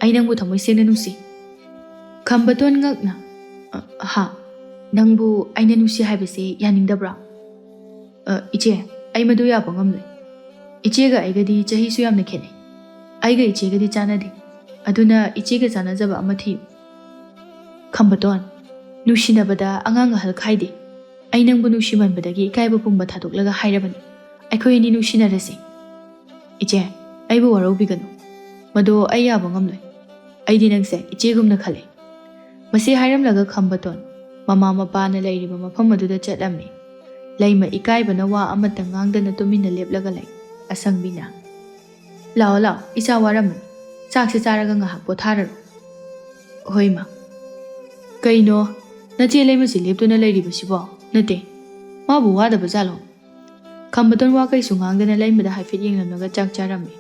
ꯑꯩ ꯅꯪꯕꯨ ꯊꯃꯣꯏ ꯁꯦꯡꯅ ꯅꯨꯡꯁꯤ"꯫ ꯈꯝꯕꯇꯣꯟ ꯉꯛꯅ, "ꯑ, ꯍꯥ? ꯅꯪꯕꯨ ꯑꯩꯅ ꯅꯨꯡꯁꯤ ꯍꯥꯏꯕꯁꯦ ꯌꯥꯅꯤꯡꯗꯕ꯭ꯔꯥ?" "ꯑ, ꯏꯆꯦ, ꯑꯩ ꯃꯗꯨ ꯌꯥꯕ ꯉꯝꯂꯣꯏ꯫ ꯏꯆꯦꯒ ꯑꯩꯒꯗꯤ ꯆꯍꯤꯁꯨ ꯌꯥꯝꯅ ꯈꯦꯠꯅꯩ꯫ ꯑꯩꯒ ꯏꯆꯦꯒꯗꯤ ꯆꯥꯟꯅꯗꯦ꯫ ꯑꯗꯨꯅ ꯏꯆꯦꯒ ꯆꯥꯟꯅꯖꯕ ꯑꯃ ꯊꯤꯌꯨ"꯫ ꯈꯝꯕꯇꯣꯟ, "ꯅꯨꯡꯁꯤꯅꯕꯗ ꯑꯉꯥꯡ ꯑꯍꯜ ꯈꯥꯏꯗꯦ꯫ ꯑꯩ ꯅꯪꯕꯨ ꯅꯨꯡꯁꯤꯃꯟꯕꯗꯒꯤ ꯏꯀꯥꯏꯕ ꯄꯨꯝꯕ ꯊꯥꯗꯣꯛꯂꯒ ꯍꯥꯏꯔꯕꯅꯤ, ꯑꯩꯈꯣꯏ ꯑꯅꯤ ꯅꯨꯡꯁꯤꯅꯔꯁꯤ"꯫ "ꯏꯆꯦ, ꯑꯩꯕꯨ ꯋꯥꯔꯧꯕꯤꯒꯅꯨ꯫ ꯃꯗꯣ ꯑꯩ ꯌꯥꯕ ꯉꯝꯂꯣꯏ꯫ ꯑꯩꯗꯤ ꯅꯪꯁꯦ ꯏꯆꯦꯒꯨꯝꯅ ꯈꯜꯂꯦ꯫ ꯃꯁꯤ ꯍꯥꯏꯔꯝꯂꯒ ꯈꯝꯕꯇꯣꯟ ꯃꯃꯥ ꯃꯄꯥꯅ ꯂꯩꯔꯤꯕ ꯃꯐꯝ ꯑꯗꯨꯗ ꯆꯠꯂꯝꯃꯤ꯫ ꯂꯩꯃ ꯏꯀꯥꯏꯕꯅ ꯋꯥ ꯑꯃꯠꯇ ꯉꯥꯡꯗꯅ ꯇꯨꯃꯤꯟꯅ ꯂꯦꯞꯂꯒ ꯂꯩ꯫ ꯑꯁꯪꯕꯤꯅ, "ꯂꯥꯛꯑꯣ, ꯂꯥꯛꯑꯣ, ꯏꯆꯥ ꯋꯥꯔꯝꯃꯅꯤ꯫ ꯆꯥꯛꯁꯦ ꯆꯥꯔꯒ ꯉꯥꯏꯍꯥꯛ ꯄꯣꯊꯥꯔꯔꯣ꯫" "ꯍꯣꯏ, ꯃꯥ꯫" "ꯀꯩꯅꯣ, ꯅꯆꯦ ꯂꯩꯃꯁꯤ ꯂꯦꯞꯇꯨꯅ ꯂꯩꯔꯤꯕꯁꯤꯕꯣ? ꯅꯠꯇꯦ, ꯃꯥꯕꯨ ꯋꯥꯗꯕ ꯖꯥꯠꯂꯣ?" ꯈꯝꯕꯇꯣꯟ ꯋꯥ ꯀꯩꯁꯨ ꯉꯥꯡꯗꯅ ꯂꯩꯃꯗ ꯍꯥꯏꯐꯦꯠ ꯌꯦꯡꯂꯝꯂꯒ ꯆꯥꯛ ꯆꯥꯔꯝꯃꯤ꯫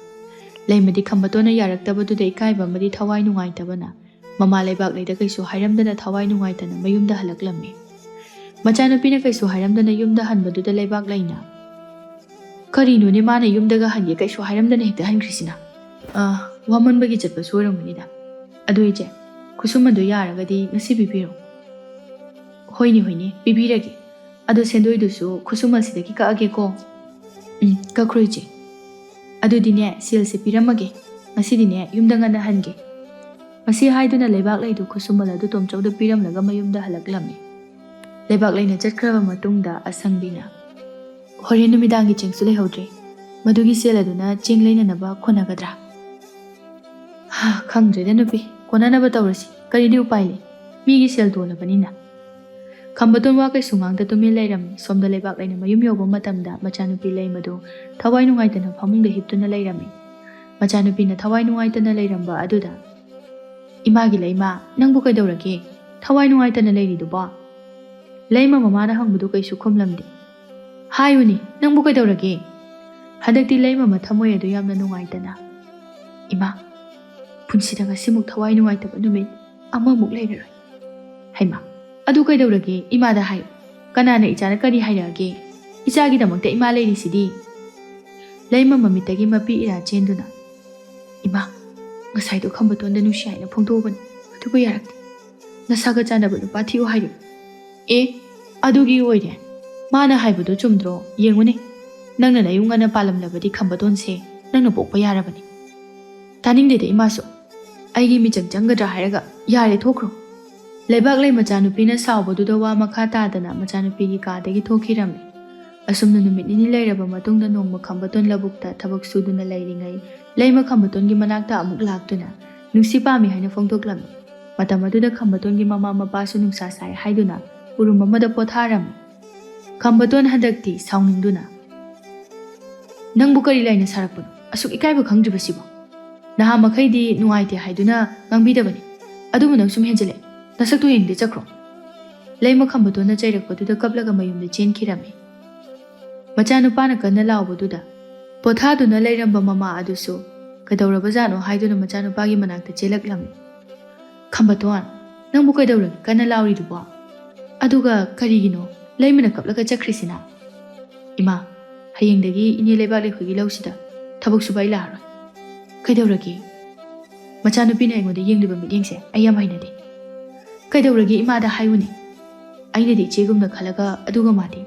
ꯂꯩꯃꯗꯤ ꯈꯝꯕꯇꯣꯟꯅ ꯌꯥꯔꯛꯇꯕꯗꯨꯗ ꯏꯀꯥꯏꯕ ꯑꯃꯗꯤ ꯊꯋꯥꯏ ꯅꯨꯡꯉꯥꯏꯇꯕꯅ ꯃꯃꯥ ꯂꯩꯕꯥꯛꯂꯩꯗ ꯀꯩꯁꯨ ꯍꯥꯏꯔꯝꯗꯅ ꯊꯋꯥꯏ ꯅꯨꯡꯉꯥꯏꯇꯅ ꯃꯌꯨꯝꯗ ꯍꯜꯂꯛꯂꯝꯃꯤ꯫ ꯃꯆꯥꯅꯨꯄꯤꯅ ꯀꯩꯁꯨ ꯍꯥꯏꯔꯝꯗꯅ ꯌꯨꯝꯗ ꯍꯟꯕꯗꯨꯗ ꯂꯩꯕꯥꯛꯂꯩꯅ, "ꯀꯔꯤꯅꯣꯅꯦ, ꯃꯥꯅ ꯌꯨꯝꯗꯒ ꯍꯟꯒꯦ ꯀꯩꯁꯨ ꯍꯥꯏꯔꯝꯗꯅ ꯍꯦꯛꯇ ꯍꯟꯈ꯭ꯔꯤꯁꯤꯅ? ꯑ, ꯋꯥꯃꯟꯕꯒꯤ ꯆꯠꯄꯁꯨ ꯑꯣꯏꯔꯝꯒꯅꯤꯗ꯫ ꯑꯗꯨ ꯏꯆꯦ, ꯈꯨꯠꯁꯨꯃꯟꯗꯣ ꯌꯥꯔꯒꯗꯤ ꯉꯁꯤ ꯄꯤꯕꯤꯔꯣ꯫" "ꯍꯣꯏꯅꯦ, ꯍꯣꯏꯅꯦ, ꯄꯤꯕꯤꯔꯒꯦ꯫ ꯑꯗꯣ ꯁꯦꯟꯗꯣꯏꯗꯨꯁꯨ ꯈꯨꯠꯁꯨꯃꯟꯁꯤꯗꯒꯤ ꯀꯛꯑꯒꯦꯀꯣ꯫" "ꯎꯝ, ꯀꯛꯈ꯭ꯔꯣ ꯏꯆꯦ꯫ ꯑꯗꯨꯗꯤꯅꯦ, ꯁꯦꯜꯁꯦ ꯄꯤꯔꯝꯃꯒꯦ꯫ ꯉꯁꯤꯗꯤꯅꯦ, ꯌꯨꯝꯗ ꯉꯟꯅ ꯍꯟꯒꯦ꯫" ꯃꯁꯤ ꯍꯥꯏꯗꯨꯅ ꯂꯩꯕꯥꯛꯂꯩꯗꯨ ꯈꯨꯠꯁꯨꯃꯟ ꯑꯗꯨ ꯇꯣꯝꯆꯧꯗ ꯄꯤꯔꯝꯂꯒ ꯃꯌꯨꯝꯗ ꯍꯜꯂꯛꯂꯝꯃꯤ꯫ ꯂꯩꯕꯥꯛꯂꯩꯅ ꯆꯠꯈ꯭ꯔꯕ ꯃꯇꯨꯡꯗ ꯑꯁꯪꯕꯤꯅ, "ꯍꯣꯔꯦꯟ ꯅꯨꯃꯤꯗꯥꯡꯒꯤ ꯆꯦꯡꯁꯨ ꯂꯩꯍꯧꯗ꯭ꯔꯦ꯫ ꯃꯗꯨꯒꯤ ꯁꯦꯜ ꯑꯗꯨꯅ ꯆꯦꯡ ꯂꯩꯅꯅꯕ ꯀꯣꯟꯅꯒꯗ꯭ꯔꯥ?" "ꯍꯥ, ꯈꯪꯗ꯭ꯔꯦꯗ ꯅꯨꯄꯤ, ꯀꯣꯟꯅꯅꯕ ꯇꯧꯔꯁꯤ꯫ ꯀꯔꯤꯗꯤ ꯎꯄꯥꯏ ꯂꯩ? ꯃꯤꯒꯤ ꯁꯦꯜ ꯇꯣꯜꯂꯕꯅꯤꯅ꯫" ꯈꯝꯕꯇꯣꯟ ꯋꯥ ꯀꯩꯁꯨ ꯉꯥꯡꯗ ꯇꯨꯃꯤꯟ ꯂꯩꯔꯝꯃꯤ꯫ ꯁꯣꯝꯗ ꯂꯩꯕꯥꯛꯂꯩꯅ ꯃꯌꯨꯝ ꯌꯧꯕ ꯃꯇꯝꯗ ꯃꯆꯥꯅꯨꯄꯤ ꯂꯩꯃꯗꯨ ꯊꯋꯥꯏ ꯅꯨꯡꯉꯥꯏꯇꯅ ꯐꯃꯨꯡꯗ ꯍꯤꯞꯇꯨꯅ ꯂꯩꯔꯝꯃꯤ꯫ ꯃꯆꯥꯅꯨꯄꯤꯅ ꯊꯋꯥꯏ ꯅꯨꯡꯉꯥꯏꯇꯅ ꯂꯩꯔꯝꯕ ꯑꯗꯨꯗ, "ꯏꯃꯥꯒꯤ ꯂꯩꯃ, ꯅꯪꯕꯨ ꯀꯩꯗꯧꯔꯒꯦ? ꯊꯋꯥꯏ ꯅꯨꯡꯉꯥꯏꯇꯅ ꯂꯩꯔꯤꯗꯨꯕꯣ?" ꯂꯩꯃ ꯃꯃꯥꯅ ꯍꯪꯕꯗꯨ ꯀꯩꯁꯨ ꯈꯨꯝꯂꯝꯗꯦ꯫ "ꯍꯥꯏꯌꯨꯅꯦ, ꯅꯪꯕꯨ ꯀꯩꯗꯧꯔꯒꯦ?" ꯍꯟꯗꯛꯇꯤ ꯂꯩꯃ ꯃꯊꯃꯣꯏ ꯑꯗꯨ ꯌꯥꯝꯅ ꯅꯨꯡꯉꯥꯏꯇꯅ, "ꯏꯃꯥ, ꯄꯨꯟꯁꯤꯗ ꯉꯁꯤꯃꯨꯛ ꯊꯋꯥꯏ ꯅꯨꯡꯉꯥꯏꯇꯕ ꯅꯨꯃꯤꯠ ꯑꯃꯃꯨꯛ ꯂꯩꯔꯔꯣꯏ꯫ ꯍꯩꯃꯥ, ꯑꯗꯨ ꯀꯩꯗꯧꯔꯒꯦ? ꯏꯃꯥꯗ ꯍꯥꯏꯌꯨ꯫ ꯀꯅꯥꯅ ꯏꯆꯥꯅ ꯀꯔꯤ ꯍꯥꯏꯔꯛꯑꯒꯦ? ꯏꯆꯥꯒꯤꯗꯃꯛꯇ ꯏꯃꯥ ꯂꯩꯔꯤꯁꯤꯗꯤ꯫" ꯂꯩꯃ ꯃꯃꯤꯠꯇꯒꯤ ꯃꯄꯤ ꯏꯔꯥ ꯆꯦꯟꯗꯨꯅ, "ꯏꯃꯥ, ꯉꯁꯥꯏꯗꯣ ꯈꯝꯕꯇꯣꯟꯗ ꯅꯨꯡꯁꯤ ꯍꯥꯏꯅ ꯐꯣꯡꯗꯣꯛꯎꯕꯅꯤ, ꯑꯗꯨꯕꯨ ꯌꯥꯔꯛꯇꯦ꯫ ꯅꯁꯥꯒ ꯆꯥꯟꯅꯕ ꯅꯨꯄꯥ ꯊꯤꯌꯨ ꯍꯥꯏꯔꯤꯕ꯫" "ꯑꯦ, ꯑꯗꯨꯒꯤ ꯑꯣꯏꯔꯦ꯫ ꯃꯥꯅ ꯍꯥꯏꯕꯗꯨ ꯆꯨꯝꯗ꯭ꯔꯣ? ꯌꯦꯡꯉꯨꯅꯦ, ꯅꯪꯅ ꯅꯌꯨꯝ ꯉꯟꯅ ꯄꯥꯜꯂꯝꯂꯕꯗꯤ ꯈꯝꯕꯇꯣꯟꯁꯦ ꯅꯪꯅ ꯄꯣꯛꯄ ꯌꯥꯔꯕꯅꯤ꯫" "ꯇꯥꯅꯤꯡꯗꯦꯗ ꯏꯃꯥꯁꯨ꯫ ꯑꯩꯒꯤ ꯃꯤꯆꯪ ꯆꯪꯒꯗ꯭ꯔꯥ ꯍꯥꯏꯔꯒ ꯌꯥꯔꯦ, ꯊꯣꯛꯈ꯭ꯔꯣ꯫" ꯂꯩꯕꯥꯛꯂꯩ ꯃꯆꯥꯅꯨꯄꯤꯅ ꯁꯥꯎꯕꯗꯨꯗ ꯋꯥ ꯃꯈꯥ ꯇꯥꯗꯅ ꯃꯆꯥꯅꯨꯄꯤꯒꯤ ꯀꯥꯗꯒꯤ ꯊꯣꯛꯈꯤꯔꯝꯃꯤ꯫ ꯑꯁꯨꯝꯅ ꯅꯨꯃꯤꯠ ꯅꯤꯅꯤ ꯂꯩꯔꯕ ꯃꯇꯨꯡꯗ ꯅꯣꯡꯃ ꯈꯝꯕꯇꯣꯟ ꯂꯧꯕꯨꯛꯇ ꯊꯕꯛ ꯁꯨꯗꯨꯅ ꯂꯩꯔꯤꯉꯩ ꯂꯩꯃ ꯈꯝꯕꯇꯣꯟꯒꯤ ꯃꯅꯥꯛꯇ ꯑꯃꯨꯛ ꯂꯥꯛꯇꯨꯅ, ꯅꯨꯡꯁꯤ ꯄꯥꯝꯃꯤ ꯍꯥꯏꯅ ꯐꯣꯡꯗꯣꯛꯂꯝꯃꯤ꯫ ꯃꯇꯝ ꯑꯗꯨꯗ ꯈꯝꯕꯇꯣꯟꯒꯤ ꯃꯃꯥ ꯃꯄꯥꯁꯨ ꯅꯨꯡꯁꯥ ꯁꯥꯏ ꯍꯥꯏꯗꯨꯅ ꯎꯔꯨꯝ ꯑꯃꯗ ꯄꯣꯊꯥꯔꯝꯃꯤ꯫ ꯈꯝꯕꯇꯣꯟ ꯍꯟꯗꯛꯇꯤ ꯁꯥꯎꯅꯤꯡꯗꯨꯅ, "ꯅꯪꯕꯨ ꯀꯔꯤ ꯂꯩꯅ ꯁꯥꯔꯛꯄꯅꯣ? ꯑꯁꯨꯛ ꯏꯀꯥꯏꯕ ꯈꯪꯗ꯭ꯔꯤꯕꯁꯤꯕꯣ? ꯅꯍꯥ ꯃꯈꯩꯗꯤ ꯅꯨꯡꯉꯥꯏꯇꯦ ꯍꯥꯏꯗꯨꯅ ꯉꯥꯡꯕꯤꯗꯕꯅꯤ, ꯑꯗꯨꯕꯨ ꯅꯪ ꯁꯨꯝ ꯍꯦꯟꯖꯤꯜꯂꯛꯑꯦ꯫ ꯅꯁꯛꯇꯨ ꯌꯦꯡꯗꯦ, ꯆꯠꯈ꯭ꯔꯣ꯫" ꯂꯩꯃ ꯈꯝꯕꯇꯣꯟꯅ ꯆꯩꯔꯛꯄꯗꯨꯗ ꯀꯞꯂꯒ ꯃꯌꯨꯝꯗ ꯆꯦꯟꯈꯤꯔꯝꯃꯤ꯫ ꯃꯆꯥꯅꯨꯄꯥꯅ ꯀꯟꯅ ꯂꯥꯎꯕꯗꯨꯗ ꯄꯣꯊꯥꯗꯨꯅ ꯂꯩꯔꯝꯕ ꯃꯃꯥ ꯑꯗꯨꯁꯨ ꯀꯩꯗꯧꯔꯕꯖꯥꯠꯅꯣ ꯍꯥꯏꯗꯨꯅ ꯃꯆꯥꯅꯨꯄꯥꯒꯤ ꯃꯅꯥꯛꯇ ꯆꯦꯜꯂꯛꯂꯝꯃꯤ꯫ "ꯈꯝꯕꯇꯣꯟ, ꯅꯪꯕꯨ ꯀꯩꯗꯧꯔꯒꯦ ꯀꯟꯅ ꯂꯥꯎꯔꯤꯗꯨꯕꯣ? ꯑꯗꯨꯒ ꯀꯔꯤꯒꯤꯅꯣ ꯂꯩꯃꯅ ꯀꯞꯂꯒ ꯆꯠꯈ꯭ꯔꯤꯁꯤꯅ?" "ꯏꯃꯥ, ꯍꯌꯦꯡꯗꯒꯤ ꯏꯅꯦ ꯂꯩꯕꯥꯛ ꯂꯩꯈꯣꯏꯒꯤ ꯂꯧꯁꯤꯗ ꯊꯕꯛ ꯁꯨꯕ ꯑꯩ ꯂꯥꯛꯑꯔꯣꯏ꯫" "ꯀꯩꯗꯧꯔꯒꯦ?" "ꯃꯆꯥꯅꯨꯄꯤꯅ ꯑꯩꯉꯣꯟꯗ ꯌꯦꯡꯂꯤꯕ ꯃꯤꯠꯌꯦꯡꯁꯦ ꯑꯩ ꯌꯥꯝ ꯍꯩꯅꯗꯦ꯫" "ꯀꯩꯗꯧꯔꯒꯦ ꯏꯃꯥꯗ ꯍꯥꯏꯌꯨꯅꯦ꯫" "ꯑꯩꯅꯗꯤ ꯏꯆꯦꯒꯨꯝꯅ ꯈꯜꯂꯒ, ꯑꯗꯨꯒ ꯃꯥꯗꯤ?"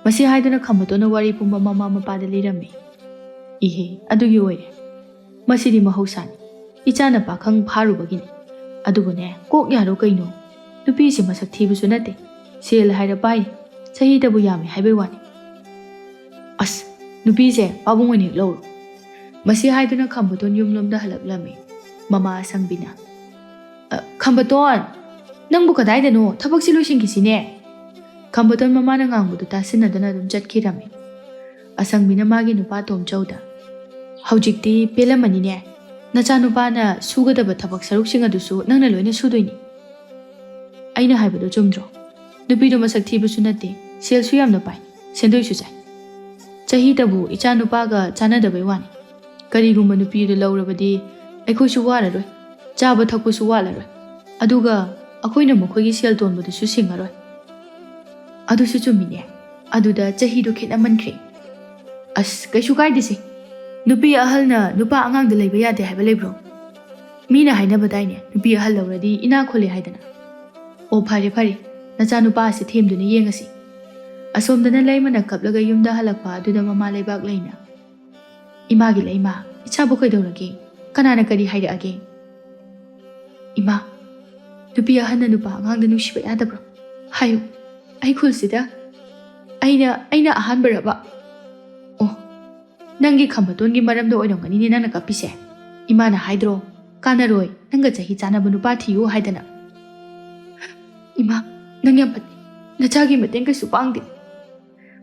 ꯃꯁꯤ ꯍꯥꯏꯗꯨꯅ ꯈꯝꯕꯇꯣꯟꯅ ꯋꯥꯔꯤ ꯄꯨꯝꯕ ꯃꯃꯥ ꯃꯄꯥꯗ ꯂꯤꯔꯝꯃꯤ꯫ "ꯏꯍꯦ, ꯑꯗꯨꯒꯤ ꯑꯣꯏꯔꯦ꯫ ꯃꯁꯤꯗꯤ ꯃꯍꯧꯁꯥꯅꯤ꯫ ꯏꯆꯥꯅ ꯄꯥꯈꯪ ꯐꯥꯔꯨꯕꯒꯤꯅꯤ꯫ ꯑꯗꯨꯕꯨꯅꯦ, ꯀꯣꯛ ꯌꯥꯔꯣ ꯀꯩꯅꯣ? ꯅꯨꯄꯤꯁꯦ ꯃꯁꯛ ꯊꯤꯕꯁꯨ ꯅꯠꯇꯦ, ꯁꯦꯜ ꯍꯥꯏꯔ ꯄꯥꯏꯔꯤ, ꯆꯍꯤꯗꯕꯨ ꯌꯥꯝꯃꯤ ꯍꯥꯏꯕꯩ ꯋꯥꯅꯤ꯫" "ꯑꯁ, ꯅꯨꯄꯤꯁꯦ ꯄꯥꯕꯨꯡ ꯑꯣꯏꯅ ꯍꯦꯛ ꯂꯧꯔꯣ꯫" ꯃꯁꯤ ꯍꯥꯏꯗꯨꯅ ꯈꯝꯕꯇꯣꯟ ꯌꯨꯝꯂꯣꯝꯗ ꯍꯜꯂꯛꯂꯝꯃꯤ꯫ ꯃꯃꯥ ꯑꯁꯪꯕꯤꯅ, "ꯑ, ꯈꯝꯕꯇꯣꯟ, ꯅꯪꯕꯨ ꯀꯗꯥꯏꯗꯅꯣ? ꯊꯕꯛꯁꯤ ꯂꯣꯏꯁꯤꯟꯈꯤꯁꯤꯅꯦ꯫" ꯈꯝꯕꯇꯣꯟ ꯃꯃꯥꯅ ꯉꯥꯡꯕꯗꯨ ꯇꯥꯁꯤꯟꯅꯗꯅ ꯑꯗꯨꯝ ꯆꯠꯈꯤꯔꯝꯃꯤ꯫ ꯑꯁꯪꯕꯤꯅ ꯃꯥꯒꯤ ꯅꯨꯄꯥ ꯇꯣꯝꯆꯧꯗ, "ꯍꯧꯖꯤꯛꯇꯤ ꯄꯦꯜꯂꯝꯃꯅꯤꯅꯦ꯫ ꯅꯆꯥꯅꯨꯄꯥꯅ ꯁꯨꯒꯗꯕ ꯊꯕꯛ ꯁꯔꯨꯛꯁꯤꯡ ꯑꯗꯨꯁꯨ ꯅꯪꯅ ꯂꯣꯏꯅ ꯁꯨꯗꯣꯏꯅꯤ꯫ ꯑꯩꯅ ꯍꯥꯏꯕꯗꯣ ꯆꯨꯝꯗ꯭ꯔꯣ? ꯅꯨꯄꯤꯗꯣ ꯃꯁꯛ ꯊꯤꯕꯁꯨ ꯅꯠꯇꯦ, ꯁꯦꯜꯁꯨ ꯌꯥꯝꯅ ꯄꯥꯏ, ꯁꯦꯟꯗꯣꯏꯁꯨ ꯆꯥꯏ꯫ ꯆꯍꯤꯗꯕꯨ ꯏꯆꯥꯅꯨꯄꯥꯒ ꯆꯥꯟꯅꯗꯕꯩ ꯋꯥꯅꯤ꯫ ꯀꯔꯤꯒꯨꯝꯕ ꯅꯨꯄꯤꯗꯨ ꯂꯧꯔꯕꯗꯤ ꯑꯩꯈꯣꯏꯁꯨ ꯋꯥꯔꯔꯣꯏ, ꯆꯥꯕ ꯊꯛꯄꯁꯨ ꯋꯥꯠꯂꯔꯣꯏ꯫ ꯑꯗꯨꯒ ꯑꯩꯈꯣꯏꯅ ꯃꯈꯣꯏꯒꯤ ꯁꯦꯜ ꯇꯣꯟꯕꯗꯨꯁꯨ ꯁꯤꯡꯉꯔꯣꯏ꯫" "ꯑꯗꯨꯁꯨ ꯆꯨꯝꯃꯤꯅꯦ꯫ ꯑꯗꯨꯗ ꯆꯍꯤꯗꯣ ꯈꯦꯠꯅꯃꯟꯈ꯭ꯔꯦ꯫" "ꯑꯁ, ꯀꯩꯁꯨ ꯀꯥꯏꯗꯦꯁꯦ꯫ ꯅꯨꯄꯤ ꯑꯍꯜꯅ ꯅꯨꯄꯥ ꯑꯉꯥꯡꯗ ꯂꯩꯕ ꯌꯥꯗꯦ ꯍꯥꯏꯕ ꯂꯩꯕ꯭ꯔꯣ? ꯃꯤꯅ ꯍꯥꯏꯅꯕꯗꯥꯏꯅꯦ, ꯅꯨꯄꯤ ꯑꯍꯜ ꯂꯧꯔꯗꯤ ꯏꯅꯥꯛ ꯈꯨꯜꯂꯦ ꯍꯥꯏꯗꯅ꯫ ꯑꯣ, ꯐꯔꯦ ꯐꯔꯦ, ꯅꯆꯥꯅꯨꯄꯥ ꯑꯁꯤ ꯊꯦꯝꯗꯨꯅ ꯌꯦꯡꯉꯁꯤ꯫" ꯑꯁꯣꯝꯗꯅ ꯂꯩꯃꯅ ꯀꯞꯂꯒ ꯌꯨꯝꯗ ꯍꯜꯂꯛꯄ ꯑꯗꯨꯗ ꯃꯃꯥ ꯂꯩꯕꯥꯛ ꯂꯩꯅ, "ꯏꯃꯥꯒꯤ ꯂꯩꯃ, ꯏꯆꯥꯕꯨ ꯀꯩꯗꯧꯔꯒꯦ? ꯀꯅꯥꯅ ꯀꯔꯤ ꯍꯥꯏꯔꯛꯑꯒꯦ?" "ꯏꯃꯥ, ꯅꯨꯄꯤ ꯑꯍꯟꯅ ꯅꯨꯄꯥ ꯑꯉꯥꯡꯗ ꯅꯨꯡꯁꯤꯕ ꯌꯥꯗꯕ꯭ꯔꯣ? ꯍꯥꯏꯌꯨ, ꯑꯩ ꯈꯨꯜꯁꯤꯗ ꯑꯩꯅ, ꯑꯩꯅ ꯑꯍꯥꯟꯕꯔꯕ? ꯑꯣ, ꯅꯪꯒꯤ ꯈꯝꯕꯇꯣꯟꯒꯤ ꯃꯔꯝꯗ ꯑꯣꯏꯔꯝꯒꯅꯤꯅꯦ ꯅꯪꯅ ꯀꯞꯄꯤꯁꯦ꯫ ꯏꯃꯥꯅ ꯍꯥꯏꯗ꯭ꯔꯣ, "ꯀꯥꯟꯅꯔꯣꯏ, ꯅꯪꯒ ꯆꯍꯤ ꯆꯥꯟꯅꯕ ꯅꯨꯄꯥ ꯊꯤꯌꯨ ꯍꯥꯏꯗꯅ꯫ ꯏꯃꯥ, ꯅꯪ ꯌꯥꯝ ꯐꯠꯇꯦ, ꯅꯆꯥꯒꯤ ꯃꯇꯦꯡ ꯀꯩꯁꯨ ꯄꯥꯡꯗꯦ"꯫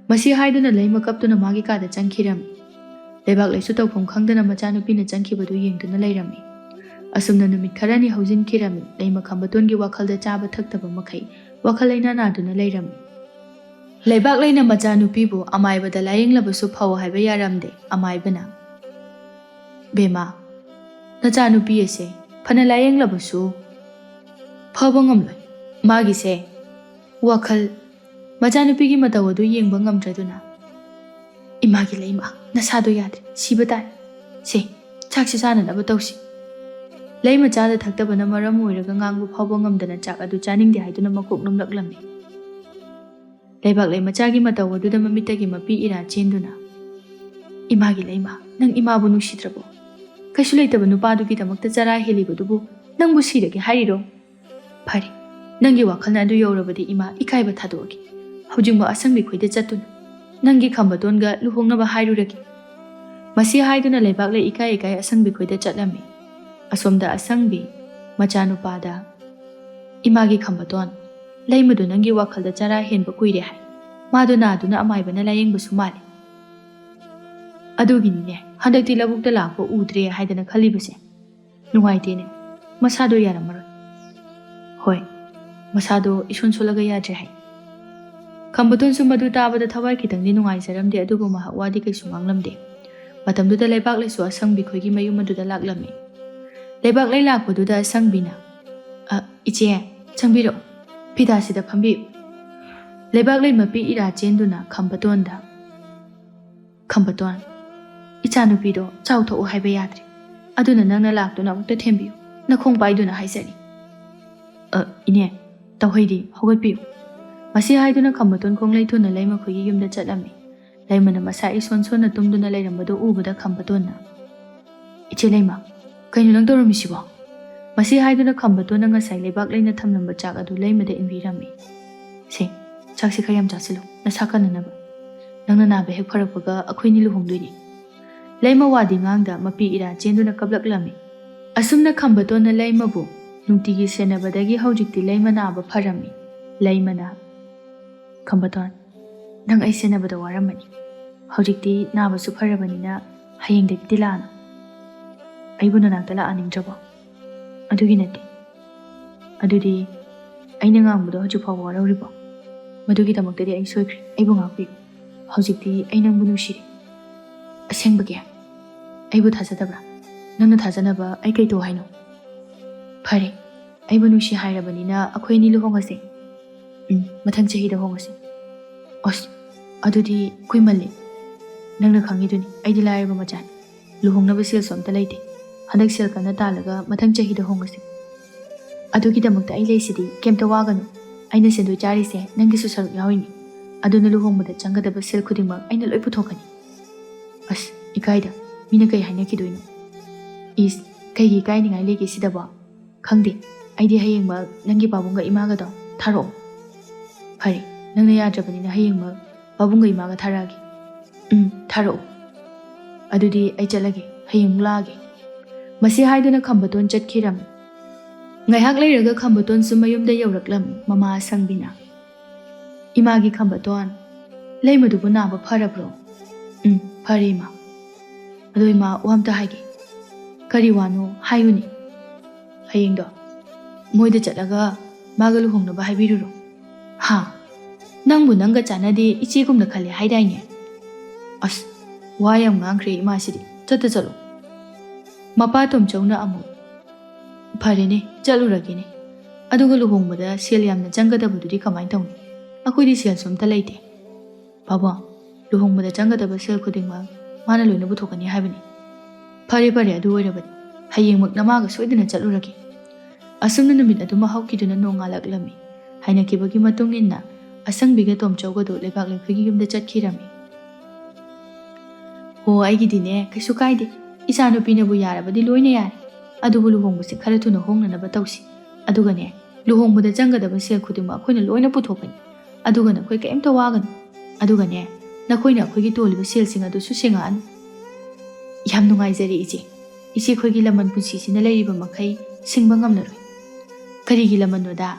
ꯃꯁꯤ ꯍꯥꯏꯗꯨꯅ ꯂꯩꯃ ꯀꯞꯇꯨꯅ ꯃꯥꯒꯤ ꯀꯥꯗ ꯆꯪꯈꯤꯔꯝꯃꯤ꯫ ꯂꯩꯕꯥꯛꯂꯩꯁꯨ ꯇꯧꯐꯝ ꯈꯪꯗꯅ ꯃꯆꯥꯅꯨꯄꯤꯅ ꯆꯪꯈꯤꯕꯗꯨ ꯌꯦꯡꯗꯨꯅ ꯂꯩꯔꯝꯃꯤ꯫ ꯑꯁꯨꯝꯅ ꯅꯨꯃꯤꯠ ꯈꯔꯅꯤ ꯍꯧꯖꯤꯟꯈꯤꯔꯝꯃꯤ꯫ ꯂꯩꯃ ꯈꯝꯕꯇꯣꯟꯒꯤ ꯋꯥꯈꯜꯗ ꯆꯥꯕ ꯊꯛꯇꯕ ꯃꯈꯩ ꯋꯥꯈꯜ ꯂꯩꯅꯥ ꯅꯥꯗꯨꯅ ꯂꯩꯔꯝꯃꯤ꯫ ꯂꯩꯕꯥꯛꯂꯩꯅ ꯃꯆꯥꯅꯨꯄꯤꯕꯨ ꯑꯃꯥꯏꯕꯗ ꯂꯥꯌꯦꯡꯂꯕꯁꯨ ꯐꯧ ꯍꯥꯏꯕ ꯌꯥꯔꯝꯗꯦ꯫ ꯑꯃꯥꯏꯕꯅ, "ꯕꯦꯝꯃ, ꯅꯆꯥꯅꯨꯄꯤ ꯑꯁꯦ ꯐꯅ ꯂꯥꯌꯦꯡꯂꯕꯁꯨ ꯐꯕ ꯉꯝꯂꯣꯏ꯫ ꯃꯥꯒꯤꯁꯦ ꯋꯥꯈꯜ, ꯃꯆꯥꯅꯨꯄꯤꯒꯤ ꯃꯇꯧ ꯑꯗꯨ ꯌꯦꯡꯕ ꯉꯝꯗ꯭ꯔꯗꯨꯅ, ꯏꯃꯥꯒꯤ ꯂꯩꯃ, ꯅꯁꯥꯗꯣ ꯌꯥꯗ꯭ꯔꯦ, ꯁꯤꯕ ꯇꯥꯔꯦ꯫ ꯁꯦ, ꯆꯥꯛꯁꯤ ꯆꯥꯅꯅꯕ ꯇꯧꯁꯤ"꯫ ꯂꯩꯃ ꯆꯥꯗ ꯊꯛꯇꯕꯅ ꯃꯔꯝ ꯑꯣꯏꯔꯒ ꯉꯥꯡꯕ ꯐꯥꯎꯕ ꯉꯝꯗꯅ ꯆꯥꯛ ꯑꯗꯨ ꯆꯥꯅꯤꯡꯗꯦ ꯍꯥꯏꯗꯨꯅ ꯃꯀꯣꯛ ꯅꯣꯝꯂꯛꯂꯝꯃꯤ꯫ ꯂꯩꯕꯥꯛꯂꯩ ꯃꯆꯥꯒꯤ ꯃꯇꯧ ꯑꯗꯨꯗ ꯃꯃꯤꯠꯇꯒꯤ ꯃꯄꯤ ꯏꯔꯥ ꯆꯦꯟꯗꯨꯅ, "ꯏꯃꯥꯒꯤ ꯂꯩꯃ, ꯅꯪ ꯏꯃꯥꯕꯨ ꯅꯨꯡꯁꯤꯗ꯭ꯔꯕꯣ? ꯀꯩꯁꯨ ꯂꯩꯇꯕ ꯅꯨꯄꯥꯗꯨꯒꯤꯗꯃꯛꯇ ꯆꯔꯥ ꯍꯦꯜꯂꯤꯕꯗꯨꯕꯨ ꯅꯪꯕꯨ ꯁꯤꯔꯒꯦ ꯍꯥꯏꯔꯤꯔꯣ? ꯐꯔꯦ, ꯅꯪꯒꯤ ꯋꯥꯈꯜꯅ ꯑꯗꯨ ꯌꯧꯔꯕꯗꯤ ꯏꯃꯥ ꯏꯀꯥꯏꯕ ꯊꯥꯗꯣꯛꯑꯒꯦ꯫ ꯍꯧꯖꯤꯛꯃꯛ ꯑꯁꯪꯕꯤ ꯈꯣꯏꯗ ꯆꯠꯇꯨꯅ ꯅꯪꯒꯤ ꯈꯝꯕꯇꯣꯟꯒ ꯂꯨꯍꯣꯡꯅꯕ ꯍꯥꯏꯔꯨꯔꯒꯦ"꯫ ꯃꯁꯤ ꯍꯥꯏꯗꯨꯅ ꯂꯩꯕꯥꯛꯂꯩ ꯏꯀꯥꯏ ꯏꯀꯥꯏ ꯑꯁꯪꯕꯤ ꯈꯣꯏꯗ ꯆꯠꯂꯝꯃꯤ꯫ ꯑꯁꯣꯝꯗ ꯑꯁꯪꯕꯤ ꯃꯆꯥꯅꯨꯄꯥꯗ, "ꯏꯃꯥꯒꯤ ꯈꯝꯕꯇꯣꯟ, ꯂꯩꯃꯗꯨ ꯅꯪꯒꯤ ꯋꯥꯈꯜꯗ ꯆꯔꯥ ꯍꯦꯟꯕ ꯀꯨꯏꯔꯦ ꯍꯥꯏ꯫ ꯃꯥꯗꯨ ꯅꯥꯗꯨꯅ ꯑꯃꯥꯏꯕꯅ ꯂꯥꯌꯦꯡꯕꯁꯨ ꯃꯥꯜꯂꯤ꯫ ꯑꯗꯨꯒꯤꯅꯤꯅꯦ ꯍꯟꯗꯛꯇꯤ ꯂꯧꯕꯨꯛꯇ ꯂꯥꯛꯄ ꯎꯗ꯭ꯔꯦ ꯍꯥꯏꯗꯅ ꯈꯜꯂꯤꯕꯁꯦ꯫ ꯅꯨꯡꯉꯥꯏꯇꯦꯅꯦ, ꯃꯁꯥꯗꯣ ꯌꯥꯔꯝꯃꯔꯣꯏ꯫ ꯍꯣꯏ, ꯃꯁꯥꯗꯣ ꯏꯁꯣꯟ ꯁꯣꯜꯂꯒ ꯌꯥꯗ꯭ꯔꯦ ꯍꯥꯏ"꯫ ꯈꯝꯕꯇꯣꯟꯁꯨ ꯃꯗꯨ ꯇꯥꯕꯗ ꯊꯋꯥꯏ ꯈꯤꯇꯪꯗꯤ ꯅꯨꯡꯉꯥꯏꯖꯔꯝꯗꯦ, ꯑꯗꯨꯕꯨ ꯃꯍꯥꯛ ꯋꯥꯗꯤ ꯀꯩꯁꯨ ꯉꯥꯡꯂꯝꯗꯦ꯫ ꯃꯇꯝꯗꯨꯗ ꯂꯩꯕꯥꯛꯂꯩꯁꯨ ꯑꯁꯪꯕꯤ ꯈꯣꯏꯒꯤ ꯃꯌꯨꯝ ꯑꯗꯨꯗ ꯂꯥꯛꯂꯝꯃꯤ꯫ ꯂꯩꯕꯥꯛꯂꯩ ꯂꯥꯛꯄꯗꯨꯗ ꯑꯁꯪꯕꯤꯅ, "ꯑ, ꯏꯆꯦ, ꯆꯪꯕꯤꯔꯛꯎ, ꯐꯤꯗꯥꯁꯤꯗ ꯐꯝꯕꯤꯌꯨ"꯫ ꯂꯩꯕꯥꯛꯂꯩ ꯃꯄꯤ ꯏꯔꯥ ꯆꯦꯟꯗꯨꯅ ꯈꯝꯕꯇꯣꯟꯗ, "ꯈꯝꯕꯇꯣꯟ, ꯏꯆꯥꯅꯨꯄꯤꯗꯣ ꯆꯥꯎ ꯊꯛꯎ ꯍꯥꯏꯕ ꯌꯥꯗ꯭ꯔꯦ, ꯑꯗꯨꯅ ꯅꯪꯅ ꯂꯥꯛꯇꯨꯅ ꯑꯃꯨꯛꯇ ꯊꯦꯝꯕꯤꯌꯨ, ꯅꯈꯣꯡ ꯄꯥꯏꯗꯨꯅ ꯍꯥꯏꯖꯔꯤ"꯫ "ꯑ, ꯏꯅꯦ, ꯇꯧꯍꯩꯗꯤ, ꯍꯧꯒꯠꯄꯤꯌꯨ"꯫ ꯃꯁꯤ ꯍꯥꯏꯗꯨꯅ ꯈꯝꯕꯇꯣꯟ ꯈꯣꯡꯂꯩ ꯊꯨꯅ ꯂꯩꯃ ꯈꯣꯏꯒꯤ ꯌꯨꯝꯗ ꯆꯠꯂꯝꯃꯤ꯫ ꯂꯩꯃꯅ ꯃꯁꯥ ꯏꯁꯣꯟ ꯁꯣꯟꯅ ꯇꯨꯝꯗꯨꯅ ꯂꯩꯔꯝꯕꯗꯨ ꯎꯕꯗ ꯈꯝꯕꯇꯣꯟꯅ, "ꯏꯆꯦ ꯂꯩꯃ, ꯀꯩꯅꯣ ꯅꯪ ꯇꯧꯔꯝꯃꯤꯁꯤꯕꯣ?" ꯃꯁꯤ ꯍꯥꯏꯗꯨꯅ ꯈꯝꯕꯇꯣꯟꯅ ꯉꯁꯥꯏ ꯂꯩꯕꯥꯛꯂꯩꯅ ꯊꯝꯂꯝꯕ ꯆꯥꯛ ꯑꯗꯨ ꯂꯩꯃꯗ ꯏꯟꯕꯤꯔꯝꯃꯤ꯫ "ꯁꯦ, ꯆꯥꯛꯁꯤ ꯈꯔ ꯌꯥꯝ ꯆꯥꯁꯤꯜꯂꯨ, ꯅꯁꯥ ꯀꯟꯅꯅꯕ꯫ ꯅꯪꯅ ꯅꯥꯕ ꯍꯦꯛ ꯐꯔꯛꯄꯒ ꯑꯩꯈꯣꯏꯅꯤ ꯂꯨꯍꯣꯡꯗꯣꯏꯅꯤ"꯫ ꯂꯩꯃ ꯋꯥꯗꯤ ꯉꯥꯡꯗ ꯃꯄꯤ ꯏꯔꯥ ꯆꯦꯟꯗꯨꯅ ꯀꯞꯂꯛꯂꯝꯃꯤ꯫ ꯑꯁꯨꯝꯅ ꯈꯝꯕꯇꯣꯟꯅ ꯂꯩꯃꯕꯨ ꯅꯨꯡꯇꯤꯒꯤ ꯁꯦꯟꯅꯕꯗꯒꯤ ꯍꯧꯖꯤꯛꯇꯤ ꯂꯩꯃ ꯅꯥꯕ ꯐꯔꯝꯃꯤ꯫ ꯂꯩꯃꯅ, "ꯈꯝꯕꯇꯣꯟ, ꯅꯪ ꯑꯩ ꯁꯦꯟꯅꯕꯗ ꯋꯥꯔꯝꯃꯅꯤ꯫ ꯍꯧꯖꯤꯛꯇꯤ ꯅꯥꯕꯁꯨ ꯐꯔꯕꯅꯤꯅ ꯍꯌꯦꯡꯗꯒꯤꯗꯤ ꯂꯥꯛꯑꯅꯨ꯫ ꯑꯩꯕꯨ ꯅꯅꯥꯛꯇ ꯂꯥꯛꯍꯟꯅꯤꯡꯗ꯭ꯔꯕꯣ?" "ꯑꯗꯨꯒꯤ ꯅꯠꯇꯦ꯫ ꯑꯗꯨꯗꯤ ꯑꯩꯅ ꯉꯥꯡꯕꯗꯣ ꯍꯧꯖꯤꯛ ꯐꯥꯎꯕ ꯋꯥꯔꯧꯔꯤꯕꯣ? ꯃꯗꯨꯒꯤꯗꯃꯛꯇꯗꯤ ꯑꯩ ꯁꯣꯏꯈ꯭ꯔꯦ꯫ ꯑꯩꯕꯨ ꯉꯥꯛꯄꯤꯌꯨ꯫ ꯍꯧꯖꯤꯛꯇꯤ ꯑꯩ ꯅꯪꯕꯨ ꯅꯨꯡꯁꯤꯔꯦ꯫" "ꯑꯁꯦꯡꯕꯒꯤ? ꯑꯩꯕꯨ ꯊꯥꯖꯗꯕ꯭ꯔꯥ? ꯅꯪꯅ ꯊꯥꯖꯅꯕ ꯑꯩ ꯀꯩ ꯇꯧ ꯍꯥꯏꯅꯣ?" "ꯐꯔꯦ, ꯑꯩꯕꯨ ꯅꯨꯡꯁꯤ ꯍꯥꯏꯔꯕꯅꯤꯅ ꯑꯩꯈꯣꯏ ꯑꯅꯤ ꯂꯨꯍꯣꯡꯉꯁꯦ꯫ ꯎꯝ, ꯃꯊꯪ ꯆꯍꯤꯗ ꯍꯣꯡꯉꯁꯦ꯫" "ꯑꯁ, ꯑꯗꯨꯗꯤ ꯀꯨꯏꯃꯜꯂꯦ꯫ ꯅꯪꯅ ꯈꯪꯉꯤꯗꯨꯅꯤ, ꯑꯩꯗꯤ ꯂꯥꯏꯔꯕ ꯃꯆꯥꯅꯤ꯫ ꯂꯨꯍꯣꯡꯅꯕ ꯁꯦꯜꯁꯨ ꯑꯝꯇ ꯂꯩꯇꯦ꯫ ꯍꯟꯗꯛ ꯁꯦꯜ ꯀꯟꯅ ꯇꯥꯜꯂꯒ ꯃꯊꯪ ꯆꯍꯤꯗ ꯍꯣꯡꯉꯁꯦ꯫ ꯑꯗꯨꯒꯤꯗꯃꯛꯇ ꯑꯩ ꯂꯩꯁꯤꯗꯤ, ꯀꯩꯝꯇ ꯋꯥꯒꯅꯨ꯫ ꯑꯩꯅ ꯁꯦꯟꯗꯣꯏ ꯆꯥꯔꯤꯁꯦ ꯅꯪꯒꯤꯁꯨ ꯁꯔꯨꯛ ꯌꯥꯎꯔꯤꯅꯤ꯫ ꯑꯗꯨꯅ ꯂꯨꯍꯣꯡꯕꯗ ꯆꯪꯒꯗꯕ ꯁꯦꯜ ꯈꯨꯗꯤꯡꯃꯛ ꯑꯩꯅ ꯂꯣꯏ ꯄꯨꯊꯣꯛꯀꯅꯤ꯫" "ꯑꯁ, ꯏꯀꯥꯏꯗ꯫ ꯃꯤꯅ ꯀꯩ ꯍꯥꯏꯅꯈꯤꯗꯣꯏꯅꯣ?" "ꯏꯁ, ꯀꯩꯒꯤ ꯏꯀꯥꯏꯅꯤꯡꯉꯥꯏ ꯂꯩꯒꯦ ꯁꯤꯗꯕꯣ? ꯈꯪꯗꯦ, ꯑꯩꯗꯤ ꯍꯌꯦꯡꯃꯛ ꯅꯪꯒꯤ ꯄꯥꯕꯨꯡꯒ ꯏꯃꯥꯒꯗꯣ ꯊꯥꯔꯛꯑꯣ꯫" "ꯐꯔꯦ, ꯅꯪꯅ ꯌꯥꯗ꯭ꯔꯕꯅꯤꯅ ꯍꯌꯦꯡꯃꯛ ꯄꯥꯕꯨꯡꯒ ꯏꯃꯥꯒ ꯊꯥꯔꯛꯑꯒꯦ꯫" "ꯎꯝ, ꯊꯥꯔꯛꯑꯣ꯫ ꯑꯗꯨꯗꯤ ꯑꯩ ꯆꯠꯂꯒꯦ, ꯍꯌꯦꯡꯃꯨꯛ ꯂꯥꯛꯑꯒꯦ꯫" ꯃꯁꯤ ꯍꯥꯏꯗꯨꯅ ꯈꯝꯕꯇꯣꯟ ꯆꯠꯈꯤꯔꯝꯃꯤ꯫ ꯉꯥꯏꯍꯥꯛ ꯂꯩꯔꯒ ꯈꯝꯕꯇꯣꯟꯁꯨ ꯃꯌꯨꯝꯗ ꯌꯧꯔꯛꯂꯝꯃꯤ꯫ ꯃꯃꯥ ꯑꯁꯪꯕꯤꯅ, "ꯏꯃꯥꯒꯤ ꯈꯝꯕꯇꯣꯟ, ꯂꯩꯃꯗꯨꯕꯨ ꯅꯥꯕ ꯐꯔꯕ꯭ꯔꯣ?" "ꯎꯝ, ꯐꯔꯦ ꯏꯃꯥ꯫ ꯑꯗꯣ ꯏꯃꯥ, ꯋꯥ ꯑꯝꯇ ꯍꯥꯏꯒꯦ꯫" "ꯀꯔꯤ ꯋꯥꯅꯣ? ꯍꯥꯏꯌꯨꯅꯦ꯫" "ꯍꯌꯦꯡꯗꯣ ꯃꯣꯏꯗ ꯆꯠꯂꯒ ꯃꯥꯒ ꯂꯨꯍꯣꯡꯅꯕ ꯍꯥꯏꯕꯤꯔꯨꯔꯣ꯫" "ꯍꯥ? ꯅꯪꯕꯨ ꯅꯪꯒ ꯆꯥꯟꯅꯗꯦ ꯏꯆꯦꯒꯨꯝꯅ ꯈꯜꯂꯦ ꯍꯥꯏꯗꯥꯏꯅꯦ?" "ꯑꯁ, ꯋꯥ ꯌꯥꯝ ꯉꯥꯡꯈ꯭ꯔꯦ ꯏꯃꯥꯁꯤꯗꯤ꯫ ꯆꯠꯇ ꯆꯠꯂꯣ꯫" ꯃꯄꯥ ꯇꯣꯝꯆꯧꯅ ꯑꯃꯨꯛ, "ꯐꯔꯦꯅꯦ, ꯆꯠꯂꯨꯔꯒꯦꯅꯦ꯫ ꯑꯗꯨꯒ ꯂꯨꯍꯣꯡꯕꯗ ꯁꯦꯜ ꯌꯥꯝꯅ ꯆꯪꯒꯗꯕꯗꯨꯗꯤ ꯀꯃꯥꯏꯅ ꯇꯧꯅꯤ? ꯑꯩꯈꯣꯏꯗꯤ ꯁꯦꯜꯁꯨ ꯑꯝꯇ ꯂꯩꯇꯦ꯫" "ꯄꯥꯕꯨꯡ, ꯂꯨꯍꯣꯡꯕꯗ ꯆꯪꯒꯗꯕ ꯁꯦꯜ ꯈꯨꯗꯤꯡꯃꯛ ꯃꯥꯅ ꯂꯣꯏꯅ ꯄꯨꯊꯣꯛꯀꯅꯤ ꯍꯥꯏꯕꯅꯤ꯫" "ꯐꯔꯦ, ꯐꯔꯦ, ꯑꯗꯨ ꯑꯣꯏꯔꯕꯗꯤ ꯍꯌꯦꯡꯃꯛ ꯅꯃꯥꯒ ꯁꯣꯏꯗꯅ ꯆꯠꯂꯨꯔꯒꯦ꯫" ꯑꯁꯨꯝꯅ ꯅꯨꯃꯤꯠ ꯑꯗꯨꯃ ꯍꯧꯈꯤꯗꯨꯅ ꯅꯣꯡꯉꯥꯜꯂꯛꯂꯝꯃꯤ꯫ ꯍꯥꯏꯅꯈꯤꯕꯒꯤ ꯃꯇꯨꯡ ꯏꯟꯅ ꯑꯁꯪꯕꯤꯒ ꯇꯣꯝꯆꯧꯒꯗꯨ ꯂꯩꯕꯥꯛ ꯂꯩꯈꯨꯒꯤ ꯌꯨꯝꯗ ꯆꯠꯈꯤꯔꯝꯃꯤ꯫ "ꯍꯣ, ꯑꯩꯒꯤꯗꯤꯅꯦ, ꯀꯩꯁꯨ ꯀꯥꯏꯗꯦ꯫ ꯏꯆꯥꯅꯨꯄꯤꯅꯕꯨ ꯌꯥꯔꯕꯗꯤ ꯂꯣꯏꯅ ꯌꯥꯔꯦ꯫ ꯑꯗꯨꯕꯨ ꯂꯨꯍꯣꯡꯕꯁꯦ ꯈꯔ ꯊꯨꯅ ꯍꯣꯡꯅꯅꯕ ꯇꯧꯁꯤ꯫ ꯑꯗꯨꯒꯅꯦ, ꯂꯨꯍꯣꯡꯕꯗ ꯆꯪꯒꯗꯕ ꯁꯦꯜ ꯈꯨꯗꯤꯡꯃꯛ ꯑꯩꯈꯣꯏꯅ ꯂꯣꯏꯅ ꯄꯨꯊꯣꯛꯀꯅꯤ꯫ ꯑꯗꯨꯒ ꯅꯈꯣꯏ ꯀꯔꯤꯝꯇ ꯋꯥꯒꯅꯨ꯫ ꯑꯗꯨꯒꯅꯦ, ꯅꯈꯣꯏꯅ ꯑꯩꯈꯣꯏꯒꯤ ꯇꯣꯜꯂꯤꯕ ꯁꯦꯜꯁꯤꯡ ꯑꯗꯨꯁꯨ ꯁꯦꯡꯉꯛꯑꯅꯨ꯫" "ꯌꯥꯝ ꯅꯨꯡꯉꯥꯏꯖꯔꯦ, ꯏꯆꯦ꯫ ꯏꯆꯦꯈꯣꯏꯒꯤ ꯂꯃꯟ ꯄꯨꯟꯁꯤꯁꯤꯅ ꯂꯩꯔꯤꯕ ꯃꯈꯩ ꯁꯤꯡꯕ ꯉꯝꯂꯔꯣꯏ꯫ ꯀꯔꯤꯒꯤ ꯂꯃꯟꯅꯣꯗ?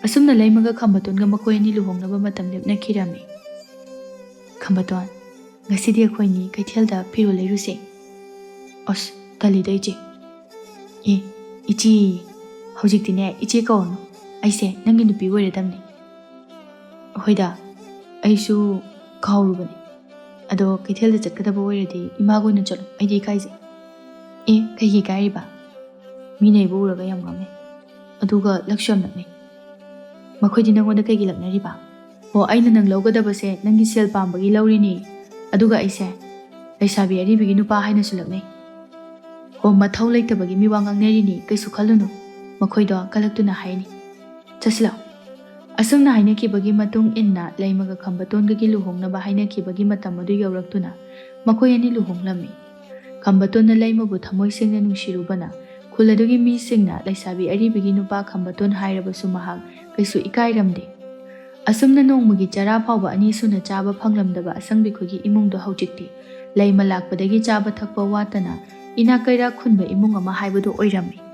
ꯑꯁꯨꯝꯅ ꯂꯩꯃꯒ ꯈꯝꯕꯇꯣꯟꯒ ꯃꯈꯣꯏ ꯑꯅꯤ ꯂꯨꯍꯣꯡꯅꯕ ꯃꯇꯝ ꯂꯦꯞꯅꯈꯤꯔꯝꯃꯤ꯫ "ꯈꯝꯕꯇꯣꯟ, ꯉꯁꯤꯗꯤ ꯑꯩꯈꯣꯏꯅꯤ ꯀꯩꯊꯦꯜꯗ ꯐꯤꯔꯣꯜ ꯂꯩꯔꯨꯁꯦ꯫" "ꯑꯁ, ꯇꯜꯂꯤꯗ ꯏꯆꯦ꯫" "ꯑꯦ, ꯏꯆꯦ, ꯍꯧꯖꯤꯛꯇꯤꯅꯦ ꯏꯆꯦ ꯀꯧꯔꯅꯨ꯫ ꯑꯩꯁꯦ ꯅꯪꯒꯤ ꯅꯨꯄꯤ ꯑꯣꯏꯔꯗꯝꯅꯤ꯫" "ꯍꯣꯏꯗ, ꯑꯩꯁꯨ ꯀꯥꯎꯔꯨꯕꯅꯤ꯫ ꯑꯗꯣ ꯀꯩꯊꯦꯜꯗ ꯆꯠꯀꯗꯕ ꯑꯣꯏꯔꯗꯤ ꯏꯃꯥꯒ ꯑꯣꯏꯅ ꯆꯠꯂꯣ, ꯑꯩꯗꯤ ꯏꯀꯥꯏꯖꯩ꯫" "ꯑꯦ, ꯀꯩꯒꯤ ꯏꯀꯥꯏꯔꯤꯕ? ꯃꯤꯅ ꯑꯩꯕꯨ ꯎꯔꯒ ꯌꯥꯝ ꯉꯥꯡꯅꯩ꯫ ꯑꯗꯨꯒ ꯂꯛꯁꯨ ꯌꯥꯝ ꯂꯛꯅꯩ꯫" "ꯃꯈꯣꯏꯗꯤ ꯅꯪꯉꯣꯟꯗ ꯀꯩꯒꯤ ꯂꯛꯅꯔꯤꯕ?" "ꯑꯣ, ꯑꯩꯅ ꯅꯪ ꯂꯧꯒꯗꯕꯁꯦ ꯅꯪꯒꯤ ꯁꯦꯜ ꯄꯥꯝꯕꯒꯤ ꯂꯧꯔꯤꯅꯤ꯫ ꯑꯗꯨꯒ ꯑꯩꯁꯦ ꯂꯩꯁꯥꯕꯤ ꯑꯔꯤꯕꯒꯤ ꯅꯨꯄꯥ ꯍꯥꯏꯅꯁꯨ ꯂꯛꯅꯩ꯫" "ꯑꯣ, ꯃꯊꯧ ꯂꯩꯇꯕꯒꯤ ꯃꯤꯋꯥ ꯉꯥꯡꯅꯔꯤꯅꯤ, ꯀꯩꯁꯨ ꯈꯜꯂꯨꯅꯨ꯫" ꯃꯈꯣꯏꯗꯣ ꯀꯂꯛꯇꯨꯅ ꯍꯥꯏꯅꯤ꯫ "ꯆꯠꯁꯤꯜꯂꯛꯑꯣ꯫" ꯑꯁꯨꯝꯅ ꯍꯥꯏꯅꯈꯤꯕꯒꯤ ꯃꯇꯨꯡ ꯏꯟꯅ ꯂꯩꯃꯒ ꯈꯝꯕꯇꯣꯟꯒꯒꯤ ꯂꯨꯍꯣꯡꯅꯕ ꯍꯥꯏꯅꯈꯤꯕꯒꯤ ꯃꯇꯝ ꯑꯗꯨ ꯌꯧꯔꯛꯇꯨꯅ ꯃꯈꯣꯏ ꯑꯅꯤ ꯂꯨꯍꯣꯡꯂꯝꯃꯤ꯫ ꯈꯝꯕꯇꯣꯟꯅ ꯂꯩꯃꯕꯨ ꯊꯃꯣꯏ ꯁꯦꯡꯅ ꯅꯨꯡꯁꯤꯔꯨꯕꯅ ꯈꯨꯜ ꯑꯗꯨꯒꯤ ꯃꯤꯁꯤꯡꯅ ꯂꯩꯁꯥꯕꯤ ꯑꯔꯤꯕꯒꯤ ꯅꯨꯄꯥ ꯈꯝꯕꯇꯣꯟ ꯍꯥꯏꯔꯕꯁꯨ ꯃꯍꯥꯛ ꯀꯩꯁꯨ ꯏꯀꯥꯏꯔꯝꯗꯦ꯫ ꯑꯁꯨꯝꯅ ꯅꯣꯡꯃꯒꯤ ꯆꯔꯥ ꯐꯥꯎꯕ ꯑꯅꯤ ꯁꯨꯅ ꯆꯥꯕ ꯐꯪꯂꯝꯗꯕ ꯑꯁꯪꯕꯤꯈꯣꯏꯒꯤ ꯏꯃꯨꯡꯗꯣ ꯍꯧꯖꯤꯛꯇꯤ ꯂꯩꯃ ꯂꯥꯛꯄꯗꯒꯤ ꯆꯥꯕ ꯊꯛꯄ ꯋꯥꯠꯇꯅ ꯏꯅꯥꯛ ꯀꯩꯔꯥꯛ ꯈꯨꯟꯕ ꯏꯃꯨꯡ ꯑꯃ ꯍꯥꯏꯕꯗꯨ ꯑꯣꯏꯔꯝꯃꯤ꯫